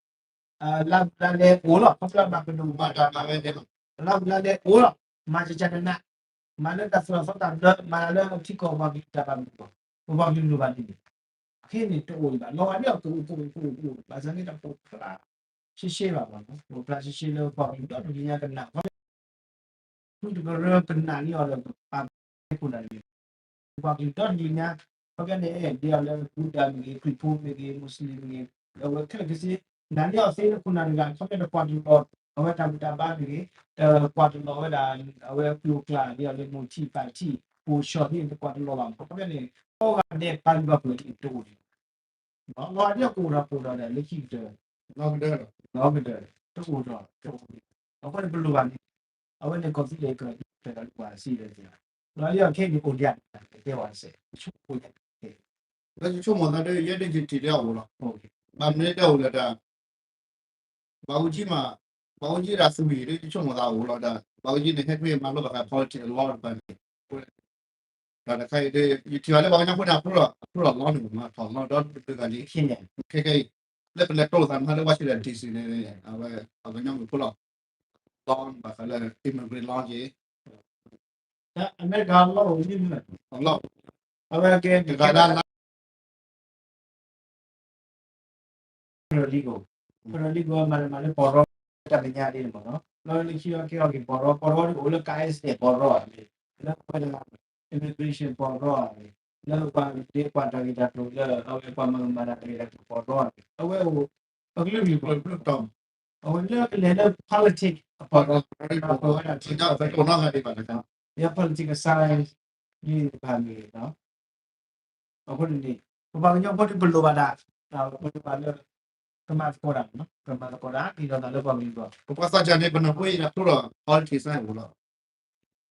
လၢလၢလဲၤအိၣ်လီၤ ခီဖျိဘၣ်ကဒိၣ်မၤတၢ်မၤဝဲန့ၣ်လီၤ. လၢလၢလဲၤအိၣ်လီၤ မၤကကနး မၤလၢတၢ်သိၣ်တၢ်သီတၢ်ဘျၢ မၤလၢထံကီၢ်ပှၤကလုာ်တၢ်ဘၣ်မုာ်ဘၣ်. ပပှၤကလုာ်လိၣ်ဘၣ်ဒ်န့ၣ် ခဲန့ၣ်တအိၣ်ဘၣ် လီၤဂာ်ဒ်အီၤကအိၣ်ကအိၣ်ကအိၣ်ကအိၣ် ဘၣ်ဆၣ်န့ၣ်တပိာ်ဖျါရှဲရှဲဘၣ်မ့ၢ်နီၤ ပိာ်ဖျါရှဲရှဲလၢပှၤကလုာ်ဒီတကလုာ်ညါကနၣ် ဃုတကရၢကနၣ်န့ၢ်အီၤဒီး ပာ်ဖဲခိၣ်နၢ်တဂ့ၤ ပှၤကလုာ်ဒီတကလုာ်ညါ ခီပညီန့ၣ် ဒ်အီၤလၢ Buddha မ့ၢ်ဂ့ၤ ခရံာ်ဖိမ့ၢ်ဂ့ၤ Muslim မ့ၢ်ဂ့ၤ အဝဲခဲလၢာ်ခဲဆ့ နၣ်န့ၢ်အီၤသ့လၢခိၣ်နၢ်တဂၤ ခီပညီတပှၤကလုာ်အီၤ အဝဲတၢ်ဘူၣ်တၢ်ဘါမ့ၢ်ဂ့ၤ, တကွၢ်တလီၤဝဲဒၣ် အဝဲကျိၤကျဲဒ်အီၤလၢမိၢ်ထံၣ်ပၢ်ထံၣ် ပိာ်ဆှီၣ်သ့ၣ် တကွၢ်တလီၤဘၣ်မး. ခီဖျိန့ၣ် ကိးဂၤဒဲးပာ်လုၢ်ပာ်ပှ့ၤတအိၣ်န့ၣ် လီၤဒ်ကအိၣ်ဒီးကအိၣ်ဒီးလၢခံကတၢၢ်, လီၤကတၢၢ်, တအိၣ်ဒီးတအိၣ်န့ၣ် အဃိန့ၣ်ပလိၣ်ဘၣ်န့ၣ် အဝဲန့ၣ်ကီၢ်သူလ့ၤက လီၤဒ်အီၤခဲအံၤန့ၣ်အိၣ်ဒံး တဲဝဲစဲး ဆိကမိၣ်သးဒီး ယဲဒၣ်ယထံၣ်လၢအအိၣ်လီၤ. ဘၣ်မနုၤတဲအိၣ်လၢတၢ် ဘၣ်အူကၠံမး, ဘၣ်အူကၠံဒၣ်သူဝံၤဒီး ယဆိကမိၣ်သးအိၣ်လီၤဒီး ဘၣ်အူကၠံန့ၣ် ဟဲကွံာ်မၤလိဘၣ်ဃး politics အလီတဖၣ်န့ၣ် တၢ်တခါအံၤဒီး ယထံၣ်ဘၣ်လၢပှၤကညီဖိန့ၣ် အဖျိထီၣ်လီန့ၣ်မး ထီၣ်လီဒီး တဂၤလံ ခဲခဲအံၤ လၢပလဲၤတိၢ်သးမးလၢ Washington D C န့ၣ် အဝဲပှၤကညီမုၣ်ဖိလီၤ လီဘၣ်ဃးလၢ immigrant လီက့ၤ အမဲရကၤလီအိၣ်လံမး လီ အဝဲကဲတဂၤလၢ paralegal, paralegal မၤလၢမၤလၢပီၢ်ရီ တၢ်မဲာ်ညါဒ်န့ၣ်မးနီၤ, လၢလၢခံအီၤကဲအီၤက့ၤပီၢ်ရီ ပီၢ်ရီဒ်အိၣ်လၢ ကးအ့စဲး ပီၢ်ရီန့ၣ်, လၢအဝဲဒၣ် immigration ပီၢ်ရီန့ၣ်, လၢပှၤဒ့ပှၤတၢ်ဂ့ၢ်တၢ်ကျိၤလၢအဝဲပှၤမၤကမၤတၢ်တၢ်ဂ့ၢ်တၢ်ကျိၤပီၢ်ရီန့ၣ် အဝဲအိၣ် အကလုာ်ကလုာ် အဝဲလၢကလဲၤလၢ politics အပီၢ်ရီ ပီၢ်ရီဝဲဒၣ် ထံကီၢ်ဖဲကီၢ်နီၣ်ဂၤဒံးဘၣ်တခါ ယ politics science ဒ်တဖၣ်မ့ၢ်ဂ့ၤ အဃိန့ၣ်န့ၣ် ပပှၤကညီဖိဒ်ပလိၣ်ဘၣ်ဒၣ် ပလိၣ်ဘၣ်လၢ ကမၤသကိးတၢ်မးနီၤ, ကမၤသကိးတၢ် က့ၤလီၤသးလၢပှၤကလုာ်အဂီၢ် ပပှၤသးစၢ်န့ၣ် ပနၢ်ဟူအံၤလၢဖျိထီၣ် politics စ့ၢ်ကီးလီၤ,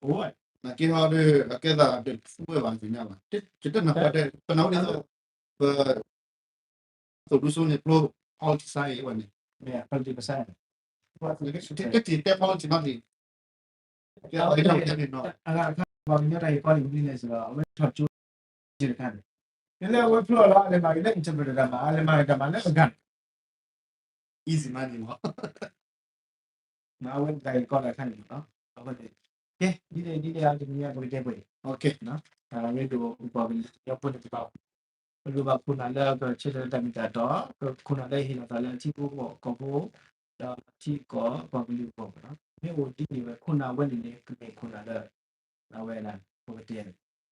အိၣ် နာ်က့ဟီဒီး အကဲသးတဖုဝဲဘၣ်သ့ၣ်ညါဘၣ်, ယတနၢ်ဟူတဲ ပနၢ်ဟူဒ်သိး ပ သိၣ်ဒူစိန့ၣ်ဖျိ politics စ့ၢ်ကီးဝဲန့ၣ်, politics စ့ၢ်ကီး တထံၣ်တဲ politics နီတထံၣ် ကဲ ပှၤကညီတဲန့ၣ်နီၤ အဂၤတခါ ပှၤကညီတၢ်ဂ့ၢ်ကီန့ၣ် business လီၤ အဝဲထီၣ်ကၠိ တခါန့ၣ်, လၢအဝဲဖျိလီၤ အလဲၤမၤက့ၤလၢ interpreter တၢ်မၤ အလဲၤမၤက့ၤတၢ်မၤလၢအဂၤန့ၣ် easy money မး အဝဲတၢ်ဂ့ၢ်ကီတၢ်တခါန့ၣ်လီၤ, အဃိန့ၣ် ကဲ ဒ်န့ၣ်ဒ်န့ၣ်အံၤတနံၤအံၤပကတဲပှဲၤ အဝဲဒိၣ်ပပှၤကညီဖိန့ၣ်တဘၣ် ပလိၣ်ဘၣ်ခိၣ်နၢ်လၢကဆၢထၢၣ်တၢ်မ့ၢ်တၢ်တီ, ခိၣ်နၢ်လၢဟ့ၣ်လီၤသးလၢထံဖိကီၢ်ဖိ, ဒီးထံကီၢ်ပှၤကလုာ်အဂီၢ်မးနီၤ, မ့ၢ်အိၣ်ဒ်န့ၣ်ဝဲ ခိၣ်နၢ်ဝဲန့ၣ်န့ၣ် ကမ့ၢ်ခိၣ်နၢ်လၢ အဝဲဒၣ် ပကတဲ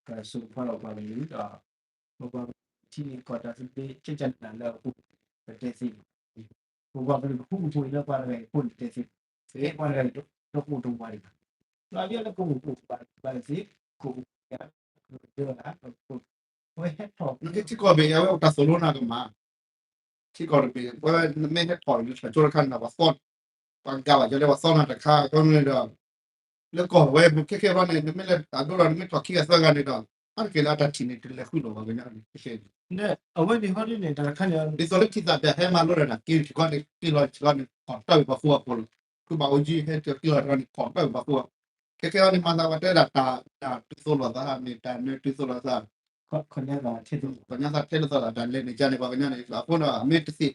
ကစိာ်ကဖီလီၤပှၤကလုာ်ဒီး ပပှၤကလုာ်ထံကီၢ်တၢ်သဘျ့ ကကနၣ်လၢအပူၤ ပတဲသ့န့ၣ် ပပှၤကလုာ်ကဃူကဖိးလၢပှၤတဂၤအံၤအဃိန့ၣ်တဲသ့, ဟဲပှၤတဂၤအံၤတအိၣ်တအိၣ်ဝဲဒံးဘၣ်, လီၤဒ်လၢကအိၣ်အိၣ်ဘၣ်သ့, ကအိၣ်ကဒၢလၢ အဝဲဟဲထီၣ် နကထံကီၢ်ဘ့ၣ် အဝဲအိၣ်တၢ်သိၣ်လိနၤကမၣ် ထံကီၢ်တဘ့ၣ် ပဝဲနမ့ၢ်ဟဲထီၣ်လၢထီၣ်ကၠိတခါန့ၣ် ပှၤသီ, ပှၤကးဘၣ်ယၤလၢပှၤသီနၤတခါ ခီဖျိန့ၣ်ဒီး လၢကီၢ်ဝဲပူၤခဲခဲဘျီန့ၣ် နမ့ၢ်လဲၤတၢ်ဒိဒီး နမ့ၢ်ထီၣ်ခံဂၤသၢဂၤန့ၣ်ဒီး အါတက့ၢ်လၢအတၢ်ထံၣ်န့ၣ် တလဲၤဃုလိာ်ပှၤကညီန့ၣ် ခဲခဲအံၤ အဝဲန့ၣ်ဟီဒ်န့ၣ် တၢ်တခါန့ၣ် ဒ်သိးလၢထံသးပျၢ်ဟဲမၤလိတၢ်န့ၣ် က့ၤထံကီၢ်န့ၣ် က့ၤလီၤထံကီၢ်န့ၣ် ကီၢ်တၢ်ဝံၤပှၤဃူအဖိလီၤ. ခုဘၣ်အိၣ်ယံၤဟဲက့ၤလီၤထံကီၢ်န့ၣ် ကီၢ်တၢ်ဝံၤပှၤဃူအဖိ ခဲခဲအံၤန့ၣ် မၤသးပှၤတဲဒၣ်တၢ် တၢ်တုၤသိးလိာ်သးမ့ၢ်တၢ်နၢၤတုၤသိးလိာ်သး ပှၤကညီသးထဲလိာ်သး တၢ်လဲၤန့ၣ်ကန့ၣ် ပှၤကညီန့ၣ် အဃိဒီး မ့ၢ်တသ့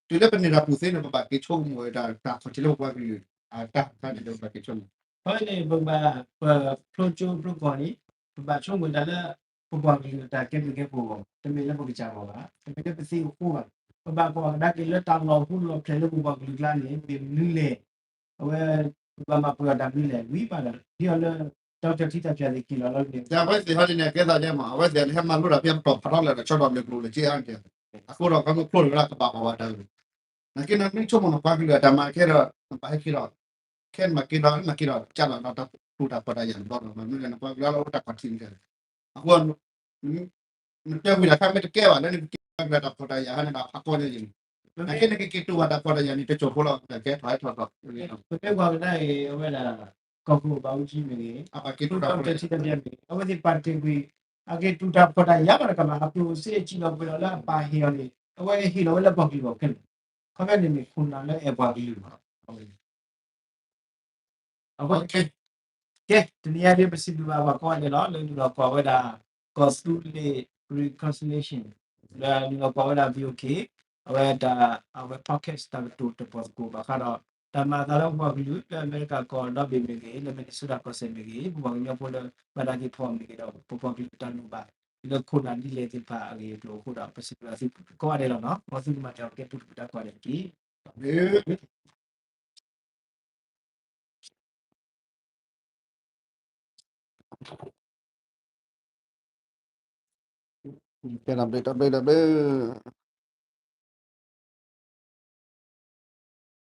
တုၤလၢပန့ၢ်တၢ်ပူၤသ့န့ၣ် ပဘၣ်က့ၤဆိကမိၣ်ဝဲဒၣ် တၢ်ခီၣ်ထံးလၢပပှၤကလုာ် အတၢ်ခါန့ၣ်ဒီး ပဘၣ်က့ၤဆိကမိၣ် အဝဲန့ၣ် ပဘၣ် ပဖျိကၠိဖျိကီၢ်န့ၣ် ပဘၣ်ဆိကမိၣ်တၢ်လၢ ပပှၤကလုာ်အတၢ်ကဲဘျုးကဲဖှိၣ်အဂီၢ် တမ့ၢ်လၢပကစၢ်အဂီၢ်ဘၣ် တမ့ၢ်လၢပသ့အဃိဘၣ် ပဘၣ်ကွၢ်ကဒါက့ၤလၢတၢ်လီၢ်ဟူလီၢ်ဖျဲးလၢပပှၤကလုာ်ကျါန့ၣ် မ့ၢ်မနုၤလဲၣ် အဝဲ ပဘၣ်မၤပှဲၤအီၤတၢ်မနုၤလဲၣ် ဝံၤဘၣ်ဒီး ဒ်အီၤလၢ ဒီကထၢၣ်ထံတၢ်ဖၠၣ်သ့ၣ်က့ၤလီၤလီၤန့ၣ် အဝဲသ့ၣ်ဟီဒ်န့ၣ် အကဲသးဒ်မး အဝဲသ့ၣ်န့ၣ် ဟဲမၤလိတၢ်ဖဲပတီၢ်ဖးထီၣ်လၢတၢ်ဆီဒီးမ့ၢ်ကျိၤလၢက့အါန့ၣ် အဃိဒီး ခီဖျိတဂၤလၢကဘၣ်အီၣ်ဘၣ်တၢ်ဂ့ၢ် နာ်က့နမ့ၢ်ဆိကမိၣ်နပှၤကလုာ်အတၢ်မၤခဲဒီး နဘၣ်ဟဲက့ၤဒီး ခဲနမၤက့ၤဒီး နမၤက့ၤဒီး ကၢ်လီၤဒီးတၢ်ထူးတၢ်ဖှီၣ်တၢ်ယာ်တဘျီဒီး မ့ၢ်လၢနပှၤကလုာ်လၢအိၣ်တၢ်ခီၣ်ထံးန့ၣ် အဃိ နတဲဝံၤတၢ်ခါမ့ၢ်တကဲဘၣ်လၢနကက့ၤပှၤကလုာ်တၢ်ဖှီၣ်တၢ်ယာ်ဟဲန့ၣ်ဒီးဖးကီညါယံၤန့ၣ် နာ်က့နကက့ၤတူၢ်ဘၣ်တၢ်ဖှီၣ်တၢ်ယာ်န့ၣ် တစိၢ်ဖိလီၤ တၢ်ကဲထီၣ်ဟဲထီၣ်ထီၣ် ပတဲပှၤကနၣ်အံၤ အဝဲဒၣ် ကီၢ်ခိၣ်ဘၣ်အူကၠံမ့ၢ်ဂ့ၤ အဘၣ်က့ၤတူၢ်တၢ်ဖှီၣ်တၢ်ယာ်မ့ၢ်ဂ့ၤ အဝဲသ့ၣ်ပာ်တ့ၢ်ကွံာ် အက့ၤတူၢ်တၢ်ဖှီၣ်တၢ်ယာ်ဘၣ်တကမၣ် အကျိၣ်စ့အစံၣ်လီၤပှဲၤလီၤလၢအပၢ်ဟ့ၣ်အီၤန့ၣ် အဝဲဟ့ၣ်လီၤဝဲလၢပှၤကလုာ်အဂီၢ်ခဲလၢာ် ခီဖျိန့ၣ်မ့ၢ်ခိၣ်နၢ်လၢအဲၣ်ပှၤကလုာ်လီၤ အဃိ ကဲ တနံၤအံၤဒ် ပစံးဘျုးဘၣ်ပှၤကိးဂၤဒဲးလီၤ လၢနုာ်လီၤကွၢ်ဝဲဒၣ် ကီၢ်သူလ့ၤ reconciliation လၢနုာ်လီၤကွၢ်ဝဲဒၣ် V O K အဝဲတၢ် အဝဲ podcast တၢ်ကတိၤတပှီၢ်သကိးဘၣ်ဃးဒီး တၢ်မၤအသးလၢပပှၤကလုာ် လၢအမဲရကၤကီၢ်ဒီဘ့ၣ်မ့ၢ်ဂ့ၤ လၢ Minnesota ကီၢ်စဲၣ်မ့ၢ်ဂ့ၤ ပပှၤကညီဖိလၢ ဘၣ်တၢ်က့ၤဖီၣ်မ့ၢ်ဂ့ၤဒီး ပပှၤကလုာ်တၢ်လိၣ်ဘၣ် လၢခိၣ်နၢ်ဒ်လဲၣ်သ့ၣ်တဖၣ်အဂ့ၢ်အကျိၤအဃိဒီး ပစံးဘျုးသုကိးဂၤဒဲးလီၤနီၤ မ်သုကမၤစၢၤကဲပူၤတပူၤတၢ်ကိးဂၤဒဲးတက့ၢ် တၢ်ဘျုး တၢ်ဘျုး တၢ်ဘျုး